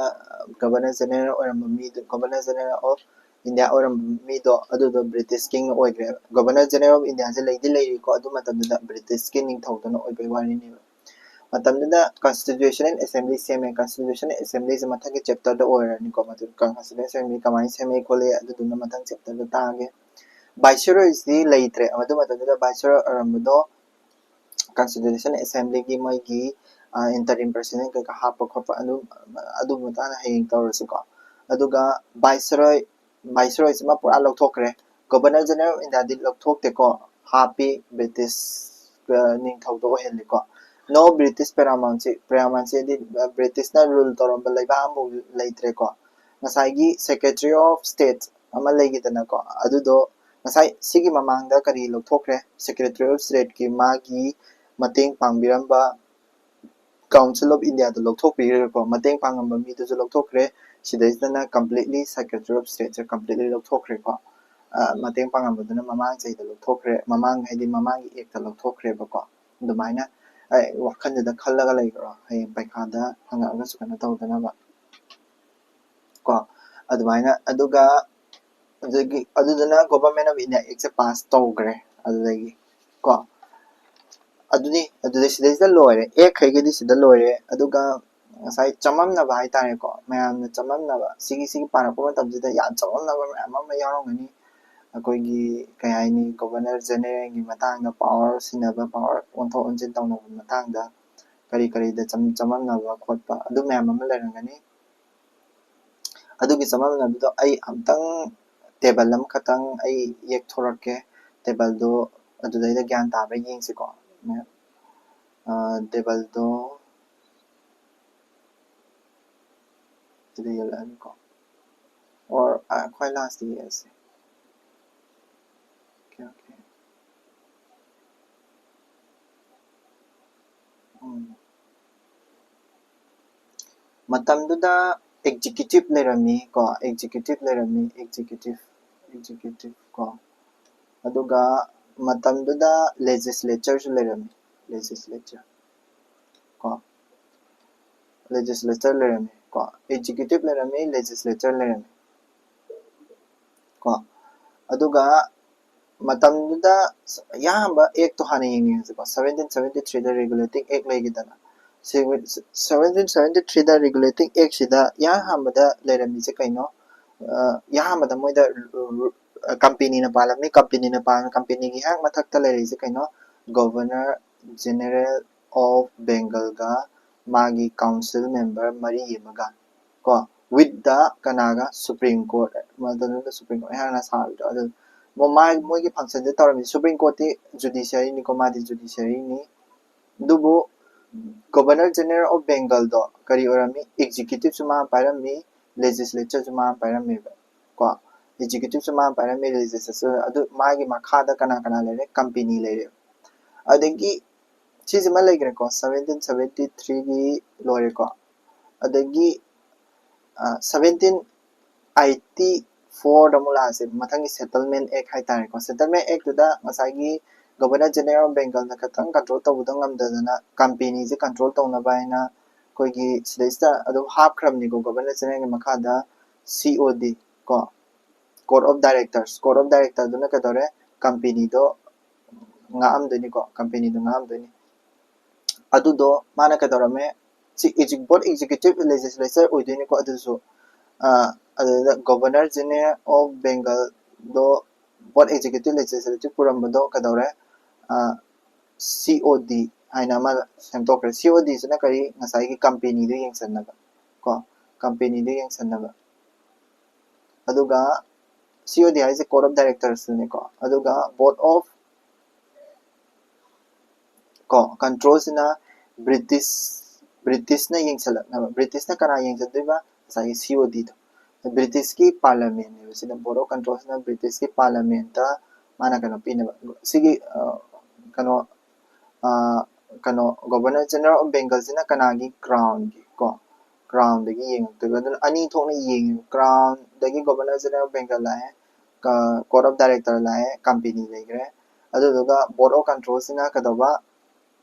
ꯒꯣꯚꯔꯅꯔ ꯖꯦꯅꯔꯦꯜ ꯑꯣꯏꯔꯝꯕ ꯃꯤꯗꯨ, ꯒꯣꯚꯔꯅꯔ ꯖꯦꯅꯔꯦꯜ ꯑꯣꯐ ꯏꯟꯗꯤꯌꯥ ꯑꯣꯏꯔꯝꯕ ꯃꯤꯗꯣ ꯑꯗꯨꯗꯣ ꯕ꯭ꯔꯤꯇꯤꯁ ꯀꯤꯡ ꯑꯣꯏꯈ꯭ꯔꯦ꯫ ꯒꯣꯚꯔꯅꯔ ꯖꯦꯅꯔꯦꯜ ꯑꯣꯐ ꯏꯟꯗꯤꯌꯥꯁꯦ ꯂꯩꯗꯤ ꯂꯩꯔꯤꯀꯣ, ꯑꯗꯨ ꯃꯇꯝꯗꯨꯗ ꯕ꯭ꯔꯤꯇꯤꯁꯀꯤ ꯅꯤꯡꯊꯧꯗꯨꯅ ꯑꯣꯏꯕꯒꯤ ꯋꯥꯔꯤꯅꯦꯕ꯫ ꯃꯇꯝꯗꯨꯗ Constitutional Assembly ꯁꯦꯝꯃꯦ꯫ Constitutional Assembly ꯁꯦ ꯃꯊꯪꯒꯤ chapter ꯗ ꯑꯣꯏꯔꯅꯤꯀꯣ꯫ ꯃꯗꯨ Constitutional Assembly ꯀꯃꯥꯏꯅ ꯁꯦꯝꯃꯦ ꯈꯣꯠꯂꯦ ꯑꯗꯨꯗꯨꯅ ꯃꯊꯪ chapter ꯗ ꯇꯥꯛꯑꯒꯦ꯫ Viceroy ꯁꯤ ꯂꯩꯇ꯭ꯔꯦ꯫ ꯑꯗꯨ ꯃꯇꯝꯗꯨꯗ Viceroy ꯑꯣꯏꯔꯝꯕꯗꯣ Constitutional Assembly ꯒꯤ ꯃꯣꯏꯒꯤ interim president ꯀꯩꯀꯥ ꯍꯥꯞꯄ ꯈꯣꯠꯄ ꯑꯗꯨ ꯑꯗꯨ ꯃꯇꯥꯡꯗ ꯍꯌꯦꯡ ꯇꯧꯔꯁꯤꯀꯣ꯫ ꯑꯗꯨꯒ Viceroy Viceroy ꯁꯤꯃ ꯄꯨꯔꯥ ꯂꯧꯊꯣꯛꯈ꯭ꯔꯦ꯫ Governor General of India ꯗꯤ ꯂꯧꯊꯣꯛꯇꯦꯀꯣ, ꯍꯥꯞꯄꯤ꯫ British ꯅꯤꯡꯊꯧꯗ ꯑꯣꯏꯍꯜꯂꯤꯀꯣ꯫ No British Paramountcy꯫ Paramountcy ꯗꯤ British ꯅ rule ꯇꯧꯔꯝꯕ ꯂꯩꯕꯥꯛ ꯑꯃꯐꯥꯎ ꯂꯩꯇ꯭ꯔꯦꯀꯣ꯫ ꯉꯁꯥꯏꯒꯤ Secretary of State ꯑꯃ ꯂꯩꯈꯤꯗꯅꯀꯣ, ꯑꯗꯨꯗꯣ ꯉꯁꯥꯏ ꯁꯤꯒꯤ ꯃꯃꯥꯡꯗ ꯀꯔꯤ ꯂꯧꯊꯣꯛꯈ꯭ꯔꯦ? Secretary of State ꯀꯤ ꯃꯥꯒꯤ ꯃꯇꯦꯡ ꯄꯥꯡꯕꯤꯔꯝꯕ Council of India ꯗ ꯂꯧꯊꯣꯛꯄꯤꯈ꯭ꯔꯦꯀꯣ꯫ ꯃꯇꯦꯡ ꯄꯥꯡꯉꯝꯕ ꯃꯤꯗꯨꯁꯨ ꯂꯧꯊꯣꯛꯈ꯭ꯔꯦ꯫ ꯁꯤꯗꯩꯁꯤꯗꯅ completely Secretary of State say completely ꯂꯧꯊꯣꯛꯈ꯭ꯔꯦꯀꯣ꯫ ꯃꯇꯦꯡ ꯄꯥꯡꯉꯝꯕꯗꯨꯅ ꯃꯃꯥꯡ ꯆꯍꯤꯗ ꯂꯧꯊꯣꯛꯈ꯭ꯔꯦ, ꯃꯃꯥꯡ ꯍꯥꯏꯗꯤ ꯃꯃꯥꯡꯒꯤ act ꯇ ꯂꯧꯊꯣꯛꯈ꯭ꯔꯦꯕꯀꯣ꯫ ꯑꯗꯨꯃꯥꯏꯅ ꯋꯥꯈꯜꯗꯨꯗ ꯈꯜꯂꯒ ꯂꯩꯈ꯭ꯔꯣ, ꯍꯌꯦꯡ ꯄꯩꯈꯥꯗ ꯍꯪꯉꯛꯑꯒꯁꯨ ꯀꯩꯅꯣ ꯇꯧꯗꯅꯕ ꯀꯣ꯫ ꯑꯗꯨꯃꯥꯏꯅ ꯑꯗꯨꯒ ꯑꯗꯨꯗꯒꯤ ꯑꯗꯨꯗꯨꯅ Government of India Act say pass ꯇꯧꯈ꯭ꯔꯦ꯫ ꯑꯗꯨꯗꯒꯤ ꯀꯣ ꯑꯗꯨꯅꯤ ꯑꯗꯨꯗ ꯁꯤꯗꯩꯁꯤꯗ ꯂꯣꯏꯔꯦ꯫ Act ꯈꯩꯒꯤꯗꯤ ꯁꯤꯗ ꯂꯣꯏꯔꯦ꯫ ꯑꯗꯨꯒ ꯉꯁꯥꯏ ꯆꯃꯝꯅꯕ ꯍꯥꯏꯇꯥꯔꯦꯀꯣ, ꯃꯌꯥꯝꯅ ꯆꯃꯝꯅꯕ, ꯁꯤꯒꯤ ꯁꯤꯒꯤ ꯄꯥꯔꯛꯄ ꯃꯇꯝꯁꯤꯗ ꯌꯥꯝ ꯆꯃꯝꯅꯕ ꯃꯌꯥꯝ ꯑꯃ ꯌꯥꯎꯔꯝꯒꯅꯤ꯫ ꯑꯩꯈꯣꯏꯒꯤ ꯀꯩ ꯍꯥꯏꯅꯤ, Governor General ꯒꯤ ꯃꯇꯥꯡꯗ, power ꯁꯤꯟꯅꯕ, power ꯑꯣꯟꯊꯣꯛ ꯑꯣꯟꯁꯤꯟ ꯇꯧꯅꯕ ꯃꯇꯥꯡꯗ ꯀꯔꯤ ꯀꯔꯤꯗ ꯆꯃꯝꯅꯕ ꯈꯣꯠꯄ ꯑꯗꯨ ꯃꯌꯥꯝ ꯑꯃ ꯂꯩꯔꯝꯒꯅꯤ꯫ ꯑꯗꯨꯒꯤ ꯆꯃꯝꯅꯕꯗꯣ ꯑꯩ ꯑꯝꯇꯪ table ꯑꯃꯈꯛꯇꯪ ꯑꯩ ꯌꯦꯛꯊꯣꯔꯛꯀꯦ꯫ Table ꯗꯣ ꯑꯗꯨꯗꯩꯗ ꯒ꯭ꯌꯥꯟ ꯇꯥꯕ꯭ꯔꯥ ꯌꯦꯡꯁꯤꯀꯣ꯫ Table ꯗꯣ ꯁꯤꯗ ꯌꯦꯛꯂꯛꯑꯅꯤꯀꯣ꯫ Or ꯈ꯭ꯋꯥꯏ last ꯇ ꯌꯦꯛꯑꯁꯦ꯫ Okay, okay. ꯎꯝ꯫ ꯃꯇꯝꯗꯨꯗ Executive ꯂꯩꯔꯝꯃꯤ ꯀꯣ, Executive ꯂꯩꯔꯝꯃꯤ, Executive, Executive ꯀꯣ꯫ ꯑꯗꯨꯒ ꯃꯇꯝꯗꯨꯗ Legislature ꯁꯨ ꯂꯩꯔꯝꯃꯤ, Legislature ꯀꯣ꯫ Legislature ꯂꯩꯔꯝꯃꯤ ꯀꯣ, Executive ꯂꯩꯔꯝꯃꯤ, Legislature ꯂꯩꯔꯝꯃꯤ ꯀꯣ꯫ ꯑꯗꯨꯒ ꯃꯇꯝꯗꯨꯗ ꯑꯌꯥꯝꯕ Act ꯇꯣ ꯍꯥꯟꯅ ꯌꯦꯡꯉꯦꯁꯤꯀꯣ꯫ Seventeen seventy three ꯗ Regulating Act ꯂꯩꯈꯤꯗꯅ, ꯁꯚꯦꯟꯇꯤꯟ ꯁꯚꯦꯟꯇꯤ ꯊ꯭ꯔꯤꯗ ꯔꯤꯒꯨꯂꯦꯇꯤꯡ ꯑꯦꯛꯁꯤꯗ ꯏꯍꯥꯟ ꯍꯥꯟꯕꯗ ꯂꯩꯔꯝꯃꯤꯁꯦ ꯀꯩꯅꯣ? ꯏꯍꯥꯟ ꯍꯥꯟꯕꯗ ꯃꯣꯏꯗ ꯀꯝꯄꯦꯅꯤꯅ ꯄꯥꯜꯂꯝꯃꯤ꯫ ꯀꯝꯄꯦꯅꯤꯅ ꯄꯥꯜ ꯀꯝꯄꯦꯅꯤꯒꯤ ꯍꯦꯛ ꯃꯊꯛꯇ ꯂꯩꯔꯛꯏꯁꯦ ꯀꯩꯅꯣ? ꯒꯣꯕꯔꯅꯔ ꯖꯦꯅꯔꯦꯜ ꯑꯣꯐ ꯕꯦꯡꯒꯜꯒ ꯃꯥꯒꯤ ꯀꯥꯎꯟꯁꯤꯜ ꯃꯦꯝꯕꯔ ꯃꯔꯤ ꯑꯃꯒ ꯀꯣ, ꯋꯤꯠ ꯗ ꯀꯅꯥꯒ? Supreme court. ꯃꯇꯝꯗꯨꯗ ꯁꯨꯄ꯭ꯔꯤꯝ ꯀꯣꯔꯠ ꯏꯍꯥꯟ ꯍꯥꯟꯅ ꯁꯥꯕꯗꯣ꯫ ꯑꯗꯨ ꯃꯥ ꯃꯣꯏꯒꯤ ꯐꯪꯁꯟꯁꯦ ꯇꯧꯔꯝꯃꯤ꯫ ꯁꯨꯄ꯭ꯔꯤꯝ ꯀꯣꯔꯠꯇꯤ ꯖꯨꯗꯤꯁꯤꯌꯔꯤꯅꯤꯀꯣ, ꯃꯥꯗꯤ ꯖꯨꯗꯤꯁꯤꯌꯔꯤꯅꯤ꯫ ꯑꯗꯨꯕꯨ ꯒꯣꯕꯔꯅꯔ ꯖꯦꯅꯔꯦꯜ ꯑꯣꯐ ꯕꯦꯡꯒꯜꯗꯣ ꯀꯔꯤ ꯑꯣꯏꯔꯝꯃꯤ? ꯑꯦꯛꯖꯤꯀ꯭ꯌꯨꯇꯤꯞꯁꯨ ꯃꯥ ꯄꯥꯏꯔꯝꯃꯤ, ꯂꯦꯖꯤꯁꯂꯦꯆꯔꯁꯨ ꯃꯥ ꯄꯥꯏꯔꯝꯃꯦꯕ ꯀꯣ꯫ ꯑꯦꯛꯖꯤꯀ꯭ꯌꯨꯇꯤꯞꯁꯨ ꯃꯥ ꯄꯥꯏꯔꯝꯃꯤ, ꯂꯦꯖꯤꯁꯂꯦꯆꯔ꯫ ꯑꯗꯨ ꯃꯥꯒꯤ ꯃꯈꯥꯗ ꯀꯅꯥ ꯀꯅꯥ ꯂꯩꯔꯦ? ꯀꯝꯄꯦꯅꯤ ꯂꯩꯔꯦ꯫ ꯑꯗꯒꯤ ꯁꯤꯁꯤꯃ ꯂꯩꯈ꯭ꯔꯦꯀꯣ, ꯁꯚꯦꯟꯇꯤꯟ ꯁꯚꯦꯟꯇꯤ ꯊ꯭ꯔꯤꯒꯤ ꯂꯣꯏꯔꯦꯀꯣ꯫ ꯑꯗꯒꯤ ꯁꯚꯦꯟꯇꯤꯟ ꯑꯩꯠꯇꯤ ꯐꯣꯔꯗ ꯑꯃꯨꯛ ꯂꯥꯛꯑꯁꯦ, ꯃꯊꯪꯒꯤ ꯁꯦꯇꯜꯃꯦꯟ ꯑꯦꯛ ꯍꯥꯏꯇꯥꯔꯦꯀꯣ꯫ ꯁꯦꯇꯜꯃꯦꯟ ꯑꯦꯛꯇꯨꯗ ꯉꯁꯥꯏꯒꯤ ꯒꯣꯕꯔꯅꯔ ꯖꯦꯅꯔꯦꯜ ꯑꯣꯐ ꯕꯦꯡꯒꯜꯅ ꯈꯤꯇꯪ ꯀꯟꯇ꯭ꯔꯣꯜ ꯇꯧꯕꯗꯣ ꯉꯝꯗꯗꯅ ꯀꯝꯄꯦꯅꯤꯁꯦ ꯀꯟꯇ꯭ꯔꯣꯜ ꯇꯧꯅꯕ ꯍꯥꯏꯅ ꯑꯩꯈꯣꯏꯒꯤ ꯁꯤꯗꯩꯁꯤꯗ ꯑꯗꯨꯝ ꯍꯥꯞꯈ꯭ꯔꯕꯅꯤꯀꯣ, ꯒꯣꯕꯔꯅꯔ ꯖꯦꯅꯔꯦꯜꯒꯤ ꯃꯈꯥꯗ ꯁꯤ ꯑꯣ ꯗꯤ ꯀꯣ, ꯀꯣꯔꯠ ꯑꯣꯐ ꯗꯥꯏꯔꯦꯛꯇꯔꯁ꯫ ꯀꯣꯔꯠ ꯑꯣꯐ ꯗꯥꯏꯔꯦꯛꯇꯔꯗꯨꯅ ꯀꯩꯗꯧꯔꯦ? ꯀꯝꯄꯦꯅꯤꯗꯣ ꯉꯥꯛꯑꯝꯗꯣꯏꯅꯤꯀꯣ, ꯀꯝꯄꯦꯅꯤꯗꯣ ꯉꯥꯛꯑꯝꯗꯣꯏꯅꯤ꯫ ꯑꯗꯨꯗꯣ ꯃꯥꯅ ꯀꯩꯗꯧꯔꯝꯃꯦ? ꯁꯤ ꯕꯣꯠ ꯑꯦꯛꯖꯤꯀ꯭ꯌꯨꯇꯤꯞ ꯂꯦꯖꯤꯁꯂꯦꯆꯔ ꯑꯣꯏꯗꯣꯏꯅꯤꯀꯣ꯫ ꯑꯗꯨꯁꯨ ꯑꯗꯨꯗ ꯒꯣꯕꯔꯅꯔ ꯖꯦꯅꯔꯦꯜ ꯑꯣꯐ ꯕꯦꯡꯒꯜꯗꯣ ꯕꯣꯠ ꯑꯦꯛꯖꯤꯀ꯭ꯌꯨꯇꯤꯞ ꯂꯦꯖꯤꯁꯂꯦꯇꯤꯞ ꯄꯨꯔꯝꯕꯗꯣ ꯀꯩꯗꯧꯔꯦ? ꯁꯤ ꯑꯣ ꯗꯤ ꯍꯥꯏꯅ ꯑꯃ ꯁꯦꯝꯗꯣꯛꯈ꯭ꯔꯦ꯫ ꯁꯤ ꯑꯣ ꯗꯤꯁꯤꯅ ꯀꯔꯤ? ꯉꯁꯥꯏꯒꯤ ꯀꯝꯄꯦꯅꯤꯗꯨ ꯌꯦꯡꯁꯤꯟꯅꯕ ꯀꯣ, ꯀꯝꯄꯦꯅꯤꯗꯨ ꯌꯦꯡꯁꯤꯟꯅꯕ꯫ ꯑꯗꯨꯒ ꯁꯤ ꯑꯣ ꯗꯤ ꯍꯥꯏꯁꯦ ꯀꯣꯔꯠ ꯑꯣꯐ ꯗꯥꯏꯔꯦꯛꯇꯔꯁꯇꯨꯅꯤꯀꯣ꯫ ꯑꯗꯨꯒ ꯕꯣꯔꯗ ꯑꯣꯐ ꯀꯣ ꯀꯟꯇ꯭ꯔꯣꯜꯁꯤꯅ ꯕ꯭ꯔꯤꯇꯤꯁ ꯕ꯭ꯔꯤꯇꯤꯁꯅ ꯌꯦꯡꯁꯤꯜꯂꯛꯅꯕ꯫ ꯕ꯭ꯔꯤꯇꯤꯁꯅ ꯀꯅꯥ ꯌꯦꯡꯁꯤꯟꯗꯣꯏꯕ? ꯉꯁꯥꯏꯒꯤ ꯁꯤ ꯑꯣ ꯗꯤꯗꯣ꯫ ꯕ꯭ꯔꯤꯇꯤꯁꯀꯤ ꯄꯥꯔꯂꯥꯃꯦꯟꯅꯦꯕ ꯁꯤꯅ꯫ ꯕꯣꯔꯗ ꯑꯣꯐ ꯀꯟꯇ꯭ꯔꯣꯜꯁꯤꯅ ꯕ꯭ꯔꯤꯇꯤꯁꯀꯤ ꯄꯥꯔꯂꯥꯃꯦꯟꯇ ꯃꯥꯅ ꯀꯩꯅꯣ ꯄꯤꯅꯕ꯫ ꯁꯤꯒꯤ ꯀꯩꯅꯣ ꯀꯩꯅꯣ ꯒꯣꯕꯔꯅꯔ ꯖꯦꯅꯔꯦꯜ ꯑꯣꯐ ꯕꯦꯡꯒꯜꯁꯤꯅ ꯀꯅꯥꯒꯤ? ꯀ꯭ꯔꯥꯎꯟꯒꯤ ꯀꯣ, ꯀ꯭ꯔꯥꯎꯟꯗꯒꯤ ꯌꯦꯡꯉꯛꯇꯣꯏꯕ꯫ ꯑꯗꯨꯅ ꯑꯅꯤ ꯊꯣꯛꯅ ꯌꯦꯡꯉꯦ꯫ ꯀ꯭ꯔꯥꯎꯟꯗꯒꯤ ꯒꯣꯕꯔꯅꯔ ꯖꯦꯅꯔꯦꯜ ꯑꯣꯐ ꯕꯦꯡꯒꯜ ꯂꯥꯛꯑꯦ, ꯀꯣꯔꯠ ꯑꯣꯐ ꯗꯥꯏꯔꯦꯛꯇꯔ ꯂꯥꯛꯑꯦ, ꯀꯝꯄꯦꯅꯤ ꯂꯩꯈ꯭ꯔꯦ꯫ ꯑꯗꯨꯗꯨꯒ ꯕꯣꯔꯗ ꯑꯣꯐ ꯀꯟꯇ꯭ꯔꯣꯜꯁꯤꯅ ꯀꯩꯗꯧꯕ?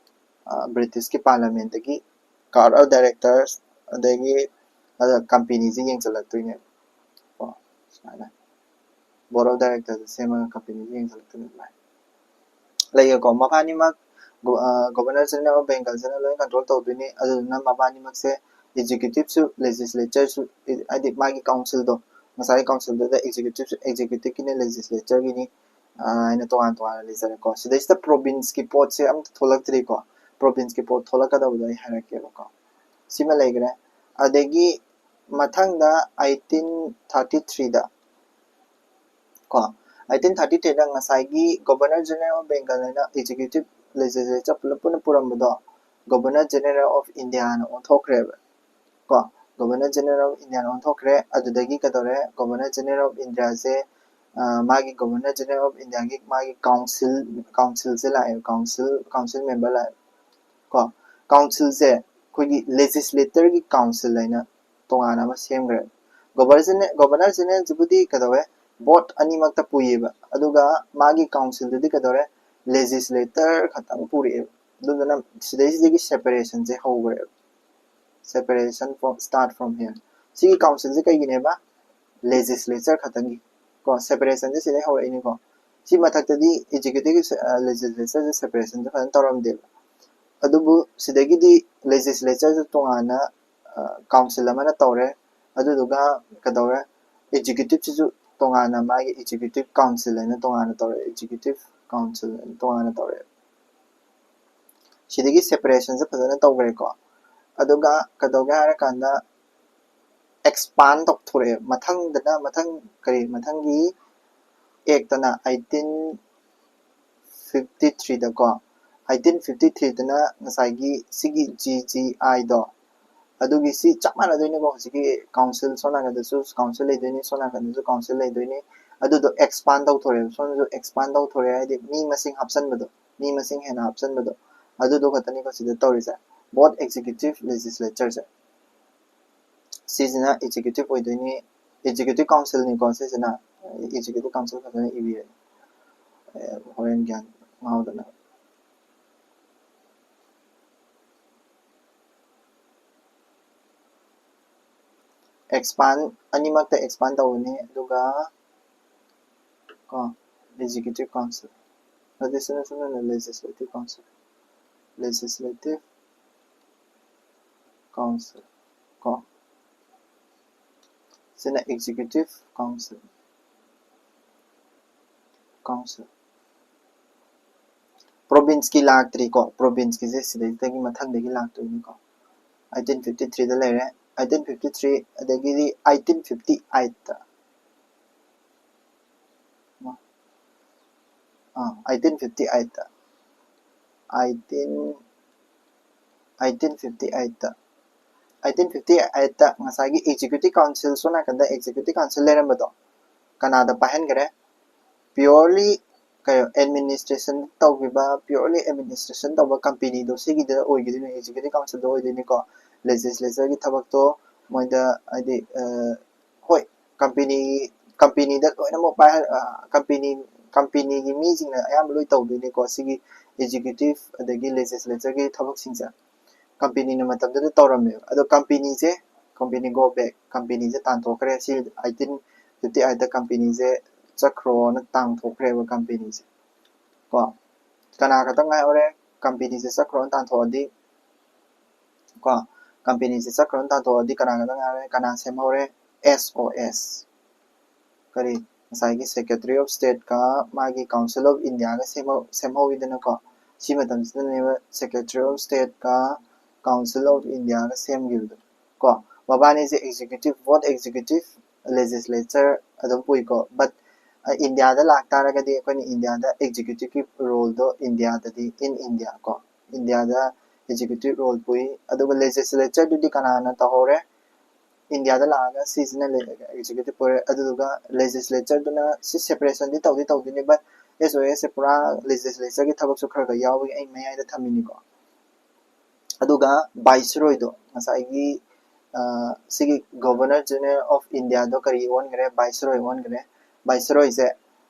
ꯕ꯭ꯔꯤꯇꯤꯁꯀꯤ ꯄꯥꯔꯂꯥꯃꯦꯟꯗꯒꯤ ꯀꯣꯔꯠ ꯑꯣꯐ ꯗꯥꯏꯔꯦꯛꯇꯔꯁ ꯑꯗꯒꯤ ꯀꯝꯄꯦꯅꯤꯁꯤ ꯌꯦꯡꯁꯤꯜꯂꯛꯇꯣꯏꯅꯦꯕ ꯀꯣ꯫ ꯁꯨꯃꯥꯏꯅ ꯕꯣꯔꯗ ꯑꯣꯐ ꯗꯥꯏꯔꯦꯛꯇꯔꯗ ꯁꯦꯝꯃꯒ ꯀꯝꯄꯦꯅꯤꯁꯤ ꯌꯦꯡꯁꯤꯜꯂꯛꯇꯣꯏꯅꯦ꯫ ꯑꯗꯨꯃꯥꯏꯅ ꯂꯩꯌꯦꯀꯣ꯫ ꯃꯕꯥꯅꯤꯃꯛ Governor General of Bengal ꯁꯤꯅ ꯂꯣꯏ control ꯇꯧꯗꯣꯏꯅꯤ꯫ ꯑꯗꯨꯗꯨꯅ ꯃꯕꯥꯅꯤꯃꯛꯁꯦ executive ꯁꯨ legislature ꯁꯨ, ꯍꯥꯏꯗꯤ ꯃꯥꯒꯤ council ꯗꯣ, ꯉꯁꯥꯏꯒꯤ council ꯗꯨꯗ executive ꯁꯨ, executive ꯀꯤꯅꯦ legislature ꯒꯤꯅꯤ ꯍꯥꯏꯅ ꯇꯣꯉꯥꯟ ꯇꯣꯉꯥꯟꯅ ꯂꯩꯖꯔꯦꯀꯣ꯫ ꯁꯤꯗꯩꯁꯤꯗ province ꯀꯤ ꯄꯣꯠꯁꯦ ꯑꯝꯇ ꯊꯣꯛꯂꯛꯇ꯭ꯔꯤꯀꯣ꯫ Province ꯀꯤ ꯄꯣꯠ ꯊꯣꯛꯂꯛꯀꯗꯕꯗꯣ ꯑꯩ ꯍꯥꯏꯔꯛꯀꯦꯕꯀꯣ꯫ ꯁꯤꯃ ꯂꯩꯈ꯭ꯔꯦ꯫ ꯑꯗꯒꯤ ꯃꯊꯪꯗ eighteen thirty three ꯗ ꯀꯣ, eighteen thirty three ꯗ ꯉꯁꯥꯏꯒꯤ Governor General of Bengal ꯍꯥꯏꯅ executive legislature ꯄꯨꯂꯞ ꯄꯨꯟꯅ ꯄꯨꯔꯝꯕꯗꯣ Governor General of India ꯅ ꯑꯣꯟꯊꯣꯛꯈ꯭ꯔꯦꯕ ꯀꯣ꯫ Governor General of India ꯅ ꯑꯣꯟꯊꯣꯛꯈ꯭ꯔꯦ꯫ ꯑꯗꯨꯗꯒꯤ ꯀꯩꯗꯧꯔꯦ? Governor General of India ꯁꯦ ꯃꯥꯒꯤ Governor General of India ꯒꯤ ꯃꯥꯒꯤ council, council ꯁꯦ ꯂꯥꯛꯑꯦ꯫ Council, council member ꯂꯥꯛꯑꯦ ꯀꯣ꯫ Council ꯁꯦ ꯑꯩꯈꯣꯏꯒꯤ legislator ꯒꯤ council ꯍꯥꯏꯅ ꯇꯣꯉꯥꯟꯅ ꯑꯃ ꯁꯦꯝꯈ꯭ꯔꯦ꯫ Governor General, Governor General ꯁꯤꯕꯨꯗꯤ ꯀꯩꯗꯧꯋꯦ? Both ꯑꯅꯤꯃꯛꯇ ꯄꯨꯏꯌꯦꯕ꯫ ꯑꯗꯨꯒ ꯃꯥꯒꯤ council ꯗꯨꯗꯤ ꯀꯩꯗꯧꯔꯦ? Legislator ꯈꯛꯇꯪ ꯄꯨꯔꯛꯑꯦꯕ꯫ ꯑꯗꯨꯗꯨꯅ ꯁꯤꯗꯩꯁꯤꯗꯒꯤ separation say ꯍꯧꯈ꯭ꯔꯦꯕ꯫ Separation from, start from here. ꯁꯤꯒꯤ council ꯁꯦ ꯀꯩꯒꯤꯅꯦꯕ? Legislature ꯈꯛꯇꯪꯒꯤ ꯀꯣ꯫ Separation ꯁꯦ ꯁꯤꯗꯩ ꯍꯧꯔꯛꯏꯅꯤꯀꯣ꯫ ꯁꯤ ꯃꯊꯛꯇꯗꯤ executive, legislature ꯁꯦ separation ꯁꯦ ꯐꯖꯅ ꯇꯧꯔꯝꯗꯦꯕ꯫ ꯑꯗꯨꯕꯨ ꯁꯤꯗꯒꯤꯗꯤ legislature ꯁꯦ ꯇꯣꯉꯥꯟꯅ council ꯑꯃꯅ ꯇꯧꯔꯦ꯫ ꯑꯗꯨꯗꯨꯒ ꯀꯩꯗꯧꯔꯦ? Executive ꯁꯤꯁꯨ ꯇꯣꯉꯥꯟꯅ ꯃꯥꯒꯤ executive council ꯍꯥꯏꯅ ꯇꯣꯉꯥꯟꯅ ꯇꯧꯔꯦ꯫ Executive council ꯍꯥꯏꯅ ꯇꯣꯉꯥꯟꯅ ꯇꯧꯔꯦ꯫ ꯁꯤꯗꯒꯤ separation ꯁꯦ ꯐꯖꯅ ꯇꯧꯈ꯭ꯔꯦꯀꯣ꯫ ꯑꯗꯨꯒ ꯀꯩꯗꯧꯒꯦ ꯍꯥꯏꯔꯀꯥꯟꯗ expand ꯇꯧꯊꯣꯔꯛꯑꯦ꯫ ꯃꯊꯪꯗꯅ, ꯃꯊꯪ ꯀꯔꯤ, ꯃꯊꯪꯒꯤ act ꯇꯅ eighteen fifty three ꯗꯀꯣ, eighteen fifty three ꯗꯅ ꯉꯁꯥꯏꯒꯤ ꯁꯤꯒꯤ G G I ꯗꯣ, ꯑꯗꯨꯒꯤ ꯁꯤ ꯆꯞ ꯃꯥꯟꯅꯗꯣꯏꯅꯦꯀꯣ꯫ ꯍꯧꯖꯤꯛꯀꯤ council, ꯁꯣꯝ ꯅꯥꯀꯟꯗꯁꯨ council ꯂꯩꯗꯣꯏꯅꯤ, ꯁꯣꯝ ꯅꯥꯀꯟꯗꯁꯨ council ꯂꯩꯗꯣꯏꯅꯤ꯫ ꯑꯗꯨꯗꯣ expand ꯇꯧꯊꯣꯔꯛꯑꯦꯕ꯫ ꯁꯣꯝꯗꯁꯨ expand ꯇꯧꯊꯣꯔꯛꯑꯦ ꯍꯥꯏꯗꯤ ꯃꯤ ꯃꯁꯤꯡ ꯍꯥꯞꯆꯟꯕꯗꯣ, ꯃꯤ ꯃꯁꯤꯡ ꯍꯦꯟꯅ ꯍꯥꯞꯆꯟꯕꯗꯣ, ꯑꯗꯨꯗꯣ ꯈꯛꯇꯅꯤꯀꯣ ꯁꯤꯗ ꯇꯧꯔꯤꯁꯦ꯫ Both executive, legislature ꯁꯦ꯫ ꯁꯤꯁꯤꯅ executive ꯑꯣꯏꯗꯣꯏꯅꯤ, executive council ꯅꯤꯀꯣ ꯁꯤꯁꯤꯅ꯫ Executive council ꯐꯖꯅ ꯏꯕꯤꯔꯦ, ꯍꯣꯔꯦꯟ ꯒ꯭ꯌꯥꯟ ꯉꯥꯎꯗꯅꯕ꯫ Expand, ꯑꯅꯤꯃꯛꯇ expand ꯇꯧꯒꯅꯤ꯫ ꯑꯗꯨꯒ ꯀꯣ, executive council, ꯑꯗꯨꯗꯤ ꯁꯤꯅ ꯁꯤꯅ legislative council꯫ Legislative Council ꯀꯣ, ꯁꯤꯅ Executive Council, Council꯫ Provinceꯀꯤ ꯂꯥꯛꯇ꯭ꯔꯤꯀꯣ, Provinceꯀꯤꯁꯦ ꯁꯤꯗꯩꯗꯒꯤ ꯃꯊꯪꯗꯒꯤ ꯂꯥꯛꯇꯣꯏꯅꯤꯀꯣ꯫ Eighteen fifty threeꯗ ꯂꯩꯔꯦ, eighteen fifty three, ꯑꯗꯒꯤꯗꯤ eighteen fifty eightꯇ, ꯑꯥ, eighteen fifty eightꯇ, eighteen, eighteen fifty eightꯇ, eighteen fifty eightꯇ ꯉꯁꯥꯏꯒꯤ Executive Council, ꯁꯣꯝ ꯅꯥꯀꯟꯗ Executive Council ꯂꯩꯔꯝꯕꯗꯣ ꯀꯅꯥꯗ ꯄꯥꯏꯍꯟꯈ꯭ꯔꯦ? Purely ꯀꯩꯅꯣ, administration ꯇꯧꯈꯤꯕ, purely administration ꯇꯧꯕ companyꯗꯣ ꯁꯤꯒꯤꯗ ꯑꯣꯏꯈꯤꯗꯣꯏꯅꯦ, Executive Councilꯗ ꯑꯣꯏꯗꯣꯏꯅꯤꯀꯣ꯫ Legislatureꯒꯤ ꯊꯕꯛꯇꯣ ꯃꯣꯏꯗ ꯍꯥꯏꯗꯤ, ꯑ, ꯍꯣꯏ, company, companyꯗ ꯂꯣꯏꯅꯃꯛ ꯄꯥꯏꯍꯟ-, ꯑ, company, companyꯒꯤ ꯃꯤꯁꯤꯡꯅ ꯑꯌꯥꯝꯕ ꯂꯣꯏ ꯇꯧꯗꯣꯏꯅꯤꯀꯣ ꯁꯤꯒꯤ Executive ꯑꯗꯒꯤ Legislatureꯒꯤ ꯊꯕꯛꯁꯤꯡꯁꯦ꯫ Companyꯅ ꯃꯇꯝꯗꯨꯗ ꯇꯧꯔꯝꯃꯦꯕ꯫ ꯑꯗꯣ companyꯁꯦ, company go back, companyꯁꯦ ꯇꯥꯟꯊꯣꯛꯈ꯭ꯔꯦ꯫ ꯁꯤ eighteen fifty eightꯇ companyꯁꯦ ꯆꯠꯈ꯭ꯔꯣꯅ ꯇꯥꯟꯊꯣꯛꯈ꯭ꯔꯦꯕ companyꯁꯦ꯫ ꯀꯣ, ꯀꯅꯥ ꯈꯛꯇꯪ ꯉꯥꯏꯍꯧꯔꯦ? Companyꯁꯦ ꯆꯠꯈ꯭ꯔꯣꯅ ꯇꯥꯟꯊꯣꯛꯑꯗꯤ, ꯀꯣ, companyꯁꯦ ꯆꯠꯈ꯭ꯔꯣꯅ ꯇꯥꯟꯊꯣꯛꯑꯗꯤ ꯀꯅꯥ ꯈꯛꯇꯪ ꯉꯥꯏꯍꯧꯔꯦ? ꯀꯅꯥ ꯁꯦꯝꯍꯧꯔꯦ? S O S꯫ ꯀꯔꯤ, ꯉꯁꯥꯏꯒꯤ Secretary of Stateꯀ ꯃꯥꯒꯤ Council of Indiaꯒ ꯁꯦꯝꯍꯧ-, ꯁꯦꯝꯍꯧꯋꯤꯗꯅꯀꯣ꯫ ꯁꯤ ꯃꯇꯝꯁꯤꯗꯅꯦꯕ Secretary of Stateꯀ Council of Indiaꯒ ꯁꯦꯝꯈꯤꯕꯗꯣ꯫ ꯀꯣ, ꯃꯕꯥꯅꯤꯁꯦ executive, both executive, legislature ꯑꯗꯨꯝ ꯄꯨꯏꯀꯣ꯫ But, ꯑ, ꯏꯟꯗꯤꯌꯥꯗ ꯂꯥꯛꯇꯥꯔꯒꯗꯤ ꯑꯩꯈꯣꯏꯅ ꯏꯟꯗꯤꯌꯥꯗ executiveꯀꯤ roleꯗꯣ ꯏꯟꯗꯤꯌꯥꯗꯗꯤ, in India ꯀꯣ, ꯏꯟꯗꯤꯌꯥꯗ executive role ꯄꯨꯏ꯫ ꯑꯗꯨꯒ legislatureꯗꯨꯗꯤ ꯀꯅꯥꯅ ꯇꯧꯍꯧꯔꯦ? ꯏꯟꯗꯤꯌꯥꯗ ꯂꯥꯛꯑꯒ ꯁꯤꯁꯤꯅ ꯂꯦ-, executive ꯑꯣꯏꯔꯦ꯫ ꯑꯗꯨꯗꯨꯒ legislatureꯗꯨꯅ ꯁꯤ separationꯗꯤ ꯇꯧꯗꯤ ꯇꯧꯗꯣꯏꯅꯤ, but S O Sꯁꯦ ꯄꯨꯔꯥ legislatureꯒꯤ ꯊꯕꯛꯁꯨ ꯈꯔ ꯈꯔ ꯌꯥꯎꯕꯒꯤ ꯑꯩ ꯃꯌꯥꯏꯗ ꯊꯝꯃꯤꯅꯤꯀꯣ꯫ ꯑꯗꯨꯒ viceroyꯗꯣ, ꯉꯁꯥꯏꯒꯤ, ꯑ, ꯁꯤꯒꯤ Governor General of Indiaꯗꯣ ꯀꯔꯤ ꯑꯣꯟꯈ꯭ꯔꯦ? Viceroy ꯑꯣꯟꯈ꯭ꯔꯦ꯫ Viceroyꯁꯦ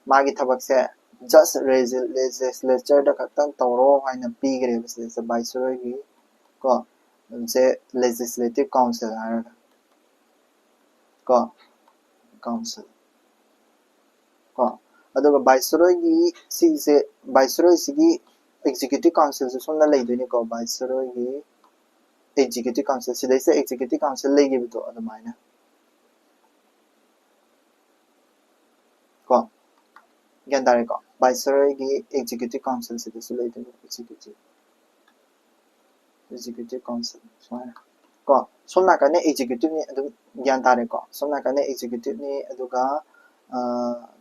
ꯃꯥꯒꯤ ꯊꯕꯛꯁꯦ just regi-, legislatureꯗ ꯈꯛꯇꯪ ꯇꯧꯔꯣ ꯍꯥꯏꯅ ꯄꯤꯈ꯭ꯔꯦꯕ ꯁꯤꯗꯩꯁꯤꯗ viceroyꯒꯤ, ꯀꯣ, ꯁꯦ legislative council ꯍꯥꯏꯔꯒ, ꯀꯣ, council꯫ ꯀꯣ, ꯑꯗꯨꯒ viceroyꯒꯤ ꯁꯤꯁꯦ, viceroyꯁꯤꯒꯤ Executive Councilꯁꯨ ꯁꯣꯝꯗ ꯂꯩꯗꯣꯏꯅꯤꯀꯣ, Viceroyꯒꯤ Executive Council, ꯁꯤꯗꯩꯁꯤꯗ Executive Council ꯂꯩꯈꯤꯕꯗꯣ ꯑꯗꯨꯃꯥꯏꯅ ꯀꯣ, ꯒ꯭ꯌꯥꯟ ꯇꯥꯔꯦꯀꯣ? Viceroyꯒꯤ Executive Councilꯁꯤꯗꯁꯨ ꯂꯩꯗꯣꯏꯅꯤ, Executive Executive Council ꯁꯨꯃꯥꯏꯅ ꯀꯣ, ꯁꯣꯝ ꯅꯥꯀꯟꯅ Executiveꯅꯤ, ꯑꯗꯨꯝ ꯒ꯭ꯌꯥꯟ ꯇꯥꯔꯦꯀꯣ? ꯁꯣꯝ ꯅꯥꯀꯟꯅ Executiveꯅꯤ, ꯑꯗꯨꯒ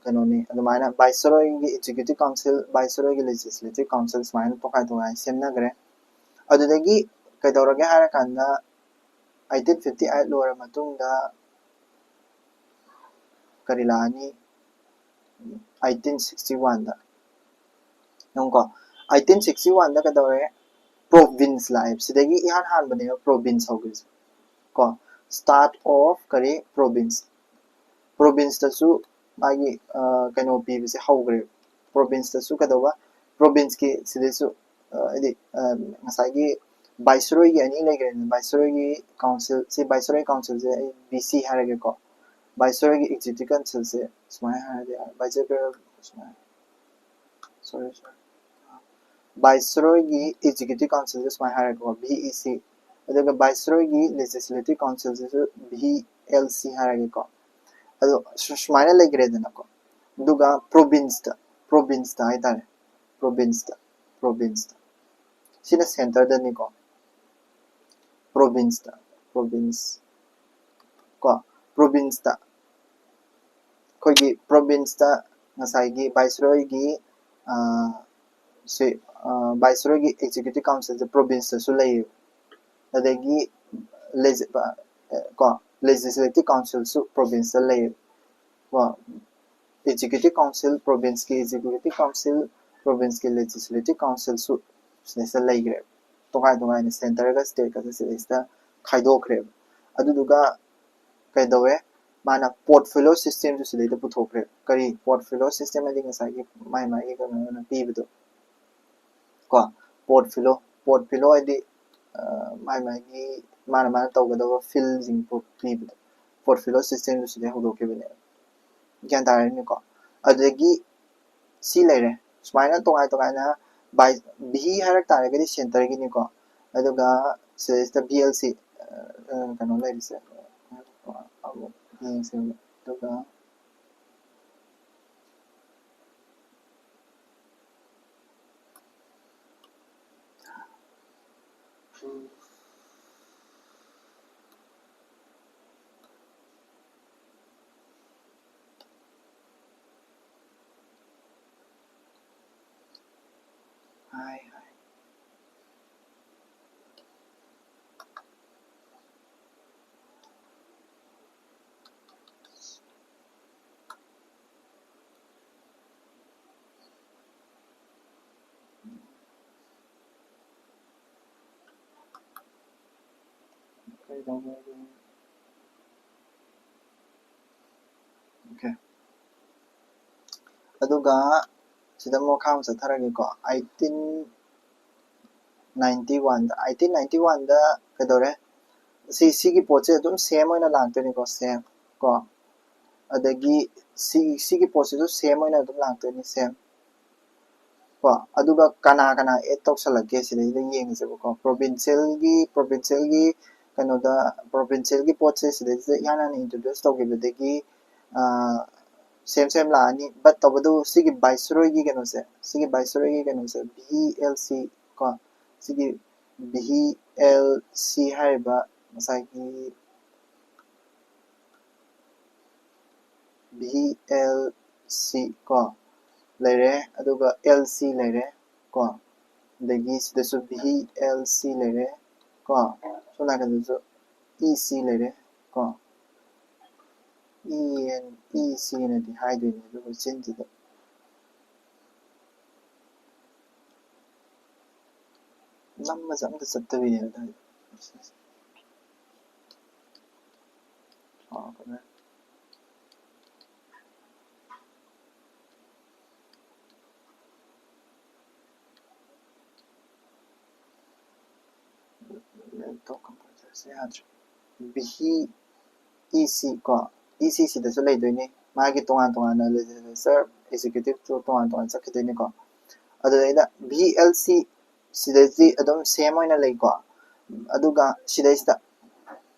ꯀꯩꯅꯣꯅꯤ, ꯑꯗꯨꯃꯥꯏꯅ Viceroyꯒꯤ Executive Council, Viceroyꯒꯤ Legislative Council ꯁꯨꯃꯥꯏꯅ ꯇꯣꯈꯥꯏ ꯇꯣꯈꯥꯏ ꯁꯦꯝꯅꯈ꯭ꯔꯦ꯫ ꯑꯗꯨꯗꯒꯤ ꯀꯩꯗꯧꯔꯒꯦ ꯍꯥꯏꯔꯀꯥꯟꯗ, eighteen fifty eight ꯂꯣꯏꯔ ꯃꯇꯨꯡꯗ ꯀꯔꯤ ꯂꯥꯛꯑꯅꯤ? eighteen sixty oneꯗ, ꯌꯦꯡꯉꯨꯀꯣ, eighteen sixty oneꯗ ꯀꯩꯗꯧꯔꯦ? Province ꯂꯥꯛꯑꯦ꯫ ꯁꯤꯗꯒꯤ ꯏꯍꯥꯟ ꯍꯥꯟꯕꯅꯦꯕ province ꯍꯧꯈ꯭ꯔꯤꯁꯦ ꯀꯣ꯫ Start of ꯀꯔꯤ? Province꯫ Provinceꯇꯁꯨ ꯃꯥꯒꯤ ꯀꯩꯅꯣ ꯄꯤꯕꯁꯦ ꯍꯧꯈ꯭ꯔꯦ꯫ Provinceꯇꯁꯨ ꯀꯩꯗꯧꯕ? Provinceꯀꯤ ꯁꯤꯗꯩꯁꯨ ꯍꯥꯏꯗꯤ ꯉꯁꯥꯏꯒꯤ Viceroyꯒꯤ ꯑꯅꯤ ꯂꯩꯈ꯭ꯔꯦꯗꯅ, Viceroyꯒꯤ Council ꯁꯤ, Viceroy Councilꯁꯦ ꯑꯩ V C ꯍꯥꯏꯔꯒꯦꯀꯣ꯫ Viceroyꯒꯤ Executive Councilꯁꯦ ꯁꯨꯃꯥꯏꯅ ꯍꯥꯏꯔꯗꯤ ꯌꯥꯔꯦ, Viceroy ꯁꯨꯃꯥꯏꯅ, sorry sorry, Viceroyꯒꯤ Executive Councilꯁꯦ ꯁꯨꯃꯥꯏꯅ ꯍꯥꯏꯔꯒꯦꯀꯣ, V E C꯫ ꯑꯗꯨꯒ Viceroyꯒꯤ Legislative Councilꯁꯤꯁꯨ V L C ꯍꯥꯏꯔꯒꯦꯀꯣ꯫ ꯑꯗꯣ ꯁꯨꯃꯥꯏꯅ ꯂꯩꯈ꯭ꯔꯦꯗꯅꯀꯣ꯫ ꯑꯗꯨꯒ Provinceꯇ, Provinceꯇ ꯍꯥꯏꯇꯥꯔꯦ, Provinceꯇ, Provinceꯇ, ꯁꯤꯅ Centreꯗꯅꯤꯀꯣ꯫ Provinceꯇ, Province ꯀꯣ, Provinceꯇ ꯑꯩꯈꯣꯏꯒꯤ Provinceꯇ ꯉꯁꯥꯏꯒꯤ Viceroyꯒꯤ ꯁꯤ Viceroyꯒꯤ Executive Councilꯁꯦ Provinceꯇꯁꯨ ꯂꯩꯌꯦꯕ꯫ ꯑꯗꯒꯤ ꯀꯣ, Legislative Councilꯁꯨ Provinceꯇ ꯂꯩꯌꯦꯕ ꯀꯣ꯫ Executive Council, Provinceꯀꯤ Executive Council, Provinceꯀꯤ Legislative Councilꯁꯨ ꯁꯤꯗꯩꯁꯤꯗ ꯂꯩꯈ꯭ꯔꯦꯕ꯫ ꯇꯣꯉꯥꯟ ꯇꯣꯉꯥꯟꯅ Centreꯒ Stateꯀꯁꯦ ꯁꯤꯗꯩꯁꯤꯗ ꯈꯥꯏꯗꯣꯛꯈ꯭ꯔꯦꯕ꯫ ꯑꯗꯨꯗꯨꯒ ꯀꯩꯗꯧꯋꯦ? ꯃꯥꯅ portfolio systemꯁꯨ ꯁꯤꯗꯩꯗ ꯄꯨꯊꯣꯛꯈ꯭ꯔꯦ꯫ ꯀꯔꯤ portfolio system ꯍꯥꯏꯗꯤ ꯉꯁꯥꯏꯒꯤ ꯃꯥꯏ ꯃꯥꯏꯒꯤ ꯀꯩꯅꯣꯅ ꯄꯤꯕꯗꯣ ꯀꯣ꯫ Portfolio, portfolio ꯍꯥꯏꯗꯤ ꯃꯥꯏ ꯃꯥꯏꯒꯤ ꯃꯥꯅ ꯃꯥꯅ ꯇꯧꯒꯗꯕ fieldꯁꯤꯡ ꯄꯤꯕꯗꯣ, portfolio systemꯗꯨ ꯁꯤꯗꯩ ꯍꯧꯗꯣꯛꯈꯤꯕꯅꯦꯕ꯫ ꯒ꯭ꯌꯥꯟ ꯇꯥꯔꯅꯤꯀꯣ? ꯑꯗꯨꯗꯒꯤ ꯁꯤ ꯂꯩꯔꯦ꯫ ꯁꯨꯃꯥꯏꯅ ꯇꯣꯉꯥꯟ ꯇꯣꯉꯥꯟꯅ by, ꯚꯤ ꯍꯥꯏꯔꯛ ꯇꯥꯔꯒꯗꯤ centreꯒꯤꯅꯤꯀꯣ꯫ ꯑꯗꯨꯒ ꯁꯤꯗꯩꯁꯤꯗ ꯚꯤ ꯑꯦꯜ ꯁꯤ ꯀꯩꯅꯣ ꯂꯩꯔꯤꯁꯦ ꯑꯃꯨꯛ ꯌꯦꯡꯁꯦ꯫ ꯑꯗꯨꯒ ꯍꯥꯏ ꯍꯥꯏ꯫ ꯀꯩꯗꯧꯕꯒꯤ? Okay꯫ ꯑꯗꯨꯒ ꯁꯤꯗ ꯑꯃꯨꯛ ꯃꯈꯥ ꯑꯃꯨꯛ ꯆꯠꯊꯔꯒꯦꯀꯣ꯫ ꯑꯩꯠꯇꯤꯟ ꯅꯥꯏꯟꯇꯤ ꯋꯥꯟꯗ, ꯑꯩꯠꯇꯤꯟ ꯅꯥꯏꯟꯇꯤ ꯋꯥꯟꯗ ꯀꯩꯗꯧꯔꯦ? ꯁꯤ, ꯁꯤꯒꯤ ꯄꯣꯠꯁꯦ ꯑꯗꯨꯝ same ꯑꯣꯏꯅ ꯂꯥꯛꯇꯣꯏꯅꯤꯀꯣ, same ꯀꯣ꯫ ꯑꯗꯒꯤ ꯁꯤ, ꯁꯤꯒꯤ ꯄꯣꯠꯁꯤꯁꯨ same ꯑꯣꯏꯅ ꯑꯗꯨꯝ ꯂꯥꯛꯇꯣꯏꯅꯤ, same ꯀꯣ꯫ ꯑꯗꯨꯒ ꯀꯅꯥ ꯀꯅꯥ add ꯇꯧꯁꯜꯂꯛꯀꯦ ꯁꯤꯗꯩꯁꯤꯗ ꯌꯦꯡꯉꯁꯦꯕꯀꯣ꯫ Provincialꯒꯤ, provincialꯒꯤ ꯀꯩꯅꯣꯗ, provincialꯒꯤ ꯄꯣꯠꯁꯦ ꯁꯤꯗꯩꯁꯤꯗ ꯏꯍꯥꯟ ꯍꯥꯟꯅ introduce ꯇꯧꯈꯤꯕꯗꯒꯤ same same ꯂꯥꯛꯑꯅꯤ꯫ But ꯇꯧꯕꯇꯕꯨ ꯁꯤꯒꯤ viceroyꯒꯤ ꯀꯩꯅꯣꯁꯦ, ꯁꯤꯒꯤ viceroyꯒꯤ ꯀꯩꯅꯣꯁꯦ, ꯚꯤ ꯑꯦꯜ ꯁꯤ ꯀꯣ, ꯁꯤꯒꯤ ꯚꯤ ꯑꯦꯜ ꯁꯤ ꯍꯥꯏꯔꯤꯕ ꯉꯁꯥꯏꯒꯤ ꯚꯤ ꯑꯦꯜ ꯁꯤ ꯀꯣ ꯂꯩꯔꯦ, ꯑꯗꯨꯒ ꯑꯦꯜ ꯁꯤ ꯂꯩꯔꯦ ꯀꯣ, ꯑꯗꯒꯤ ꯁꯤꯗꯁꯨ ꯚꯤ ꯑꯦꯜ ꯁꯤ ꯂꯩꯔꯦ ꯀꯣ, ꯁꯣꯝ ꯅꯥꯀꯟꯗꯁꯨ ꯏ ꯁꯤ ꯂꯩꯔꯦ ꯀꯣ꯫ ꯏ ꯑꯦꯟ ꯏ ꯁꯤꯅꯗꯤ ꯍꯥꯏꯗꯣꯏꯅꯦ, ꯑꯗꯨꯕꯨ ꯆꯤꯟꯁꯤꯗ ꯅꯝꯕꯁꯦ ꯑꯝꯇ ꯆꯠꯇꯕꯤꯅꯦꯕ ꯇꯧꯔꯤꯁꯦ꯫ ꯁꯥꯎꯔꯛꯀꯗ꯭ꯔꯥ? Laptop computerꯁꯦ ꯌꯥꯗ꯭ꯔꯦ꯫ ꯚꯤ ꯏ ꯁꯤ ꯀꯣ, ꯏ ꯁꯤ ꯁꯤꯗꯁꯨ ꯂꯩꯗꯣꯏꯅꯤ꯫ ꯃꯥꯒꯤ ꯇꯣꯉꯥꯟ ꯇꯣꯉꯥꯟꯅ legislature, executive ꯇꯣꯉꯥꯟ ꯇꯣꯉꯥꯟ ꯆꯠꯈꯤꯗꯣꯏꯅꯤꯀꯣ꯫ ꯑꯗꯨꯗꯩꯗ ꯚꯤ ꯑꯦꯜ ꯁꯤ ꯁꯤꯗꯩꯁꯤꯗꯤ ꯑꯗꯨꯝ ꯁꯦꯝ ꯑꯣꯏꯅ ꯂꯩꯀꯣ꯫ ꯑꯗꯨꯒ ꯁꯤꯗꯩꯁꯤꯗ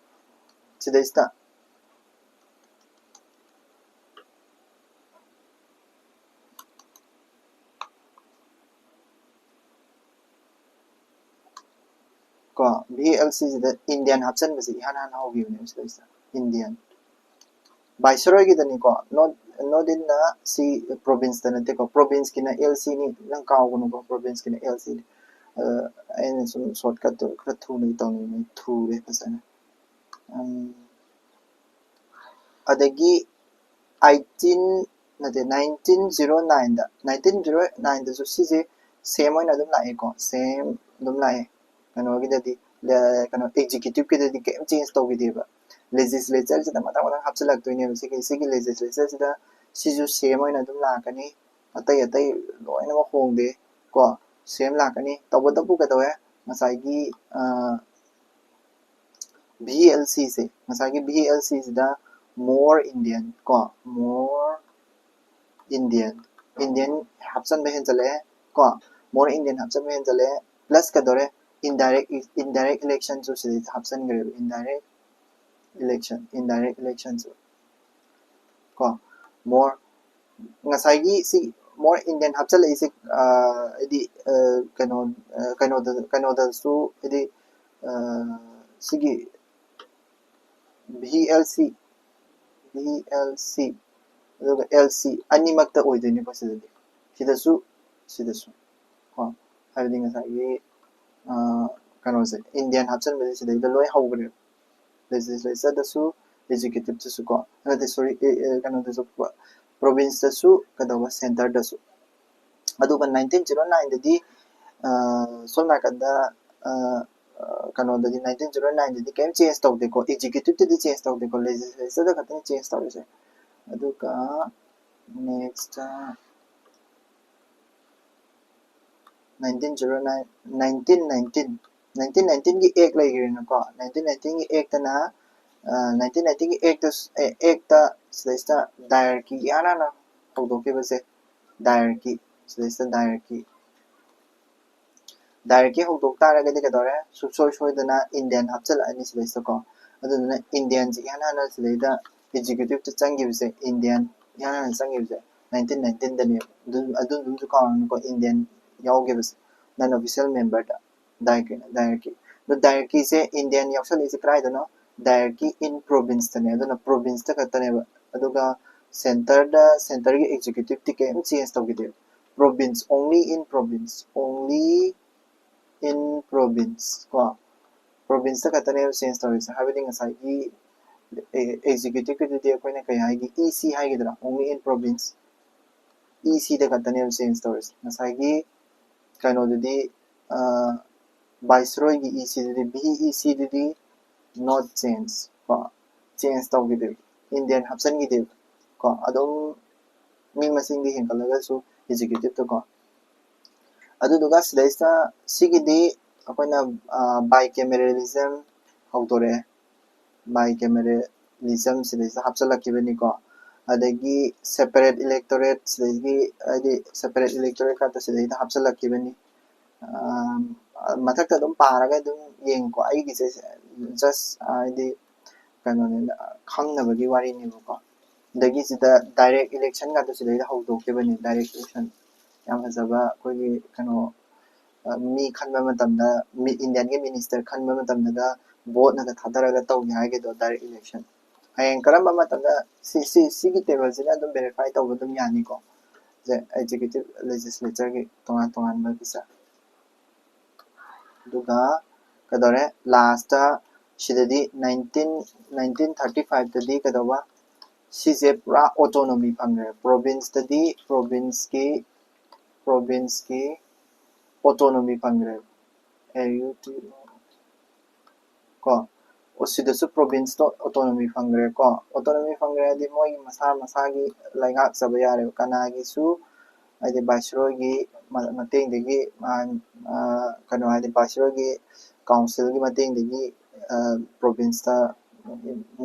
ꯁꯤꯗꯩꯁꯤꯗ ꯀꯣ ꯚꯤ ꯑꯦꯜ ꯁꯤꯁꯤꯗ ꯏꯟꯗꯤꯌꯥꯟ ꯍꯥꯞꯆꯤꯟꯕꯁꯤ ꯏꯍꯥꯟ ꯍꯥꯟꯅ ꯍꯧꯈꯤꯕꯅꯦꯕ ꯁꯤꯗꯩꯁꯤꯗ꯫ ꯏꯟꯗꯤꯌꯥꯟ ꯚꯥꯏꯁꯔꯣꯏꯒꯤꯗꯅꯤꯀꯣ꯫ ꯅꯣꯔꯠ ꯅꯣꯔꯠ ꯏꯟꯅ ꯁꯤ ꯄ꯭ꯔꯣꯚꯤꯟꯁꯇ ꯅꯠꯇꯦꯀꯣ꯫ ꯄ꯭ꯔꯣꯚꯤꯟꯁꯀꯤꯅ ꯑꯦꯜ ꯁꯤꯅꯤ꯫ ꯅꯪ ꯀꯥꯎꯒꯅꯨꯀꯣ, ꯄ꯭ꯔꯣꯚꯤꯟꯁꯀꯤꯅ ꯑꯦꯜ ꯁꯤꯅꯤ꯫ ꯑꯩꯅ ꯁꯨꯝ ꯁꯣꯔꯠꯀꯠꯇꯣ ꯈꯔ ꯊꯨꯅ ꯇꯧꯅꯤꯡꯉꯦ꯫ ꯊꯨꯔꯦ ꯐꯖꯅ꯫ ꯎꯝ, ꯑꯗꯒꯤ ꯑꯩꯠꯇꯤꯟ ꯅꯠꯇꯦ, ꯅꯥꯏꯟꯇꯤꯟ ꯖꯤꯔꯣ ꯅꯥꯏꯟꯗ, ꯅꯥꯏꯟꯇꯤꯟ ꯖꯤꯔꯣ ꯅꯥꯏꯟꯗꯁꯨ ꯁꯤꯁꯦ ꯁꯦꯝ ꯑꯣꯏꯅ ꯑꯗꯨꯝ ꯂꯥꯛꯑꯦꯀꯣ꯫ ꯁꯦꯝ ꯑꯗꯨꯝ ꯂꯥꯛꯑꯦ꯫ ꯀꯩꯅꯣꯒꯤꯗꯗꯤ ꯀꯩꯅꯣ ꯑꯦꯛꯖꯤꯀ꯭ꯌꯨꯇꯤꯞꯀꯤꯗꯗꯤ ꯀꯩꯝ ꯆꯦꯟꯖ ꯇꯧꯈꯤꯗꯦꯕ꯫ ꯂꯦꯖꯤꯁꯂꯦꯆꯔꯁꯤꯗ ꯃꯊꯪ ꯃꯊꯪ ꯍꯥꯞꯆꯤꯜꯂꯛꯇꯣꯏꯅꯦꯕ꯫ ꯁꯤꯒꯤ ꯁꯤꯒꯤ ꯂꯦꯖꯤꯁꯂꯦꯆꯔꯁꯤꯗ ꯁꯤꯁꯨ ꯁꯦꯝ ꯑꯣꯏꯅ ꯑꯗꯨꯝ ꯂꯥꯛꯀꯅꯤ꯫ ꯑꯇꯩ ꯑꯇꯩ ꯂꯣꯏꯅꯃꯛ ꯍꯣꯡꯗꯦ ꯀꯣ꯫ ꯁꯦꯝ ꯂꯥꯛꯀꯅꯤ꯫ ꯇꯧꯕꯇꯕꯨ ꯀꯩꯗꯧꯋꯦ, ꯉꯁꯥꯏꯒꯤ ꯚꯤ ꯑꯦꯜ ꯁꯤꯁꯦ, ꯉꯁꯥꯏꯒꯤ ꯚꯤ ꯑꯦꯜ ꯁꯤꯁꯤꯗ ꯃꯣꯔ ꯏꯟꯗꯤꯌꯟ ꯀꯣ, ꯃꯣꯔ ꯏꯟꯗꯤꯌꯟ, ꯏꯟꯗꯤꯌꯟ ꯍꯥꯞꯆꯤꯟꯕ ꯍꯦꯟꯖꯜꯂꯛꯑꯦ ꯀꯣ꯫ ꯃꯣꯔ ꯏꯟꯗꯤꯌꯟ ꯍꯥꯞꯆꯤꯟꯕ ꯍꯦꯟꯖꯜꯂꯛꯑꯦ꯫ ꯄ꯭ꯂꯁ ꯀꯩꯗꯧꯔꯦ, ꯏꯟꯗꯥꯏꯔꯦꯛ ꯏꯟꯗꯥꯏꯔꯦꯛ ꯏꯂꯦꯛꯁꯟꯁꯨ ꯁꯤꯗꯩꯗ ꯍꯥꯞꯆꯤꯟꯈ꯭ꯔꯦꯕ꯫ ꯏꯟꯗꯥꯏꯔꯦꯛ ꯏꯂꯦꯛꯁꯟ, ꯏꯟꯗꯥꯏꯔꯦꯛ ꯏꯂꯦꯛꯁꯟꯁꯨ ꯀꯣ꯫ ꯃꯣꯔ ꯉꯁꯥꯏꯒꯤ ꯁꯤ ꯃꯣꯔ ꯏꯟꯗꯤꯌꯟ ꯍꯥꯞꯆꯤꯜꯂꯛꯏꯁꯦ ꯍꯥꯏꯗꯤ ꯀꯩꯅꯣ ꯀꯩꯅꯣꯗ ꯀꯩꯅꯣꯗꯁꯨ ꯍꯥꯏꯗꯤ ꯁꯤꯒꯤ V L C, V L C ꯑꯗꯨꯒ ꯑꯦꯜ ꯁꯤ ꯑꯅꯤꯃꯛꯇ ꯑꯣꯏꯗꯣꯏꯅꯤꯀꯣ꯫ ꯁꯤꯗꯗꯤ ꯁꯤꯗꯁꯨ ꯁꯤꯗꯁꯨ ꯀꯣ, ꯍꯥꯏꯕꯗꯤ ꯉꯁꯥꯏꯒꯤ ꯀꯩꯅꯣꯁꯦ ꯏꯟꯗꯤꯌꯟ ꯍꯥꯞꯆꯤꯟꯕꯁꯦ ꯁꯤꯗꯩꯗ ꯂꯣꯏ ꯍꯧꯈ꯭ꯔꯦꯕ꯫ ꯂꯦꯖꯤꯁꯂꯦꯆꯔꯗꯁꯨ, ꯑꯦꯛꯖꯤꯀ꯭ꯌꯨꯇꯤꯞꯇꯁꯨ ꯀꯣ, ꯅꯠꯇꯦ ꯁꯣꯔꯤ, ꯀꯩꯅꯣꯗꯁꯨ, ꯄ꯭ꯔꯣꯚꯤꯟꯁꯇꯁꯨ ꯀꯩꯗꯧꯕ, ꯁꯦꯟꯇꯔꯗꯁꯨ꯫ ꯑꯗꯨꯒ ꯅꯥꯏꯟꯇꯤꯟ ꯖꯤꯔꯣ ꯅꯥꯏꯟꯗꯗꯤ ꯁꯣꯝ ꯅꯥꯀꯟꯗ ꯀꯩꯅꯣꯗꯗꯤ ꯅꯥꯏꯟꯇꯤꯟ ꯖꯤꯔꯣ ꯅꯥꯏꯟꯗꯗꯤ ꯀꯩꯝ ꯆꯦꯟꯖ ꯇꯧꯗꯦꯀꯣ꯫ ꯑꯦꯛꯖꯤꯀ꯭ꯌꯨꯇꯤꯞꯇꯗꯤ ꯆꯦꯟꯖ ꯇꯧꯗꯦꯀꯣ, ꯂꯦꯖꯤꯁꯂꯦꯆꯔꯗ ꯈꯛꯇꯅꯤ ꯆꯦꯟꯖ ꯇꯧꯔꯤꯁꯦ꯫ ꯑꯗꯨꯒ next nineteen zero nine, nineteen nineteen, nineteen ꯅꯥꯏꯟꯇꯤꯟꯒꯤ ꯑꯦꯛ ꯂꯩꯈ꯭ꯔꯦꯅꯀꯣ꯫ ꯅꯥꯏꯟꯇꯤꯟ ꯅꯥꯏꯟꯇꯤꯟꯒꯤ ꯑꯦꯛꯇꯅ ꯅꯥꯏꯟꯇꯤꯟ ꯅꯥꯏꯟꯇꯤꯟꯒꯤ ꯑꯦꯛꯇ ꯑꯦꯛꯇ ꯁꯤꯗꯩꯁꯤꯗ ꯗꯥꯏꯔꯀꯤ ꯏꯍꯥꯟ ꯍꯥꯟꯅ ꯍꯧꯗꯣꯛꯈꯤꯕꯁꯦ, ꯗꯥꯏꯔꯀꯤ, ꯁꯤꯗꯩꯁꯤꯗ ꯗꯥꯏꯔꯀꯤ Directꯀꯤ ꯍꯧꯗꯣꯛ ꯇꯥꯔꯒꯗꯤ ꯀꯩꯗꯧꯔꯦ? ꯁꯨꯡꯁꯣꯏ ꯁꯣꯏꯗꯅ Indian ꯍꯥꯞꯆꯤꯜꯂꯛꯑꯅꯤ ꯁꯤꯗꯩꯁꯤꯗꯀꯣ꯫ ꯑꯗꯨꯗꯨꯅ Indianꯁꯦ ꯏꯍꯥꯟ ꯍꯥꯟꯅ ꯁꯤꯗꯩꯗ Executiveꯇ ꯆꯪꯈꯤꯕꯁꯦ, Indian ꯏꯍꯥꯟ ꯍꯥꯟꯅ ꯆꯪꯈꯤꯕꯁꯦ nineteen nineteenꯗꯅꯦꯕ꯫ ꯑꯗꯨ ꯑꯗꯨꯝꯁꯨ ꯀꯥꯎꯔꯅꯨꯀꯣ, Indian ꯌꯥꯎꯈꯤꯕꯁꯦ non official memberꯗ꯫ Directꯀꯤ Directꯀꯤ ꯑꯗꯣ Directꯀꯤꯁꯦ Indian ꯌꯥꯎꯁꯜꯂꯛꯏꯁꯦ ꯀꯗꯥꯏꯗꯅꯣ? Directꯀꯤ in provinceꯇꯅꯦ꯫ ꯑꯗꯨꯅ provinceꯇ ꯈꯛꯇꯅꯦꯕ꯫ ꯑꯗꯨꯒ centreꯗ, centreꯒꯤ Executiveꯇꯤ ꯀꯩꯝ change ꯇꯧꯈꯤꯗꯦꯕ꯫ Province, only in province, only in province ꯀꯣ, provinceꯇ ꯈꯛꯇꯅꯦꯕ change ꯇꯧꯔꯤꯁꯦ꯫ ꯍꯥꯏꯕꯗꯤ ꯉꯁꯥꯏꯒꯤ Executiveꯀꯤꯗꯨꯗꯤ ꯑꯩꯈꯣꯏꯅ ꯀꯩ ꯍꯥꯏꯒꯦ? EC ꯍꯥꯏꯒꯗ꯭ꯔꯥ? Only in province, ECꯗ ꯈꯛꯇꯅꯦꯕ change ꯇꯧꯔꯤꯁꯦ꯫ ꯉꯁꯥꯏꯒꯤ ꯀꯩꯅꯣꯗꯨꯗꯤ, Viceroyꯒꯤ ECꯗꯨꯗꯤ, VECꯗꯨꯗꯤ not change ꯀꯣ, change ꯇꯧꯈꯤꯗꯦꯕ, Indian ꯍꯥꯞꯆꯤꯟꯈꯤꯗꯦꯕ ꯀꯣ꯫ ꯑꯗꯨꯝ ꯃꯤ ꯃꯁꯤꯡꯗꯤ ꯍꯦꯟꯒꯠꯂꯒꯁꯨ Executiveꯇꯀꯣ꯫ ꯑꯗꯨꯗꯨꯒ ꯁꯤꯗꯩꯁꯤꯗ ꯁꯤꯒꯤꯗꯤ ꯑꯩꯈꯣꯏꯅ bicameralism ꯍꯧꯗꯣꯔꯛꯑꯦ꯫ Bicameralism ꯁꯤꯗꯩꯁꯤꯗ ꯍꯥꯞꯆꯤꯜꯂꯛꯈꯤꯕꯅꯤꯀꯣ꯫ ꯑꯗꯒꯤ separate electorate ꯁꯤꯗꯩꯒꯤ, ꯍꯥꯏꯗꯤ separate electorate ꯈꯛꯇ ꯁꯤꯗꯩꯗ ꯍꯥꯞꯆꯤꯜꯂꯛꯈꯤꯕꯅꯤ꯫ ꯃꯊꯛꯇ ꯑꯗꯨꯝ ꯄꯥꯔꯒ ꯑꯗꯨꯝ ꯌꯦꯡꯉꯨꯀꯣ꯫ ꯑꯩꯒꯤꯁꯦ just ꯍꯥꯏꯗꯤ ꯀꯩꯅꯣꯅꯦ, ꯈꯪꯅꯕꯒꯤ ꯋꯥꯔꯤꯅꯦꯕꯀꯣ꯫ ꯑꯗꯒꯤ ꯁꯤꯗ direct election ꯀꯥꯗꯣ ꯁꯤꯗꯩꯗ ꯍꯧꯗꯣꯛꯈꯤꯕꯅꯤ꯫ Direct election ꯌꯥꯝ ꯐꯖꯕ ꯑꯩꯈꯣꯏꯒꯤ ꯀꯩꯅꯣ, ꯃꯤ ꯈꯟꯕ ꯃꯇꯝꯗ, Indianꯒꯤ minister ꯈꯟꯕ ꯃꯇꯝꯗꯒ voteꯅꯒ ꯊꯥꯗꯔꯒ ꯇꯧꯒꯦ ꯍꯥꯏꯒꯦꯗꯣ, direct election꯫ ꯍꯌꯦꯡ ꯀꯔꯝꯕ ꯃꯇꯝꯗ ꯁꯤ, ꯁꯤ, ꯁꯤꯒꯤ tableꯁꯤꯅ ꯑꯗꯨꯝ verify ꯇꯧꯕ ꯑꯗꯨꯝ ꯌꯥꯅꯤꯀꯣ꯫ Executive, Legislatureꯒꯤ ꯇꯣꯉꯥꯟ ꯇꯣꯉꯥꯟꯕꯒꯤꯁꯦ꯫ ꯑꯗꯨꯒ ꯀꯩꯗꯧꯔꯦ? Lastꯇ ꯁꯤꯗꯗꯤ nineteen, nineteen thirty fiveꯇꯗꯤ ꯀꯩꯗꯧꯕ? ꯁꯤꯁꯦ ꯄꯨꯔꯥ autonomy ꯐꯪꯈ꯭ꯔꯦ꯫ Provinceꯇꯗꯤ provinceꯀꯤ, provinceꯀꯤ autonomy ꯐꯪꯈ꯭ꯔꯦ꯫ ꯀꯣ, ꯁꯤꯗꯁꯨ provinceꯇꯣ autonomy ꯐꯪꯈ꯭ꯔꯦꯀꯣ꯫ Autonomy ꯐꯪꯈ꯭ꯔꯦ ꯍꯥꯏꯗꯤ ꯃꯣꯏꯒꯤ ꯃꯁꯥ ꯃꯁꯥꯒꯤ ꯂꯩꯉꯥꯛꯆꯕ ꯌꯥꯔꯦꯕ꯫ ꯀꯅꯥꯒꯤꯁꯨ ꯍꯥꯏꯗꯤ Viceroyꯒꯤ ꯃꯇꯦꯡꯗꯒꯤ, ꯀꯩꯅꯣ ꯍꯥꯏꯗꯤ Viceroyꯒꯤ councilꯒꯤ ꯃꯇꯦꯡꯗꯒꯤ provinceꯇ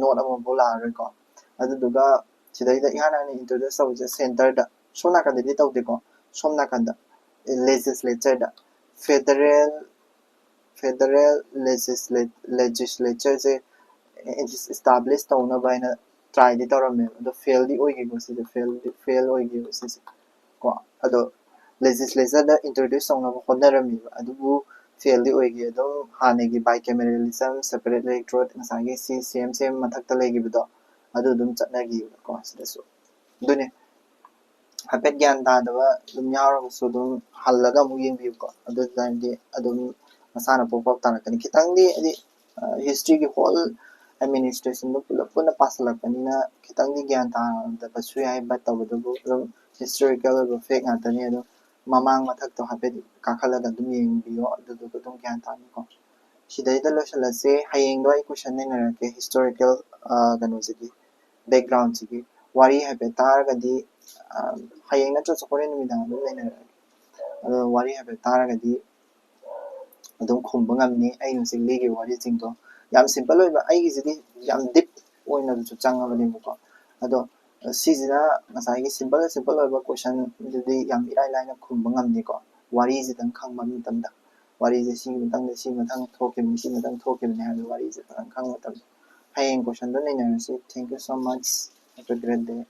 note ꯑꯃꯐꯥꯎ ꯂꯥꯛꯑꯔꯣꯏꯀꯣ꯫ ꯑꯗꯨꯗꯨꯒ ꯁꯤꯗꯩꯗ ꯏꯍꯥꯟ ꯍꯥꯟꯅ introduce ꯇꯧꯕꯁꯦ centreꯗ, ꯁꯣꯝ ꯅꯥꯀꯟꯗꯗꯤ ꯇꯧꯗꯦꯀꯣ, ꯁꯣꯝ ꯅꯥꯀꯟꯗ legislatureꯗ, ꯐꯦꯗꯔꯦꯜ ꯐꯦꯗꯔꯦꯜ ꯂꯦꯖꯤꯁꯂꯦꯆꯔꯁꯦ ꯑꯦꯁꯇꯥꯕ꯭ꯂꯤꯁ ꯇꯧꯅꯕ ꯍꯥꯏꯅ ꯇ꯭ꯔꯥꯏꯗꯤ ꯇꯧꯔꯝꯃꯦꯕ, ꯑꯗꯣ ꯐꯦꯜꯗꯤ ꯑꯣꯏꯈꯤꯀꯣ꯫ ꯁꯤꯁꯦ ꯐꯦꯜꯗꯤ ꯐꯦꯜ ꯑꯣꯏꯈꯤꯕ ꯁꯤꯁꯦ ꯀꯣ꯫ ꯑꯗꯣ ꯂꯦꯖꯤꯁꯂꯦꯆꯔꯗ ꯏꯟꯇ꯭ꯔꯣꯗ꯭ꯌꯨꯁ ꯇꯧꯅꯕ ꯍꯣꯠꯅꯔꯝꯃꯤꯕ, ꯑꯗꯨꯕꯨ ꯐꯦꯜꯗꯤ ꯑꯣꯏꯈꯤ꯫ ꯑꯗꯨꯝ ꯍꯥꯟꯅꯒꯤ ꯕꯥꯏ ꯀꯦꯃꯦꯔꯦꯂꯤꯖꯝ, ꯁꯦꯄꯔꯦꯠ ꯏꯂꯦꯛꯇꯣꯔꯦꯠ, ꯉꯁꯥꯏꯒꯤ ꯁꯤ ꯁꯦꯝ ꯁꯦꯝ ꯃꯊꯛꯇ ꯂꯩꯈꯤꯕꯗꯣ, ꯑꯗꯨ ꯑꯗꯨꯝ ꯆꯠꯅꯈꯤꯕꯀꯣ ꯁꯤꯗꯁꯨ꯫ ꯑꯗꯨꯅꯤ, ꯍꯥꯏꯐꯦꯠ ꯒ꯭ꯌꯥꯟ ꯇꯥꯗꯕ ꯑꯗꯨꯝ ꯌꯥꯎꯔꯒꯁꯨ ꯑꯗꯨꯝ ꯍꯜꯂꯒ ꯑꯃꯨꯛ ꯌꯦꯡꯕꯤꯌꯨꯀꯣ꯫ ꯑꯗꯨ ꯑꯣꯏꯇꯥꯔꯗꯤ ꯑꯗꯨꯝ ꯃꯁꯥꯅ ꯄꯣꯞ ꯄꯣꯞ ꯇꯥꯔꯛꯀꯅꯤ꯫ ꯈꯤꯇꯪꯗꯤ ꯍꯥꯏꯗꯤ ꯍꯤꯁꯇ꯭ꯔꯤꯒꯤ ꯍꯣꯜ ꯑꯦꯗꯃꯤꯅꯤꯁꯇ꯭ꯔꯦꯁꯟꯗꯣ ꯄꯨꯂꯞ ꯄꯨꯟꯅ ꯄꯥꯁꯤꯜꯂꯛꯄꯅꯤꯅ ꯈꯤꯇꯪꯗꯤ ꯒ꯭ꯌꯥꯟ ꯇꯥꯗꯕꯁꯨ ꯌꯥꯏ꯫ ꯕꯠ ꯇꯧꯕꯗꯕꯨ ꯑꯗꯨꯝ ꯍꯤꯁꯇꯣꯔꯤꯀꯦꯜ ꯑꯣꯏꯕ ꯐꯦꯛ ꯉꯥꯛꯇꯅꯤ꯫ ꯑꯗꯨꯝ ꯃꯃꯥꯡ ꯃꯊꯛꯇꯣ ꯍꯥꯏꯐꯦꯠ ꯀꯥꯈꯠꯂꯒ ꯑꯗꯨꯝ ꯌꯦꯡꯕꯤꯌꯣ, ꯑꯗꯨꯗꯨꯒ ꯑꯗꯨꯝ ꯒ꯭ꯌꯥꯟ ꯇꯥꯅꯤꯀꯣ꯫ ꯁꯤꯗꯩꯗ ꯂꯣꯏꯁꯤꯜꯂꯁꯦ꯫ ꯍꯌꯦꯡꯗꯣ ꯑꯩ ꯀꯣꯏꯁꯟ ꯅꯩꯅꯔꯛꯀꯦ ꯍꯤꯁꯇꯣꯔꯤꯀꯦꯜ ꯀꯩꯅꯣꯁꯤꯒꯤ, ꯕꯦꯛꯒ꯭ꯔꯥꯎꯟꯁꯤꯒꯤ꯫ ꯋꯥꯔꯤ ꯍꯥꯏꯐꯦꯠ ꯇꯥꯔꯒꯗꯤ, ꯍꯌꯦꯡ ꯅꯠꯇ꯭ꯔꯁꯨ ꯍꯣꯔꯦꯟ ꯅꯨꯃꯤꯗꯥꯡ ꯑꯗꯨꯝ ꯅꯩꯅꯔꯛꯑꯒꯦ꯫ ꯑꯗꯣ ꯋꯥꯔꯤ ꯍꯥꯏꯐꯦꯠ ꯇꯥꯔꯒꯗꯤ ꯑꯗꯨꯝ ꯈꯨꯝꯕ ꯉꯝꯅꯤ꯫ ꯑꯩꯅ ꯍꯧꯖꯤꯛ ꯂꯤꯈꯤꯕ ꯋꯥꯔꯤꯁꯤꯡꯗꯣ ꯌꯥꯝ ꯁꯤꯝꯄꯜ ꯑꯣꯏꯕ, ꯑꯩꯒꯤꯁꯤꯗꯤ ꯌꯥꯝ ꯗꯤꯞ ꯑꯣꯏꯅꯁꯨ ꯆꯪꯉꯕꯅꯦꯕꯀꯣ꯫ ꯑꯗꯣ ꯁꯤꯁꯤꯅ ꯉꯁꯥꯏꯒꯤ ꯁꯤꯝꯄꯜ ꯁꯤꯝꯄꯜ ꯑꯣꯏꯕ ꯀꯣꯏꯁꯟꯗꯨꯗꯤ ꯌꯥꯝ ꯏꯔꯥꯏ ꯂꯥꯏꯅ ꯈꯨꯝꯕ ꯉꯝꯅꯤꯀꯣ, ꯋꯥꯔꯤꯁꯤꯗꯪ ꯈꯪꯕ ꯃꯇꯝꯗ꯫ ꯋꯥꯔꯤꯁꯦ ꯁꯤꯒꯤ ꯃꯇꯥꯡꯗ ꯁꯤ ꯃꯇꯥꯡ ꯊꯣꯛꯈꯤꯕꯅꯤ, ꯁꯤ ꯃꯇꯥꯡ ꯊꯣꯛꯈꯤꯕꯅꯤ ꯍꯥꯏꯕ ꯋꯥꯔꯤꯁꯦ ꯐꯖꯅ ꯈꯪꯕ ꯃꯇꯝꯗ꯫ ꯍꯌꯦꯡ ꯀꯣꯏꯁꯟꯗꯣ ꯅꯩꯅꯔꯁꯤ꯫ Thank you so much. Have a great day.